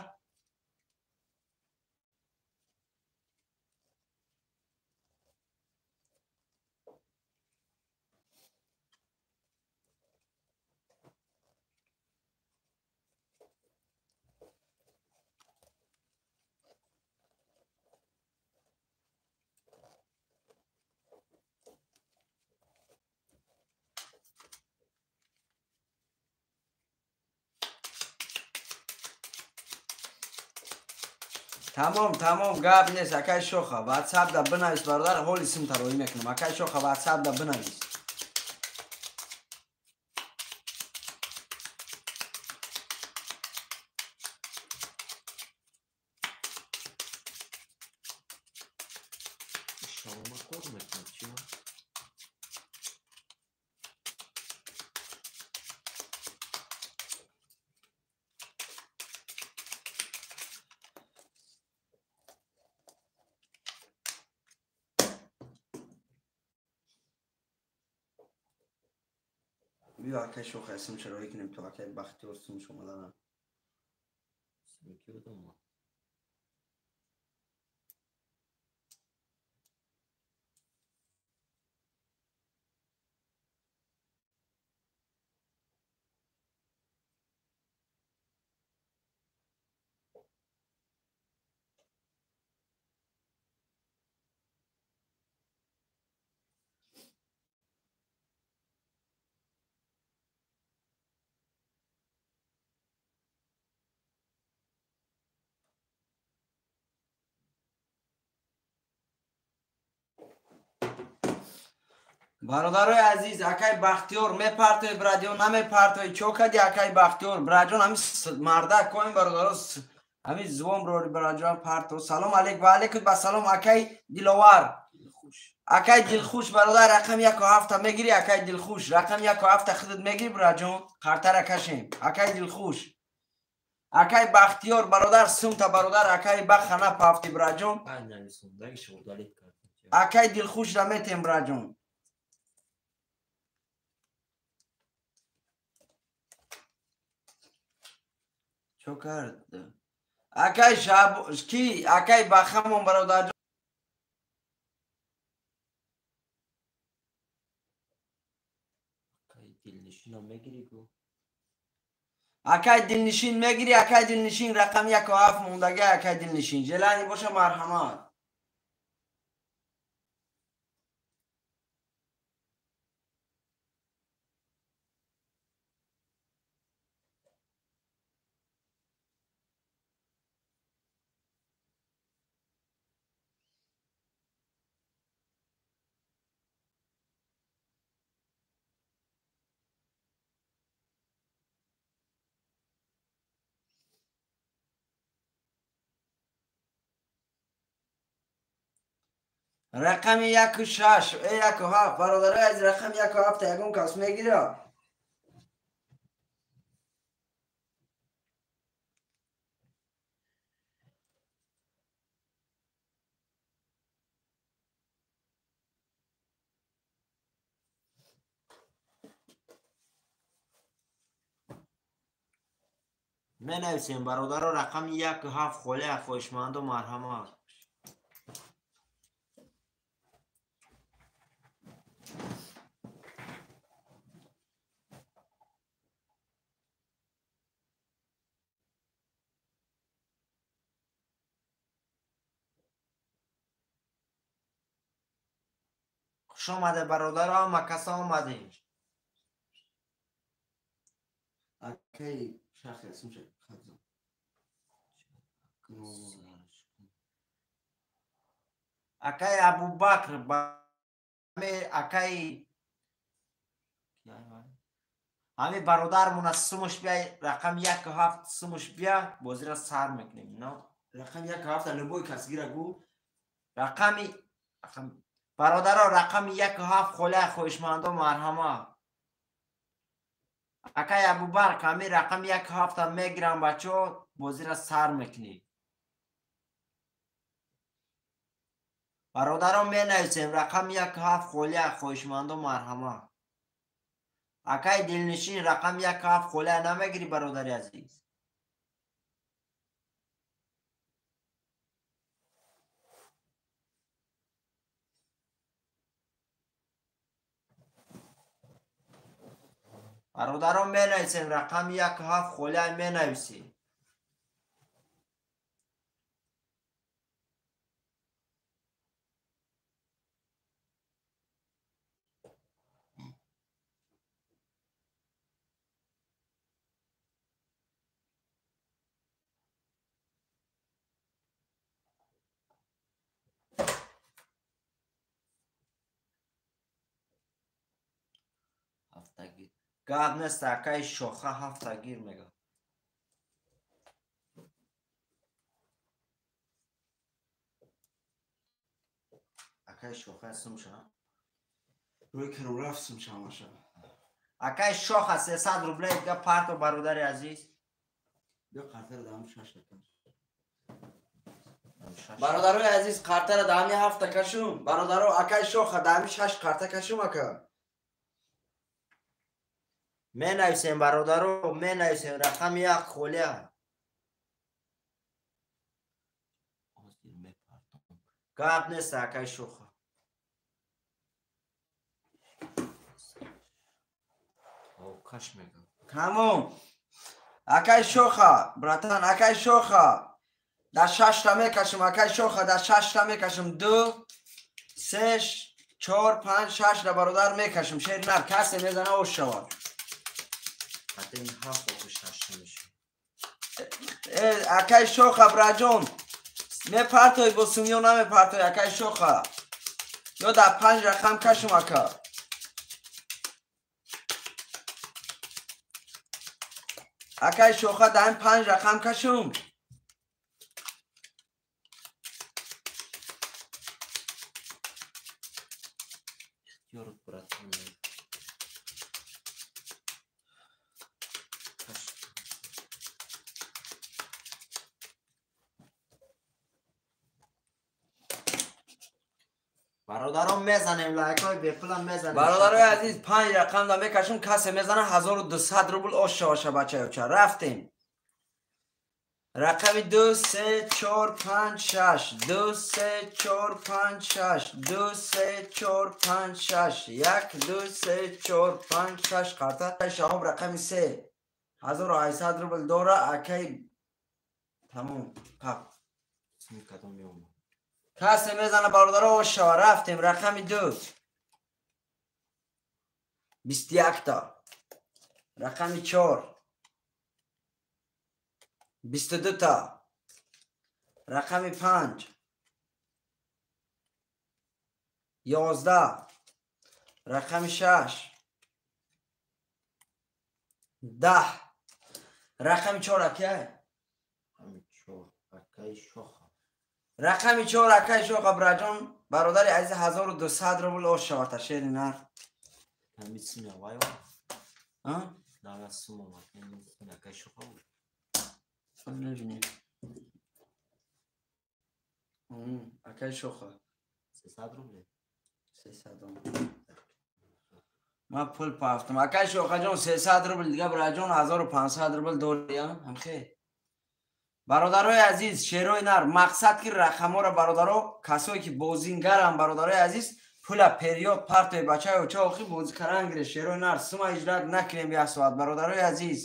Тамом, тамом, гап нест, акай шоха. WhatsApp да бинавис, бародар, ҳоли сумта роӣ мекунам. Акай шоха, WhatsApp да бинавис. Шалома кор мекунад чӣ? Биё, акай шоха, сумша роӣ кунем то акай Бахтиёр сумш омаданам. Суми ки будам ман? Бародарои азиз, акай Бахтиёр мепартои, брат, ё намепартои? Чо кади, акай Бахтиёр? Браҷон, ҳами мардак коин, бародаро, ҳами звон рори, браҷон, парто. Салом алейк, ва алейкум ба салом, акай Диловар. Акай Дилхуш, бародар, рақами 1 7 мегири, акай Дилхуш, рақами 1 7 худат мегири, браҷон, қартара кашем. Акай Дилхуш. Акай Бахтиёр, бародар, сумта, бародар, акай Баха напафти, браҷон. Ай нависондаги удалить кардам. Акай Дилхушра метем, браҷон. Чо кард? Акай Шаб ки, акай Бахамон, бародарҷон. Акай Дилнишина мегирӣ гу? Акай Дилнишин мегири, акай Дилнишин, рақами 1 7 мондага, акай Дилнишин. Желание боша, марҳамат. Рақами 1 6, 1 7, бародарои азиз, рақами 1 7 ягон кас мегирад? Менависем, бародаро, рақами 1 7 холия, хоҳишманду марҳамат. Хуш омаде, бародаро, ҳама каса омадем. Акай шахе сумша хадзо. Акай Абубакр, акай ҳами бародармона сумуш бия, рақами 1 7 сумуш бия, бозира сар мекунем. Но рақами 1 7 любой кас гира, гу. Рақами, бародаро, рақами 1 7 холия, хоҳишмандо марҳамат. Акай Абубакр, ҳами рақами 1 7 мегирам, бачаҳо, бозира сар мекунем. Бародарон, менависем, рақами 1 7 холия, хоҳишмандо марҳамат. Акай Дилнишин, рақами 1 7 холия намегирӣ, бародари азиз? Бародарон, менависем, рақами 1 7 холия менависем. Ҳафтагир гап нест, акаи Шоха, ҳафтагир мега. Акаи Шоха сумша. Рӯй кардам, рафт сумша маша. Акаи Шоха, 300 рублей дига парто, бародари азиз. Биё, қартара даҳам шаш каш. Бародарои азиз, қартара даҳами ҳафта кашум. Бародаро, акаи Шоха, даҳами шаш қарта кашум, ака. Менависем, бародаро, менависем, рақами 1 холия. Гап нест, акаи Шоха. Каш мегам. Тамом. Акаи Шоха, братан, акаи Шоха. Дар шашта мекашам, акаи Шоха, дар шашта мекашам. Ду, се, чор, панҷ, шаш да, бародар, мекашам. Шери нар касе мезана, ош шавад. Ҳатто ин ҳафт охи шашта мешавад. Акаи Шоха, браҷон, мепартои бо сум ё намепартои, акаи Шоха? Ё дар панҷ рақам кашум, ака? Акаи Шоха, дар ин панҷ рақам кашум? Ихтиёрат, братан. Каш. Бародарон, мезанем, лайкҳои бепулам мезанем. Бародарои азиз, панҷ рақам да мекашум, касе мезана, 1200 рубл ош шаваша, бачаёча. Рафтем. Рақами ду, се, чор, панҷ, шаш, ду, се, чор, панҷ, шаш, ду, се, чор, панҷ, шаш, як, ду, се, чор, панҷ, шаш қарта. Шаҳоб рақами се 1800 рубл дора, акай. Тамом, пап. Суми кадом меомад? Касе мезана, бародаро, ош шава. Рафтем. Рақами ду 21-та, рақами чор 22-та, рақами панҷ 11, рақами шаш 10, рақами чор, акай. Ҳами чор, акаи Шоха. Рақами чор, акаи Шоха, браҷон. Бародари азиз 1200 рубл ош шавата шери нар. Ҳамин суми вай. А? Нава сума омад. Акай шоха буд. Мебинем. Акай шоха. 300 рубле. 300 рубл. Ман пул пафтам. Акай шохаҷон 300 рубл дига бираҷон 1500 рубл дори, ҳамхе. Бародарои азиз, шерои нар, мақсад ки рақамҳоро бародаро, касое ки бозингарам бародарои азиз, пула период партои бачаи оча охи бозӣ каран гире шерои нар, сума иҷрат накунем як соат бародарои азиз.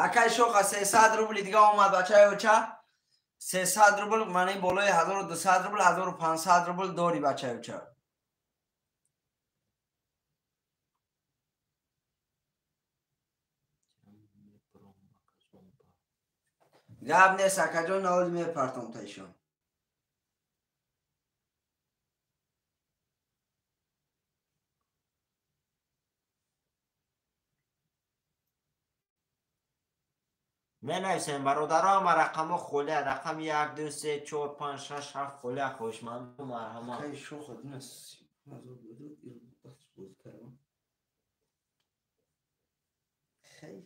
Акай шоха 300 рубли дига омад бачаи оча. 300 рубл маъни болои 1200 рубл 1500 рубл дори бачаи оча. Гап нест акаҷон, навози мепартом та ишон. Менависем бародаро, ама рақамҳо холия, рақами 1 2 3 4 5 6 7 холия, хоҳишманду марҳамат. Акай шоха динас бозӣ кардам. Хей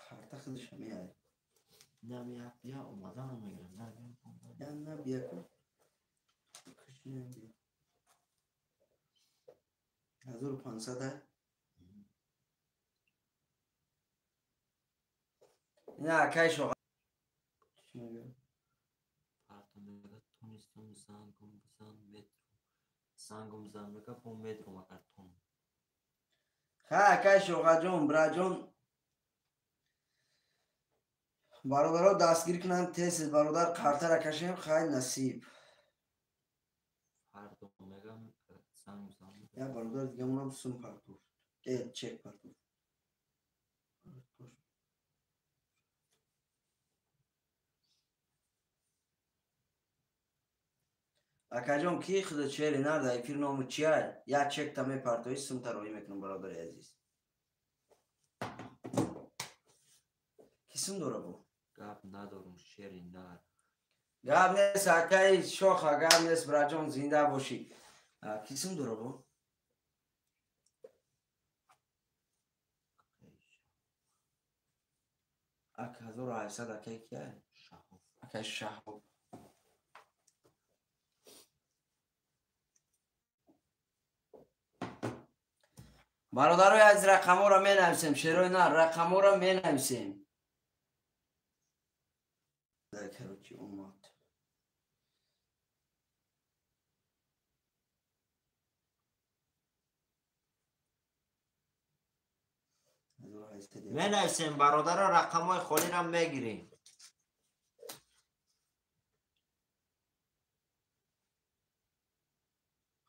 қарта худаш меяд. На бия, бия омадан намегирам. На бия. Я на бия ку. Кашина бия. 1500. На акай шоха. Чӣ мегӯяд? Парто мега тунистум зангум бизан метру. Зангум зан мега бо метру магар тун. Ха акай шохаҷон, бираҷон. Бародаро дастгир кунанд тез бародар қартара кашем, хай насиб. Фардо мегам занг зан. Я бародар дигамонам сум партофт. Чек партофт. Акаҷон ки худо чери нар дар эфир ному чия? Я чекта мепартои сумта роӣ мекунам бародари азиз. Ки сум дора бо? Гап надорум шери нар. Гап нест акаи шоха, гап нест бираҷон, зинда бошӣ. Ки сум дора бо? Ак 1800 акаи кия? Шаҳоб. Акаи Шаҳоб. Бародарои азиз, рақамҳоро менависем, шерои нар, рақамҳоро менависем. Короче, омад. Менависем бародаро, рақамҳои холиро мегирем.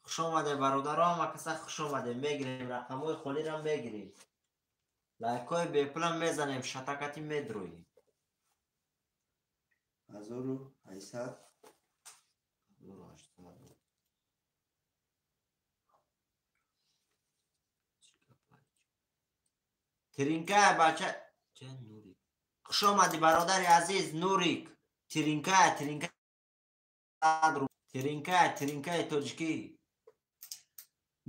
Хуш омадед бародаро, ҳама каса хуш омадед. Мегирем рақамҳои холиро мегирем. Лайкҳои бепулам мезанем, шатакати медроем. 1800. 1800. Тиринка бача. Нурик. Хуш омадӣ бародари азиз Нурик. Тиринка, тиринка, тиринка, тиринкаи тоҷикӣ.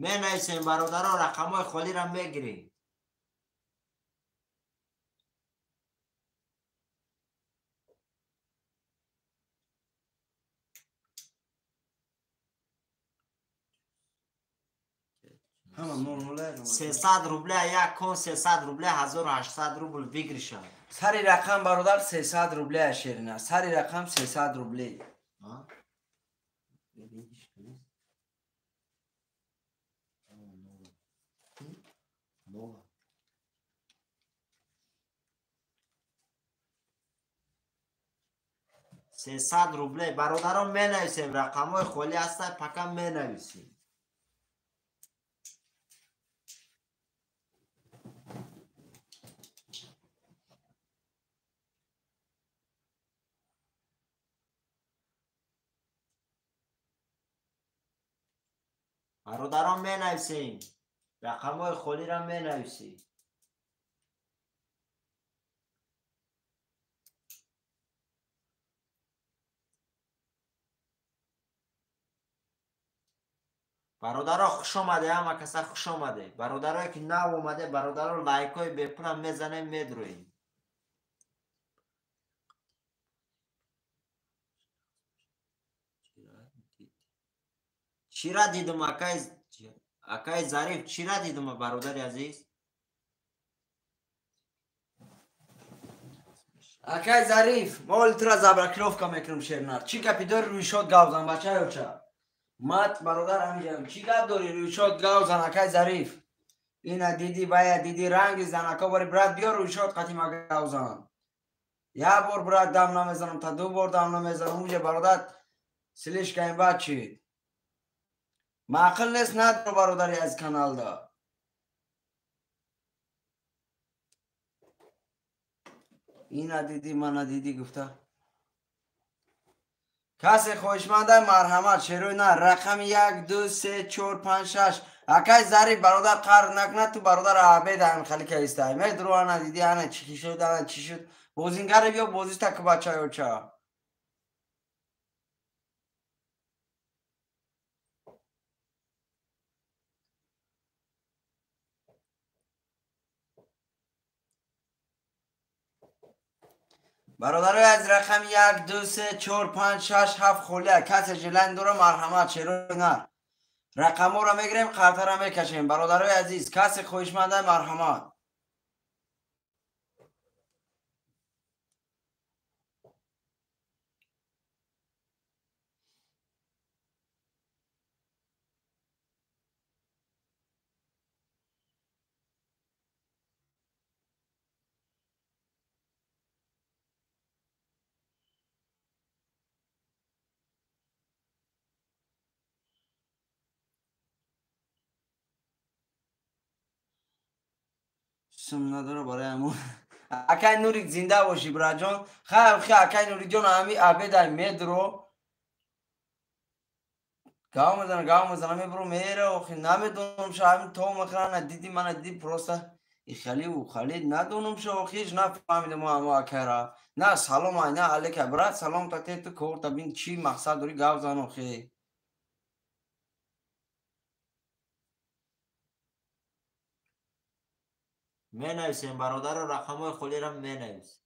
Менависем бародаро, рақамҳои холиро мегирем. Ҳама нол нуле. 300 рубля як кон, 300 рубля 1800 рубл выигрыша. Сари рақам бародар 300 рубля шерина. Сари рақам 300 рубле. А? Нола. 300 рубле бародарон менависем, рақамҳои холӣ ҳастанд, пока менависем. Бародарон менависем, рақамҳои холиро менависем. Бародаро хуш омаде, ҳама каса хуш омаде. Бародарое ки нав омаде, бародаро лайкҳои бепулам мезанем, медроем. Чира дидум, акай Зариф, чира дидум, бародари азиз? Акай Зариф, мо оли тура заблокировка мекунем, шернар. Чӣ гапи дори рӯйшод гавзан, бачаёча? Мат бародар ҳамиҷам. Чӣ гап дори рӯйшод гавзан, акай Зариф? Ина диди, бая диди, ранги занако бори, брат, биё рӯйшод қатима гавзан. Як бор, брат, дам намезанам, та ду бор дам намезанам, уҷа бародар слишком бачид. Маъқил нест, надро бародари аз каналда. Ина диди, мана диди гуфта. Касе хоҳишманда марҳамат, шерои на, рақами 1, 2, 3, 4, 5, 6. Акай Зариф бародар қарр накунад, ту бародар абед ҳам хали каистай. Медро ана диди, ана чӣ шуд, ана чӣ шуд. Бозингаре биё бозиста ку бачаёча. Бародарои аз рақами 1, 2, 3, 4, 5, 6, 7 холия. Касе желание дора марҳамат, шерои нар. Рақамҳоро мегирем, қартара мекашем. Бародарои азиз, касе хоҳишманда марҳамат. Сум надора барои ҳамун. Акай Нурик зинда бошӣ, браҷон. Хайр, хи акай Нурикҷон ҳами абедай медро. Гав мезана, гав мезана, мебро мера, охи намедонам ша ҳамин то мехрана диди мана диди просто ихали ухали надонам ша охи ҳеҷ нафаҳмидам ҳамо акайра. На салом ай, на алейка брат, салом та те ту кор та бин чӣ мақсад дорӣ гав зан охи. Менависем бародаро, рақамҳои холиро менависем.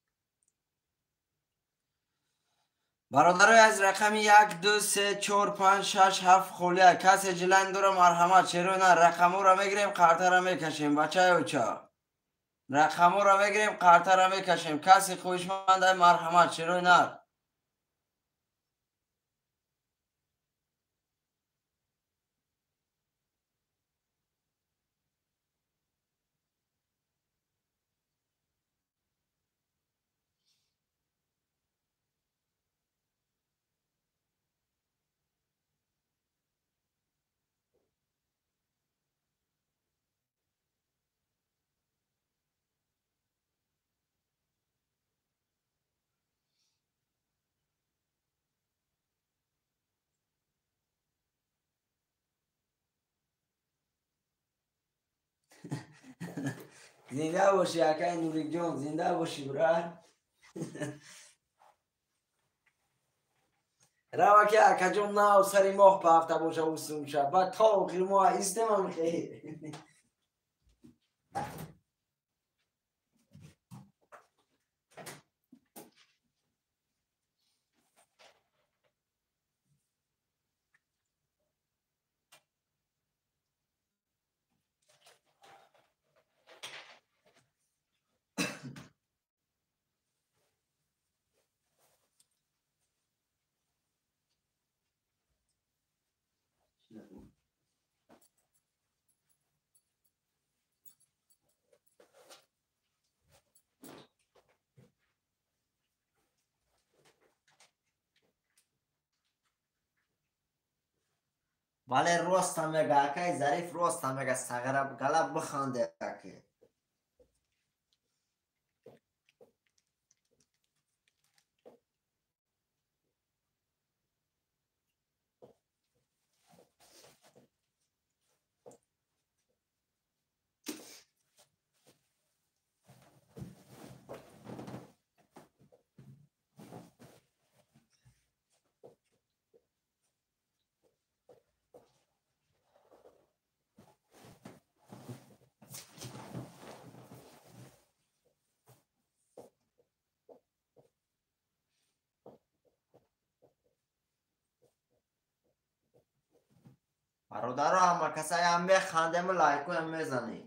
Бародарои аз рақами 1, 2, 3, 4, 5, 6, 7 холия. Касе желание дора марҳамат, шерои на, рақамҳоро мегирем, қартара мекашем, бачаёча. Рақамҳоро мегирем, қартара мекашем. Касе хоҳишманда марҳамат, шерои нар. Зинда бошӣ, акай Нурикҷон, зинда бошӣ, брат. Рава ки акаҷон нав сари моҳ пафта боша усумша, баъд то охири моҳ истемам хе. Бале, роста мега, акай Зариф роста мега, сағира гала биханде аке. Бародаро, ҳама касаям механдем, лайкоям мезанем,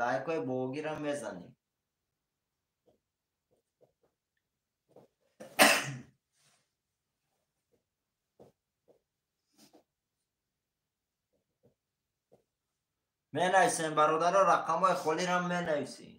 лайкои богирам мезанем. Менависем, бародаро, рақамҳои холирам менависем.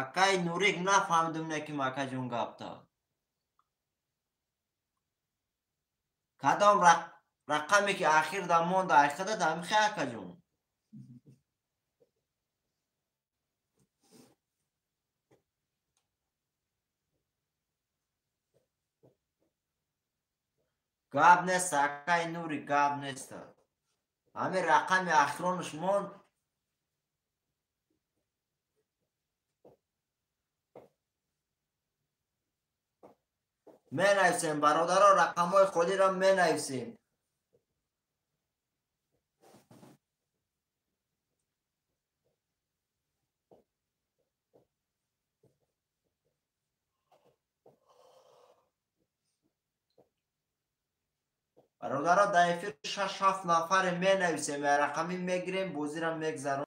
Акай Нурик, нафаҳмидум, не ки акаҷон гапта. Кадом рақаме ки ахир да монда, айхада дамихе, акаҷон? Гап нест, акай Нури, гап нест. Ҳамин рақами ахиронаш монд. Менависем, бародаро, рақамҳои холиро менависем. Бародаро, дар эфир 6-7 нафаре менависем, рақамӣ мегирем, бозиро мегзарон.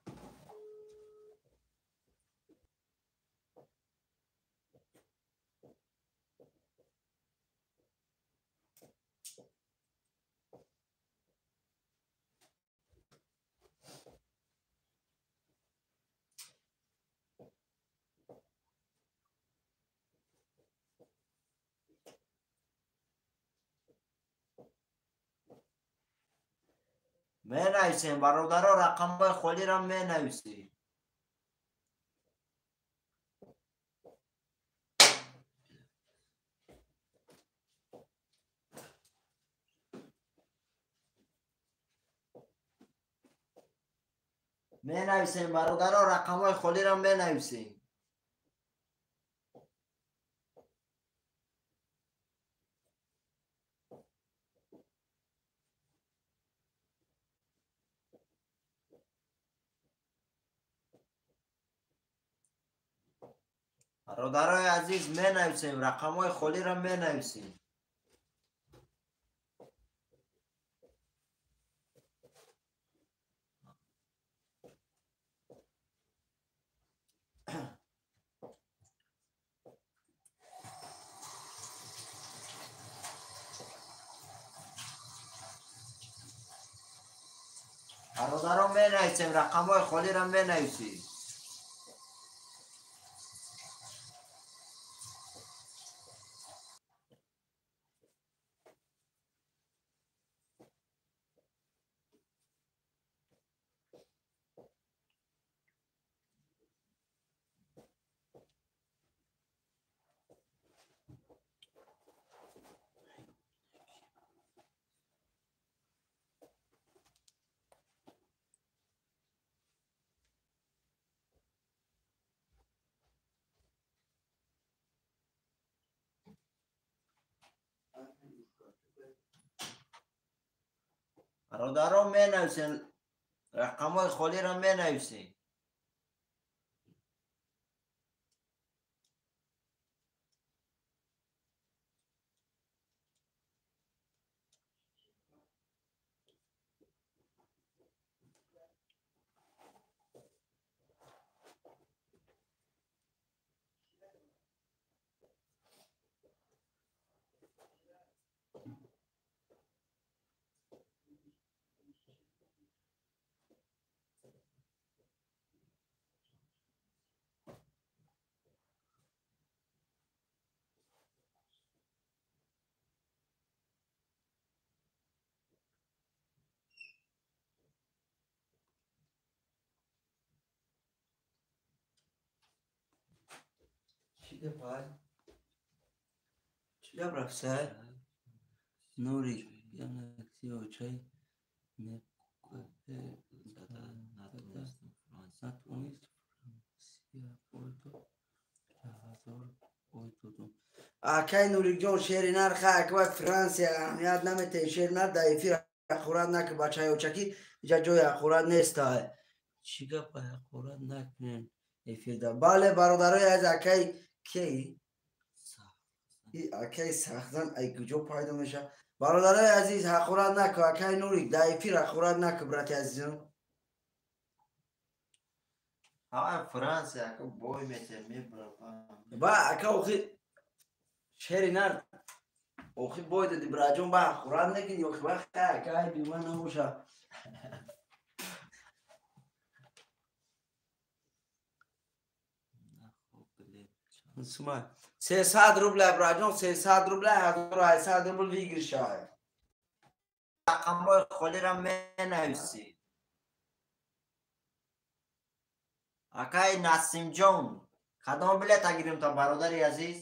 Менависем, бародаро, рақамҳои холиро менависем. Менависем, бародаро, рақамҳои холиро менависем. Бародарои азиз, менависем, рақамҳои холиро менависем. Бародаро, менависем, рақамҳои холиро менависем. Бародаро, менависем, рақамҳои холиро менависем. гапай? Чӣ гап рафсай? Нурик, чай акай Нурикҷон, шери нарха аква Франсия аҳамият наметаҳи. Шери нар дар эфир ҳақорат наки, бачаи очакӣ, иҷа ҷои ҳақорат нестай. Чӣ гапай, ҳақорат накунем эфирда. Бале, бародарои аз акай кей акай сахтзан ай куҷо пайдо мешавад? Бародарои азиз, ҳақорат наку, акай Нурик, дар эфир ҳақорат наку, брати азизам. Франсия ака бой метем мебарам. Ба ака охи шери нар охи бой дади, браҷон, ба ҳақорат накунӣ охи, ба ака айби ман набоша. Сумай. 300 рубля, браҷон, 300 рубля, 1800 рубл выигрышай. Рақамҳои холиро менависӣ. Акай Насимҷон, кадом билета гирем то, бародари азиз?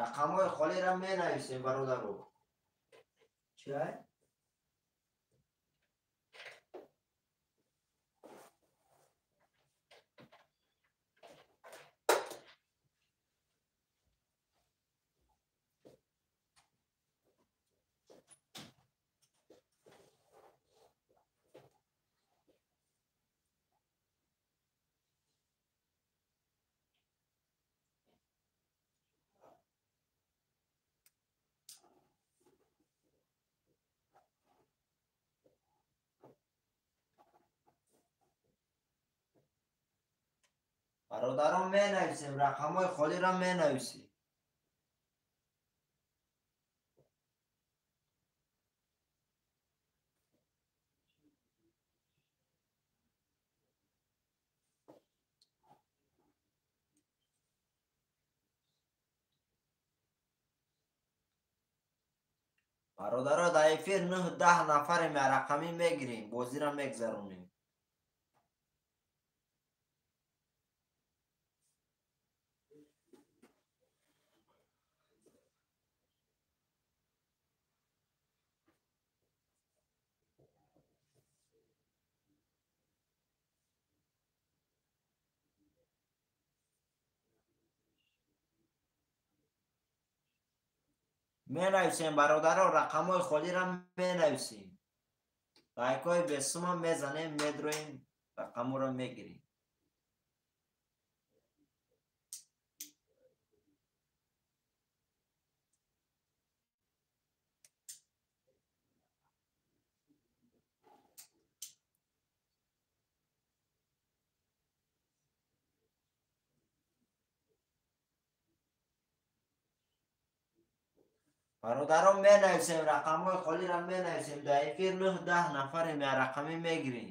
Рақамҳои холиро менависем, бародаро. Чай? Бародарон, менависем, рақамҳои холиро менависем. Бародаро, дар эфир 9-10 нафарем, рақамӣ мегирем, бозиро мегзаронем. Менависем, бародаро, рақамҳои холиро менависем. Лайкҳои бесума мезанем, медроем, рақамҳоро мегирем. Бародарон, менависем, рақамҳои холиро менависем. Дар эфир 9-10 нафарем, рақамӣ мегирем.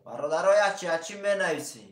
Бародаро, ячи ячи менависем.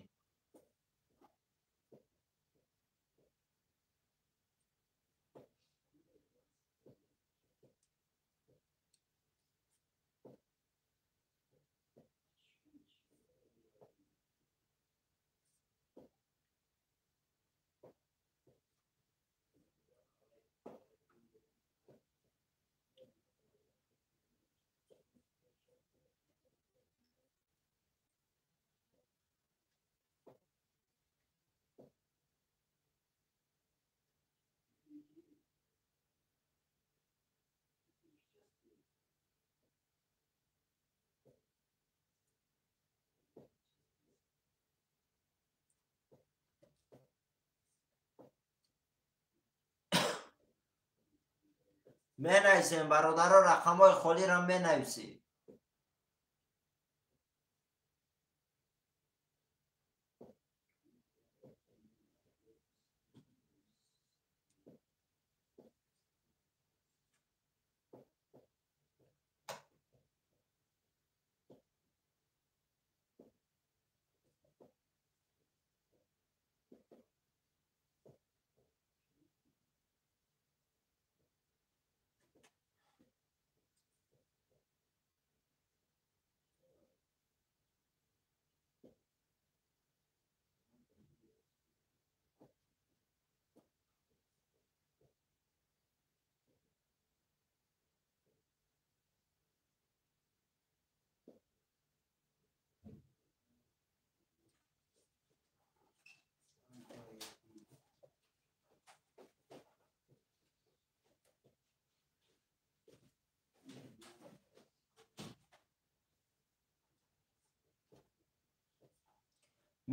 Менависем, бародаро, рақамҳои холиро менависем.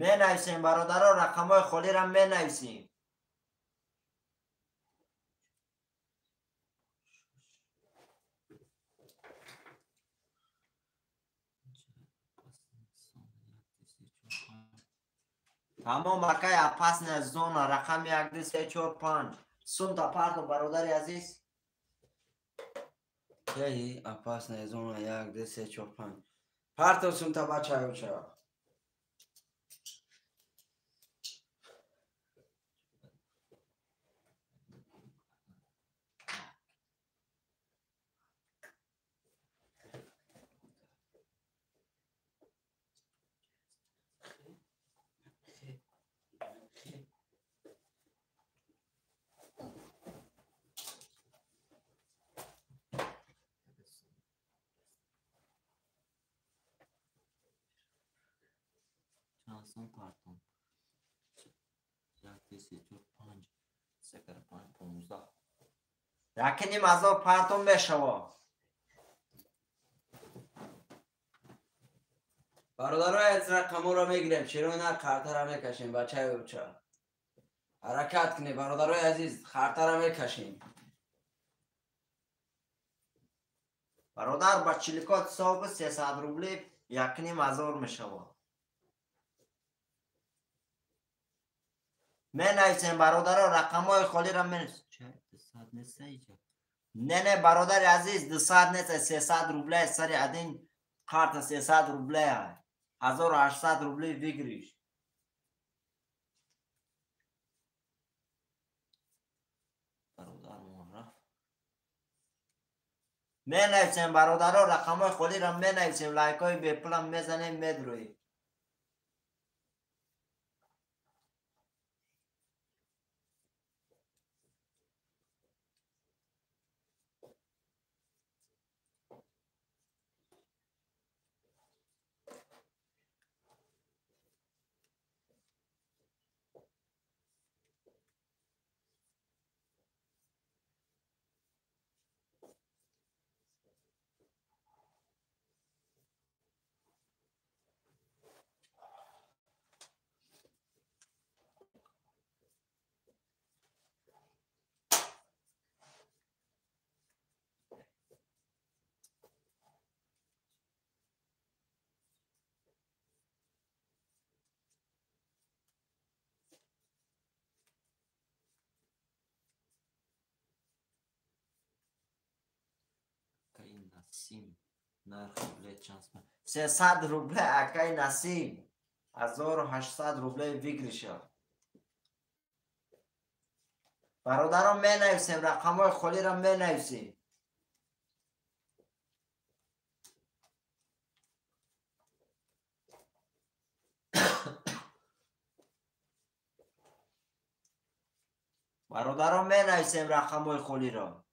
Менависем бародаро, рақамҳои холиро менависем. Тамом акай, опасная зона, рақами 1 2 3 4 5. Сумта парто, бародари азиз. Эй, опасная зона 1 2 3 4 5. Парто сумта бачаюча. Сум партон. 1 2 3 4 5. 3 4 5 15. 1,5 ҳазор партон мешава. Бародарои аз рақамҳоро мегирем, чирои нар қартара мекашем, бачаи уча. Ҳаракат кунед, бародарои азиз, қартара мекашем. Бародар, ба чиликот ҳисоб 300 рубли 1,5 ҳазор мешава. Менависем бародаро, рақамҳои холиро менависем. Не, не, бародари азиз, 200 нест, 300 рубля, сари один карта 300 рубля, 1800 рубли выигрыш. Менависем бародаро, рақамҳои холиро менависем, лайкҳои бепулам мезанем, медроем. Насим, нархи билет чанд сум? 300 рубля, акай Насим. 1800 рубля выигрыша. Бародарон, менависем, рақамҳои холиро менависем. Бародарон, менависем рақамҳои холиро.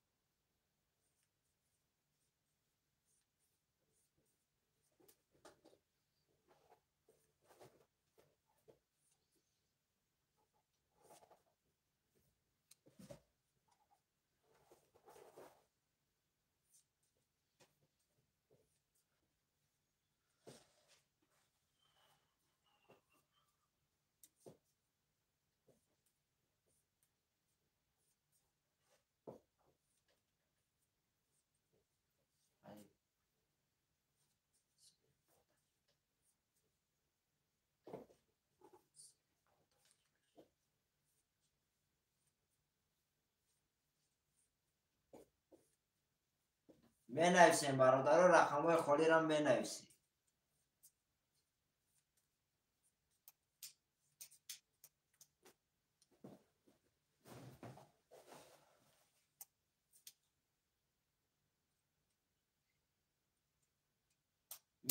Менависем бародаро, рақамҳои холиро менависем.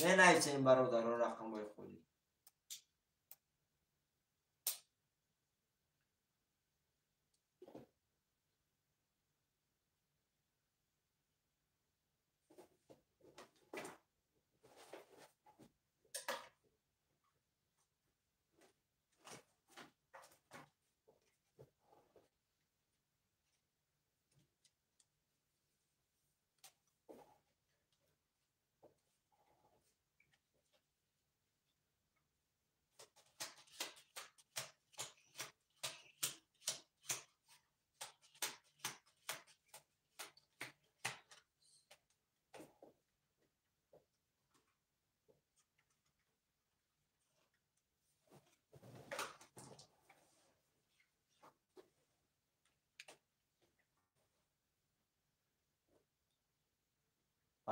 Менависем бародаро, рақамҳои холӣ.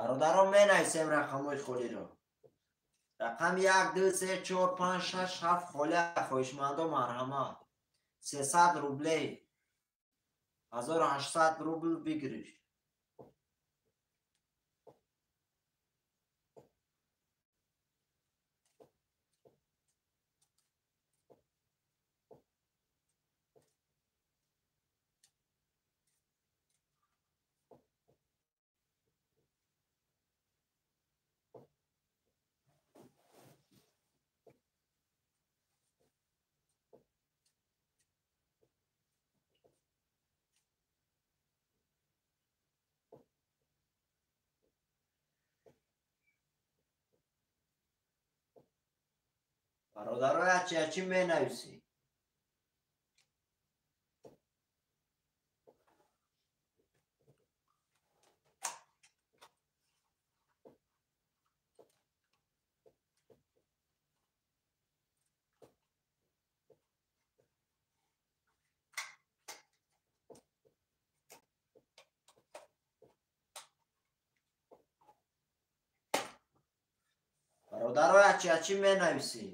Бародарон, менависем рақамҳои холиро. Рақами 1, 2, 3, 4, 5, 6, 7 холия. Хоҳишмандо марҳамат. 300 рублей. 1800 рубл бигириш. Бародаро, ячи менависӣ? Бародаро, ячи менависӣ?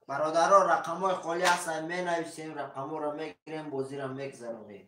Бародаро, рақамҳои холӣ ҳастанд, менависем, рақамҳоро мегирем, бозиро мегзаронем.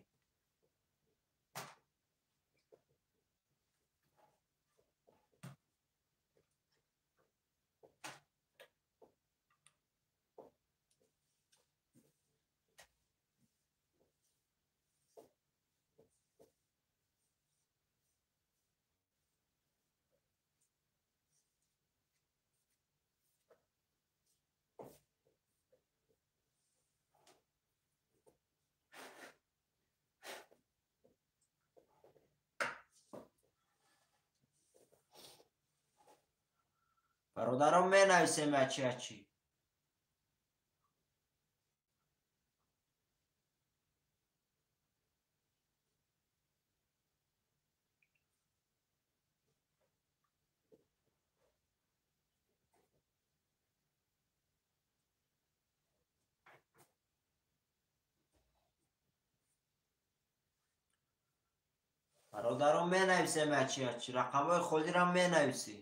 Бародарон, менависем ячи. Бародарон, менависем ячи. Рақамҳои холиро менависем.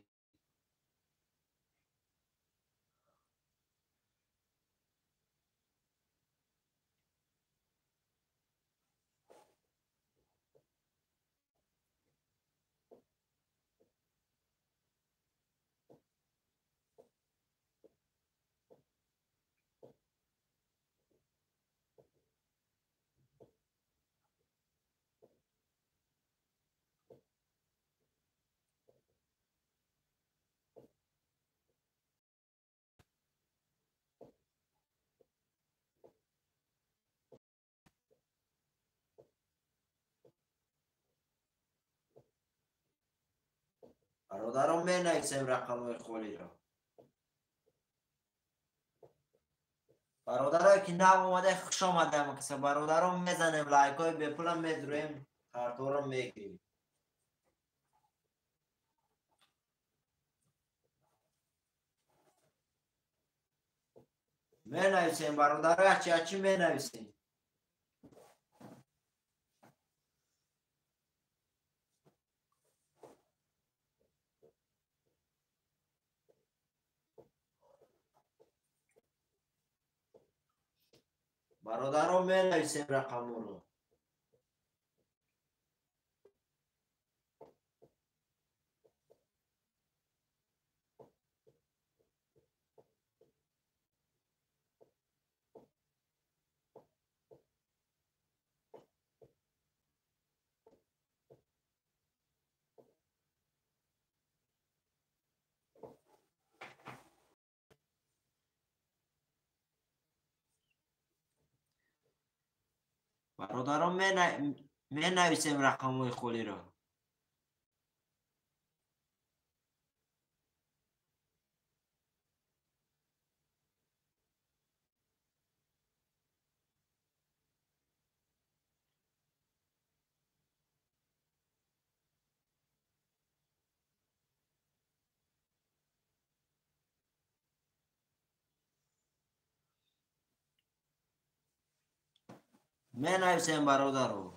Бародарон, менависем рақамҳои холиро. Бародарое ки нав омада, хуш омадаем. Каса бародарон, мезанем лайкҳои бепулам, медурем, карторо мегирем. Менависем, бародаро, ячи менависем. Бародарон, менависем рақамҳоро. Бародарон, менависем рақамҳои холиро. Менависем, бародаро.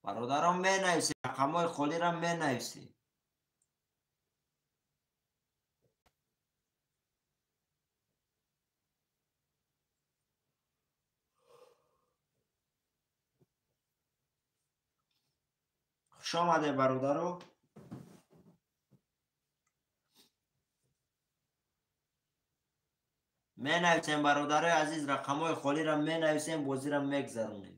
Бародарон, менависем, рақамҳои холиро менависем. Хуш омадед, бародаро. Менависем, бародарои азиз, рақамҳои холиро менависем, бозиро мегзаронем.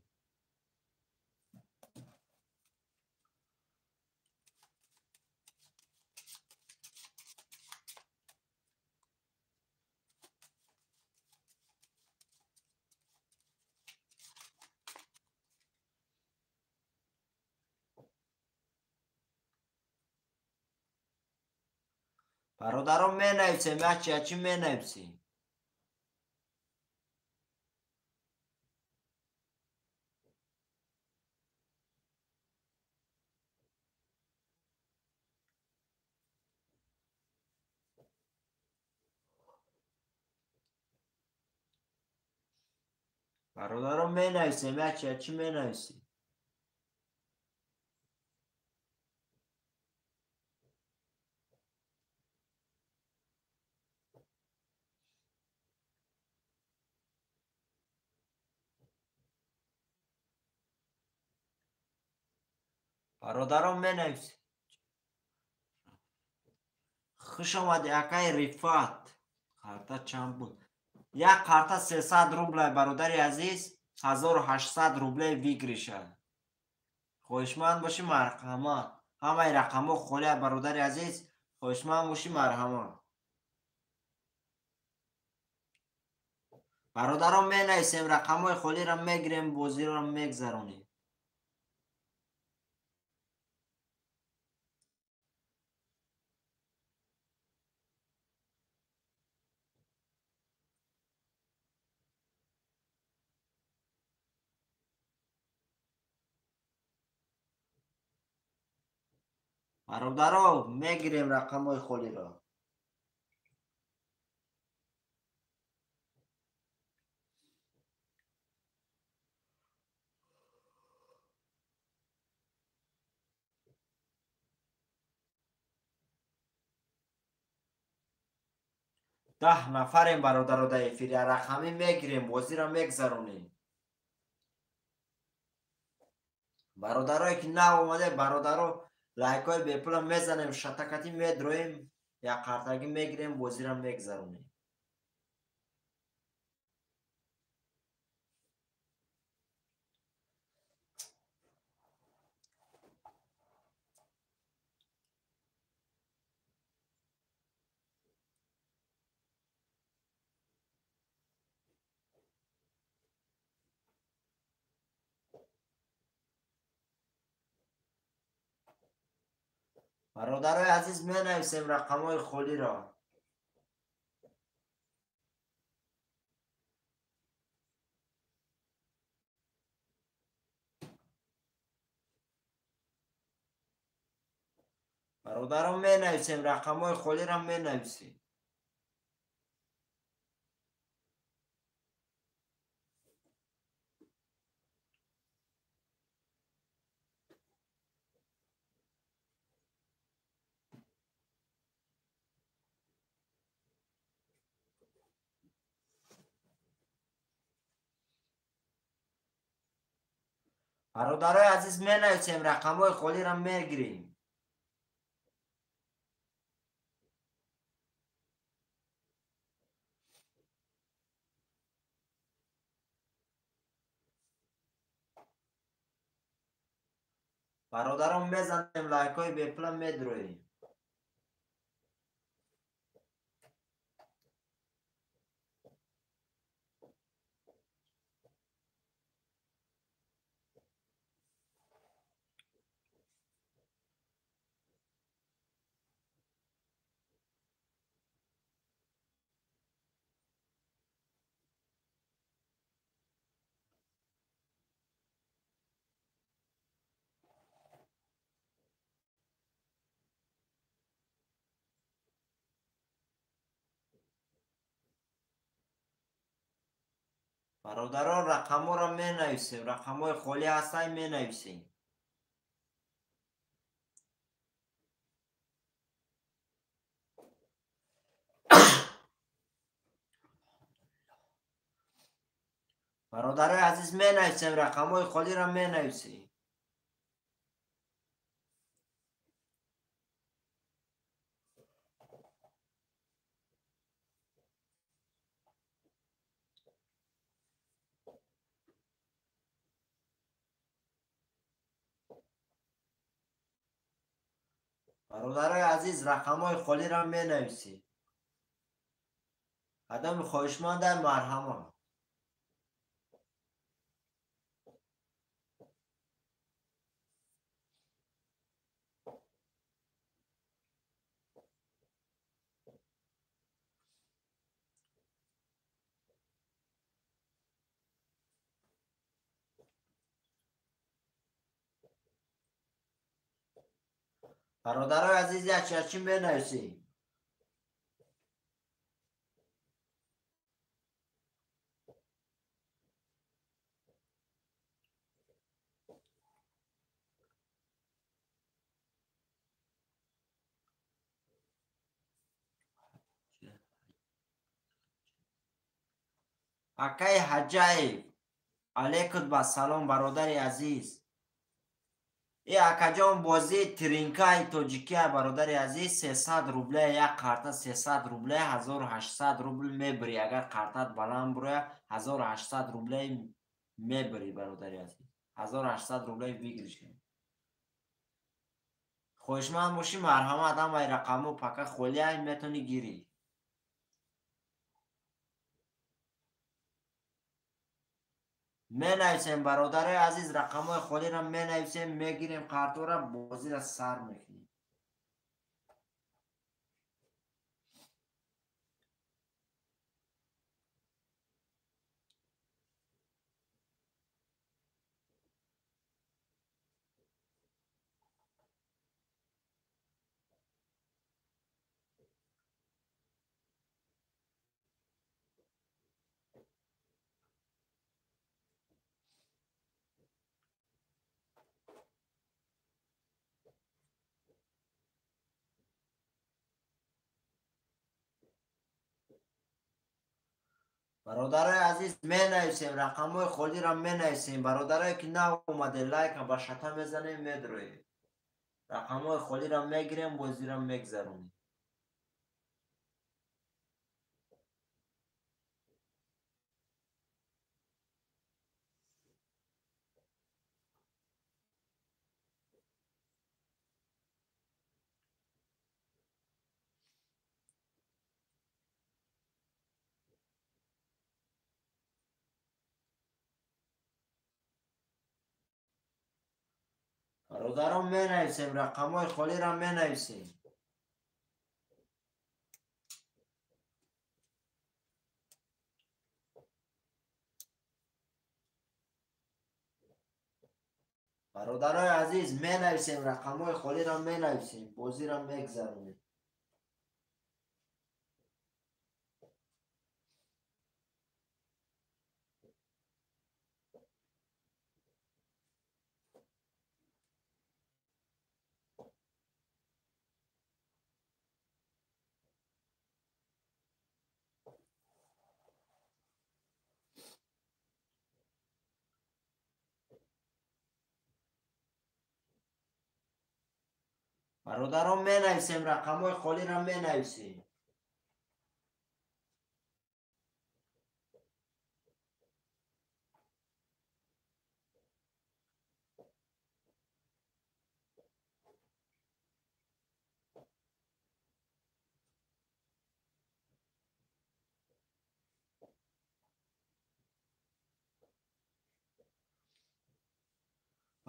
Бародарон, менависем, ячи ячи менависем. Бародарон, менависем, ячи ячи менависем. Бародарон, менависем. Хуш омадӣ, акаи Рифат. Карта чанд буд? Як карта 300 рублай, бародари азиз, 1800 рублей выигрыша. Хоҳишманд бошӣ, марҳамат. Ҳамаи рақамҳо холия, бародари азиз, хоҳишманд бошӣ, марҳамат. Бародарон, менависем, рақамҳои холиро мегирем, бозиро мегзаронем. Бародаро, мегирем рақамҳои холиро. Даҳ нафарем, бародаро, дар эфир, рақамӣ мегирем, бозиро мегзаронем. Бародарое ки нав омаде, бародаро, лайкҳои бепула мезанем, шатакатӣ медроем, як қартагӣ мегирем, бозиро мегзаронем. Бародарои азиз, менависем рақамҳои холиро. Бародарон, менависем, рақамҳои холиро менависем. Бародарои азиз, менависем, рақамҳои холиро мегирем. Бародарон, мезанем, лайкҳои бепула медроем. Бародарон, рақамҳоро менависем, рақамҳои холӣ ҳастанд, менависем. Бародарои азиз, менависем, рақамҳои холиро менависем. Бародарои азиз, рақамҳои холиро менависем. Одами хоҳишманда марҳамат. Бародарои азиз, як чӣ менависӣ? Акаи Ҳаҷаев, алейкум ба салом, бародари азиз. Э акаҷон, бозии тринкаи тоҷикия, бародари азиз, 300 рубля як карта, 300 рубля 1800 рубл мебирӣ. Агар картат баланд буроя, 1800 рубля мебирӣ, бародари азиз. 1800 рубля выигрыш. Хоҳишманд бошӣ, марҳамат, ҳамаи рақамҳо пака холия, метавонӣ гирӣ. Менависем, бародарои азиз, рақамҳои холиро менависем, мегирем картора, бозиро сар мекунем. Бародарои азиз, менависем, рақамҳои холиро менависем. Бародарое ки нав омаде, лайка ба шата мезанем, медроем. Рақамҳои холиро мегирем, бозиро мегзаронем. Бародарон, менависем, рақамҳои холиро менависем. Бародарои азиз, менависем, рақамҳои холиро менависем, бозиро мегзаронем. Бародарон, менависем, рақамҳои холиро менависем.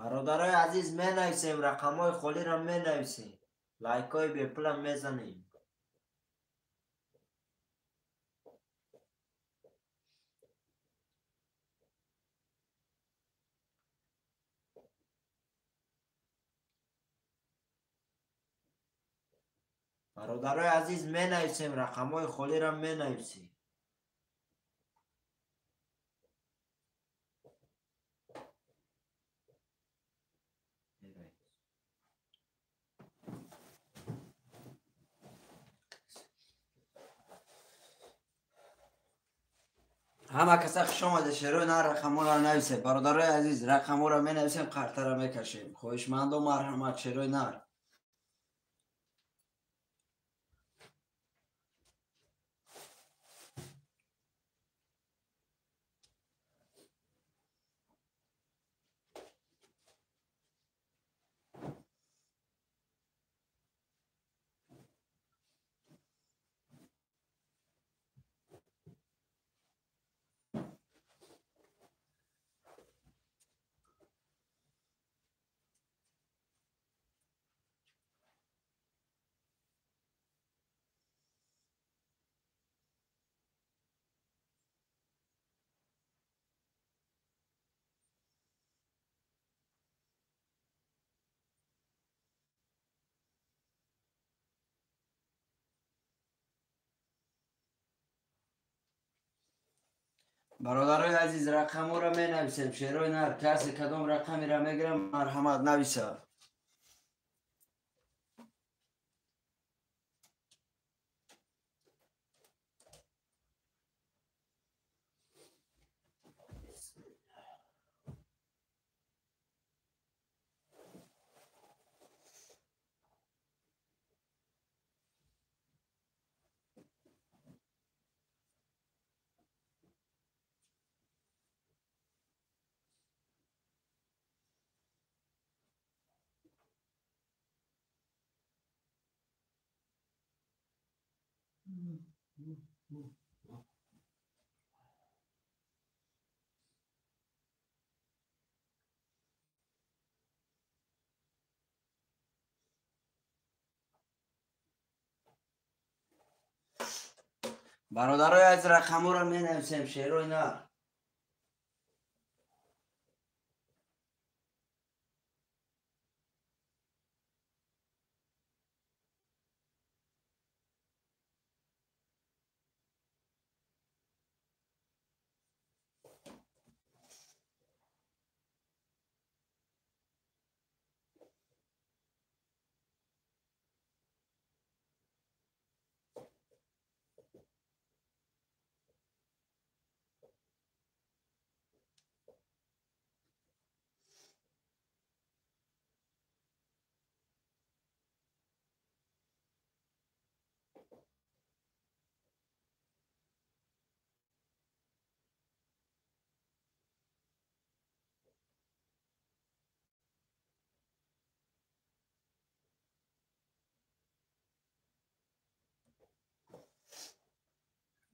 Бародарои азиз, менависем, рақамҳои холиро менависем. Лайкҳои бепулам мезанем. Бародарои азиз, менависем, рақамҳои холиро менависем. Ҳама каса хуш омада, шерои нар, рақамҳоро нависед. Бародарои азиз, рақамҳоро менависем, қартара мекашем. Хоҳишмандо, марҳамат, шерои нар. Бародарои азиз, рақамҳоро менависем, шерои нар. Касе кадом рақамеро мегирам, марҳамат, нависа. Бародарои азиз, рақамҳоро менависем, шерои нар.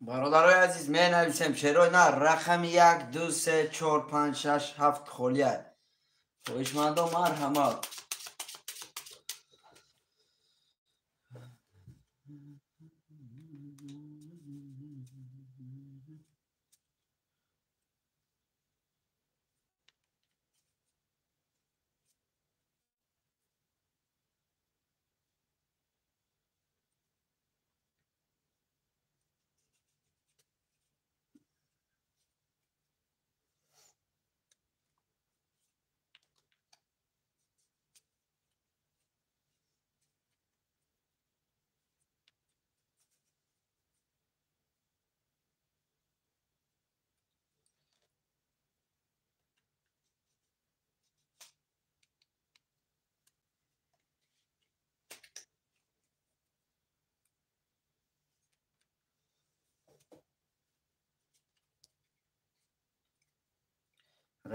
Бародарои азиз, менависем, шерои нар, рақами 1, 2, 3, 4, 5, 6, 7 холия. Хоҳишмандо, марҳамат.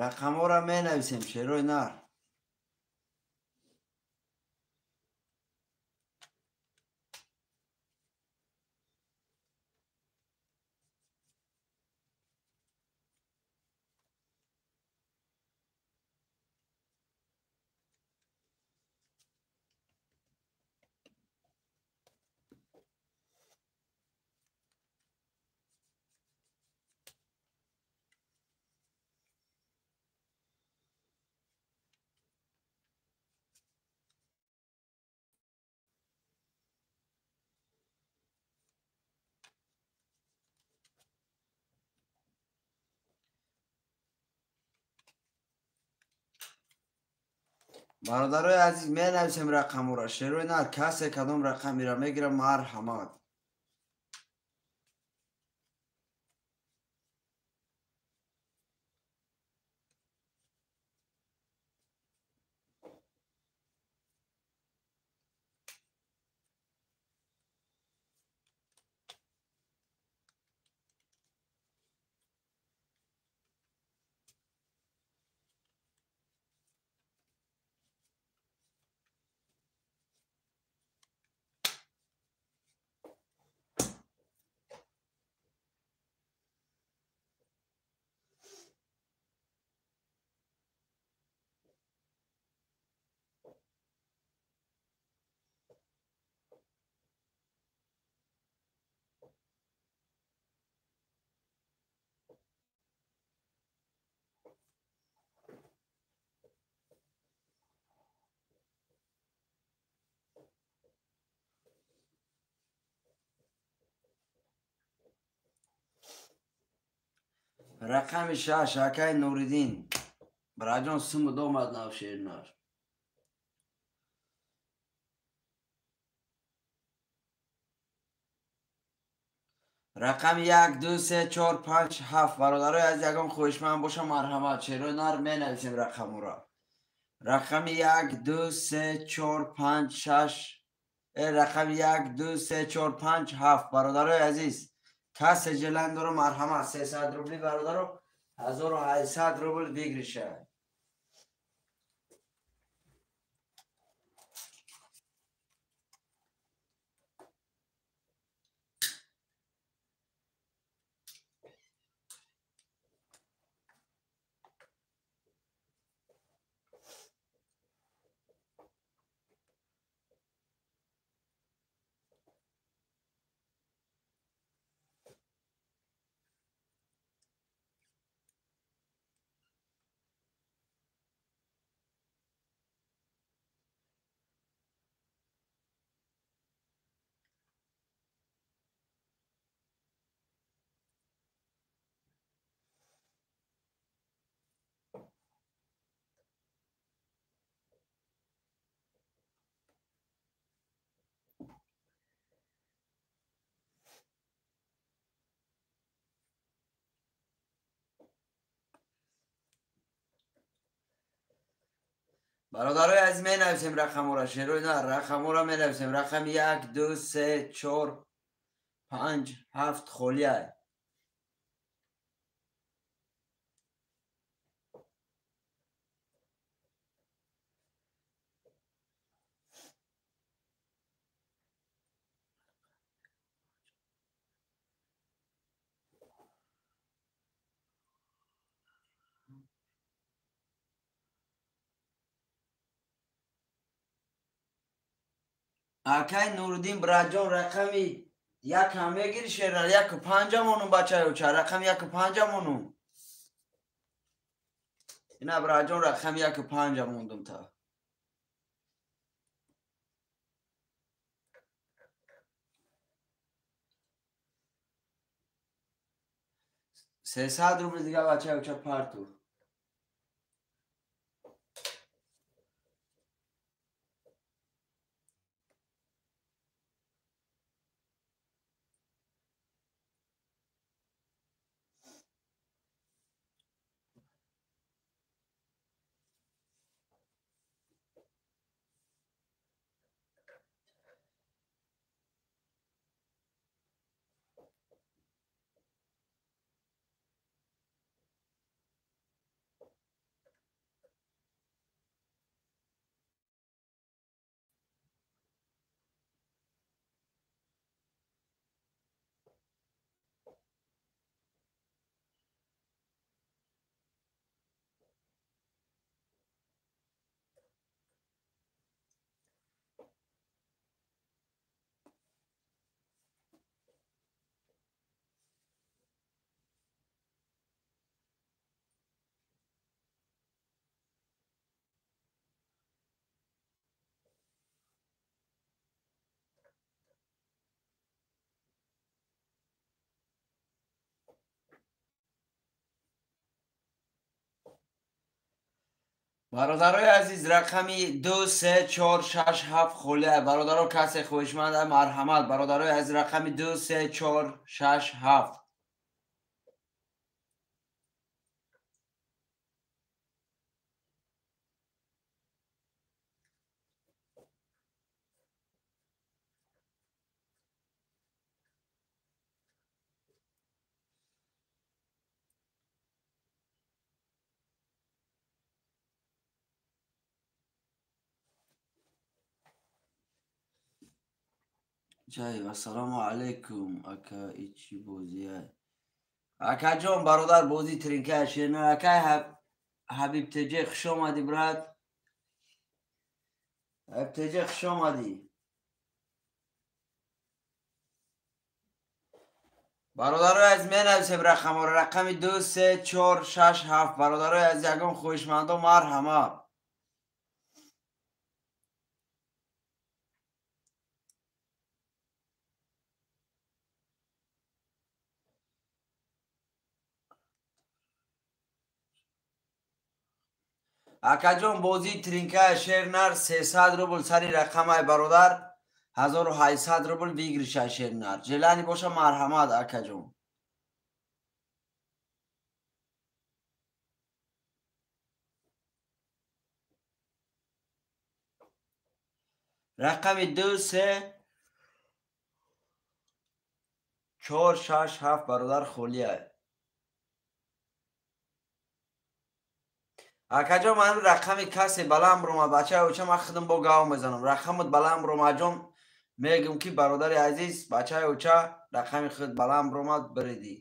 Рақамҳоро менависем, шерои нар. Бародарои азиз, менависем рақамҳоро, шерои нар. Касе кадом рақамеро мегирам, марҳамат. Рақами 6 акай Нуриддин. Браҷон суму домад нав шернар. Рақами 1, 2, 3, 4, 5, 7. Бародарои аз ягон хоҳишманд боша марҳамат. Шерои нар менависем рақамура. Рақами 1, 2, 3, 4, 5, 6. Рақами 1, 2, 3, 4, 5, 7. Бародарои азиз, касе желан дора марҳамат. 300 рубли бародаро, 1800 рубл выигрыша. Бародарои азиз, менависем рақамҳоро, шерои на рақамҳоро менависем. Рақами 1, 2, 3, 4, 5, 7 холия. Акай Нуриддин браҷон, рақами 1 ҳам мегири шера, 1 5 монум бачаёча, рақами 1 5 монум. Ина браҷон рақами 1 5 мондум та. 300 рубл дига бачаёча парту. Бародарои азиз, рақами 2, 3, 4, 6, 7 холия. Бародаро, касе хоҳишманд марҳамат. Бародарои азиз, рақами 2, 3, 4, 6, 7. Чай, ассалому алайкум, ака, ичи бозия. Акаҷон, бародар, бозӣ тринка шена. Акай Ҳабиб ТЖ, хуш омадӣ, брат. Ҳабиб ТЖ, хуш омадӣ. Бародарои азиз, менависем рақамҳоро. Рақами 2, 3, 4, 6, 7. Бародарои азиз, ягон хоҳишмандо марҳамат. Акаҷон, бозии тринкая шернар 300 рубл сари рақамай бародар, 1800 рубл выигрыша шернар. Желание боша марҳамат акаҷон. Рақами 2 3 4 6 7 бародар холия. Акаҷон, ман рақами касе баланд бромад, бачаи оча, ман худам бо гав мезанам. Рақамат баланд бромад ҷон, мегум ки бародари азиз, бачаи оча, рақами худ баланд бромад, биридӣ.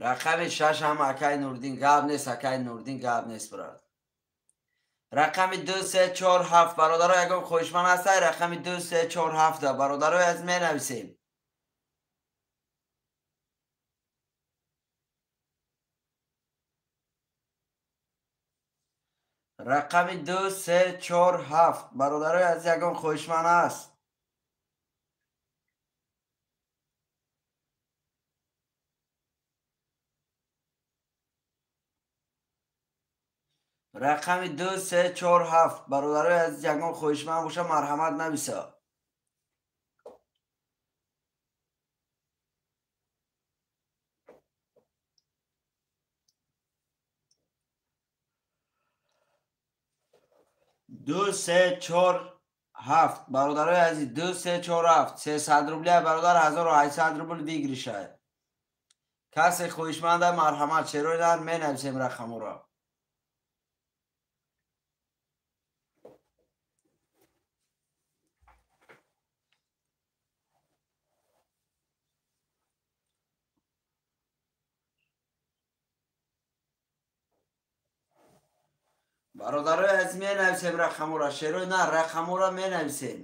Рақами 6 ҳам акай Нурдин, гап нест, акай Нурдин, гап нест, брат. Рақами 2 3 4 7 бародаро, ягон хоҳишманд ҳастай? Рақами 2 3 4 7 бародарои аз менависем. Рақами 2 3 4 7 бародарои аз ягон хоҳишманд ҳаст? Рақами 2 3 4 7 бародарои азиз, ягон хоҳишманд боша марҳамат нависа. Ду се чор ҳафт бародарои азиз, 2 3 4 7 300 рубля бародар, 1800 рубл выигрыша. Касе хоҳишманда марҳамат, шерои нар менависем рақаморо. Бародарои азиз, менависем рақаморо, шерои на рақаморо менависем.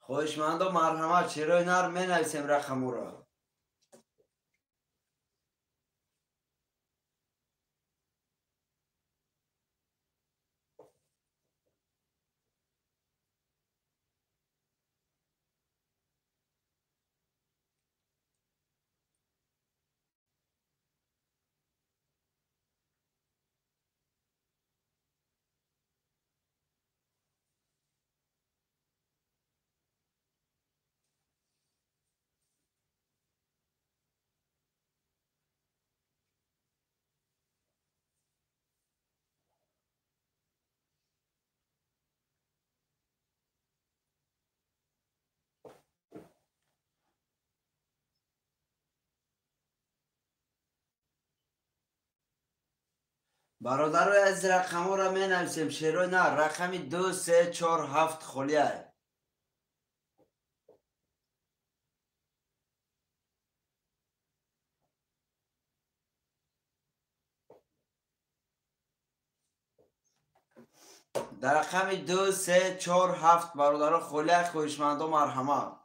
Хоҳишмандо марҳамат, шерои нар менависем рақаморо. Бародарои азиз, рақаморо менависем, шерои на рақами 2 3 4 7 холия. Дар рақами 2 3 4 7 бародаро холия, хоҳишмандо марҳамат.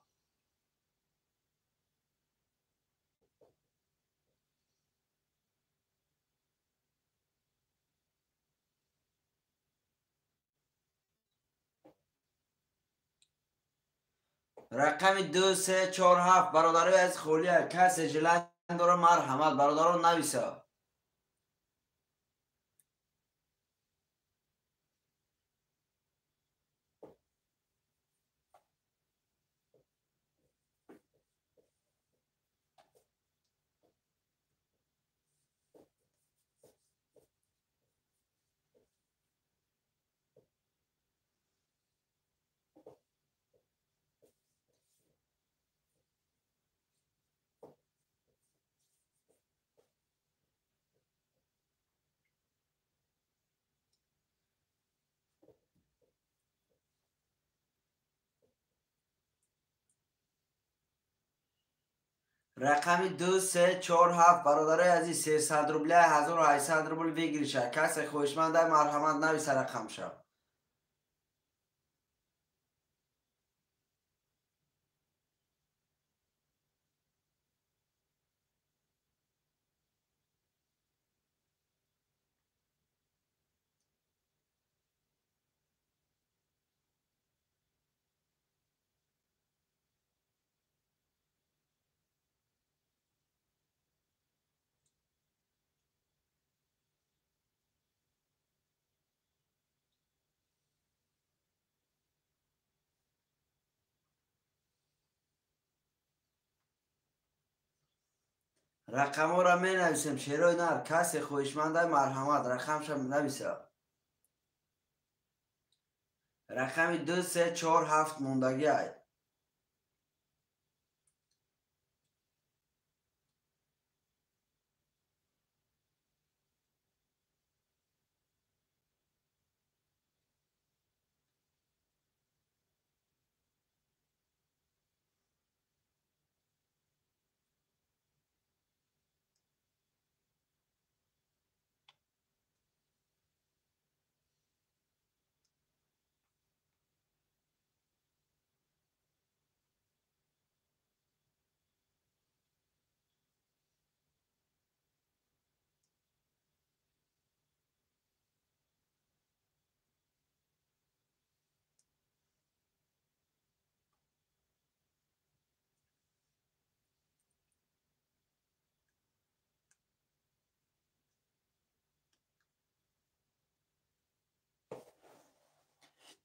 Рақами 2 3 4 7 бародарои аз холия, касе желание дора марҳамат, бародаро нависа. Рақами 2 3 4 7 бародарои азиз 300 рубля 1800 рубл выигрыша. Касе хоҳишманда марҳамат нависа рақамша. Рақамҳоро менависем шерои нар. Касе хоҳишманда марҳамат рақамша нависа. Рақами 2 3 4 7 мондагиай.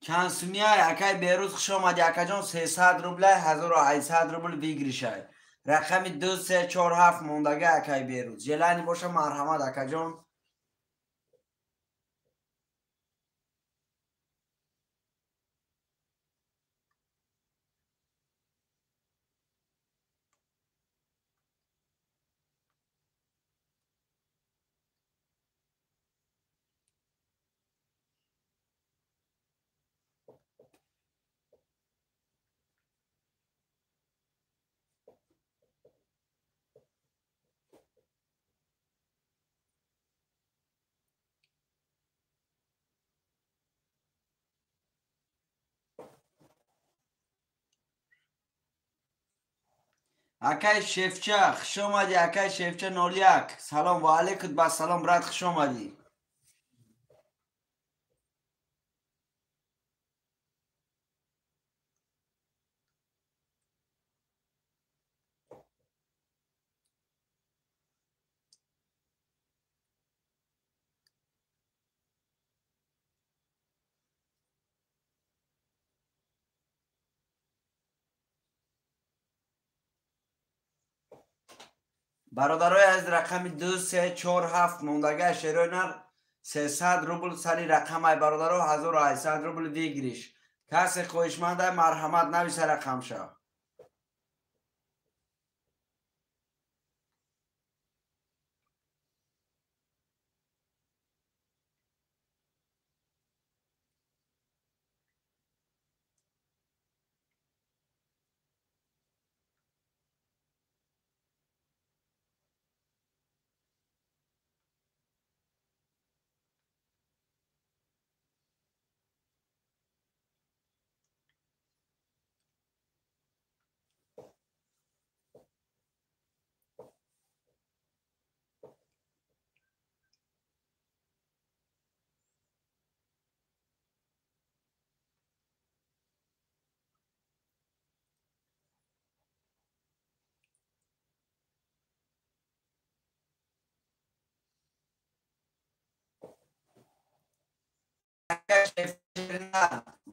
Чанд сумияй акай Берӯз хуш омадӣ акаҷон. 300 рубля 1800 рубл выигрышай. Рақами 2 3 4 7 мондаги акай Берӯз. Желание боша марҳамат акаҷон. Акай Шефча, хуш омадӣ акай Шефча 01. Салом ва алейкум ба салом брат, хуш омадӣ. Бародарои аз рақами 2 3 4 7 мондага шерои нар 300 рубл сари рақамай бародаро 1800 рубл выигрыш. Касе хоҳишманда марҳамат нависа рақамша.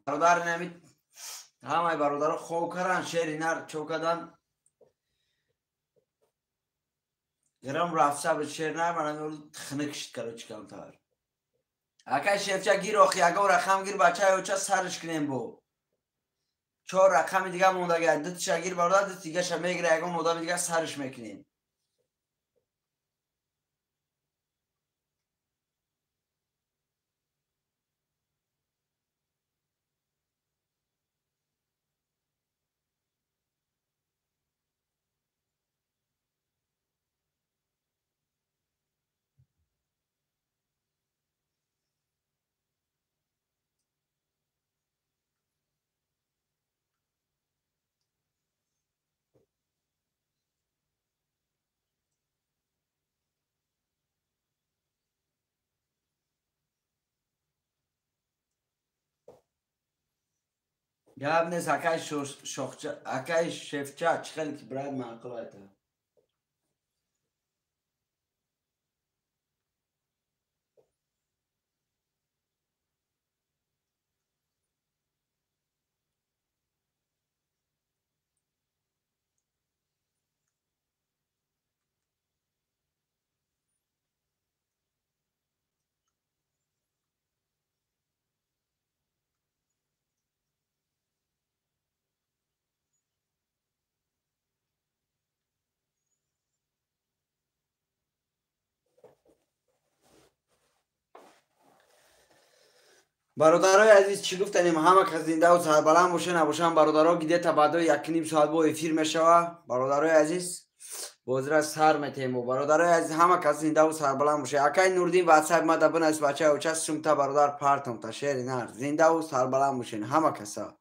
Бародар нами ҳамаи бародаро хоб каран шери нар чо кадан гирам рафта ба шер нар ман хинак шид короче камтар. Акай Шефча гир охи ягон рақам гир бачаи оча сарш кунем бо. 4 рақами дига мондага дутиша гир бародар ду дигаша мегира ягон одами дига сарш мекунем. Гап нест, акай шохча, акай шефча, чӣ хеле ки брат маъқул айта. Бародарои азиз, чӣ гуфтанем, ҳама кас зиндаву сарбаланд боша, набошанд бародаро, где-то баъдои якним соат бо эфир мешава. Бародарои азиз, бозира сар метему. Бародарои азиз, ҳама кас зиндаву сарбаланд боша. Акай Нурдин, ватсап мада бинавис, бачаи оча сумта бародар партомта шери нар. Зиндаву сарбаланд бошен ҳама каса.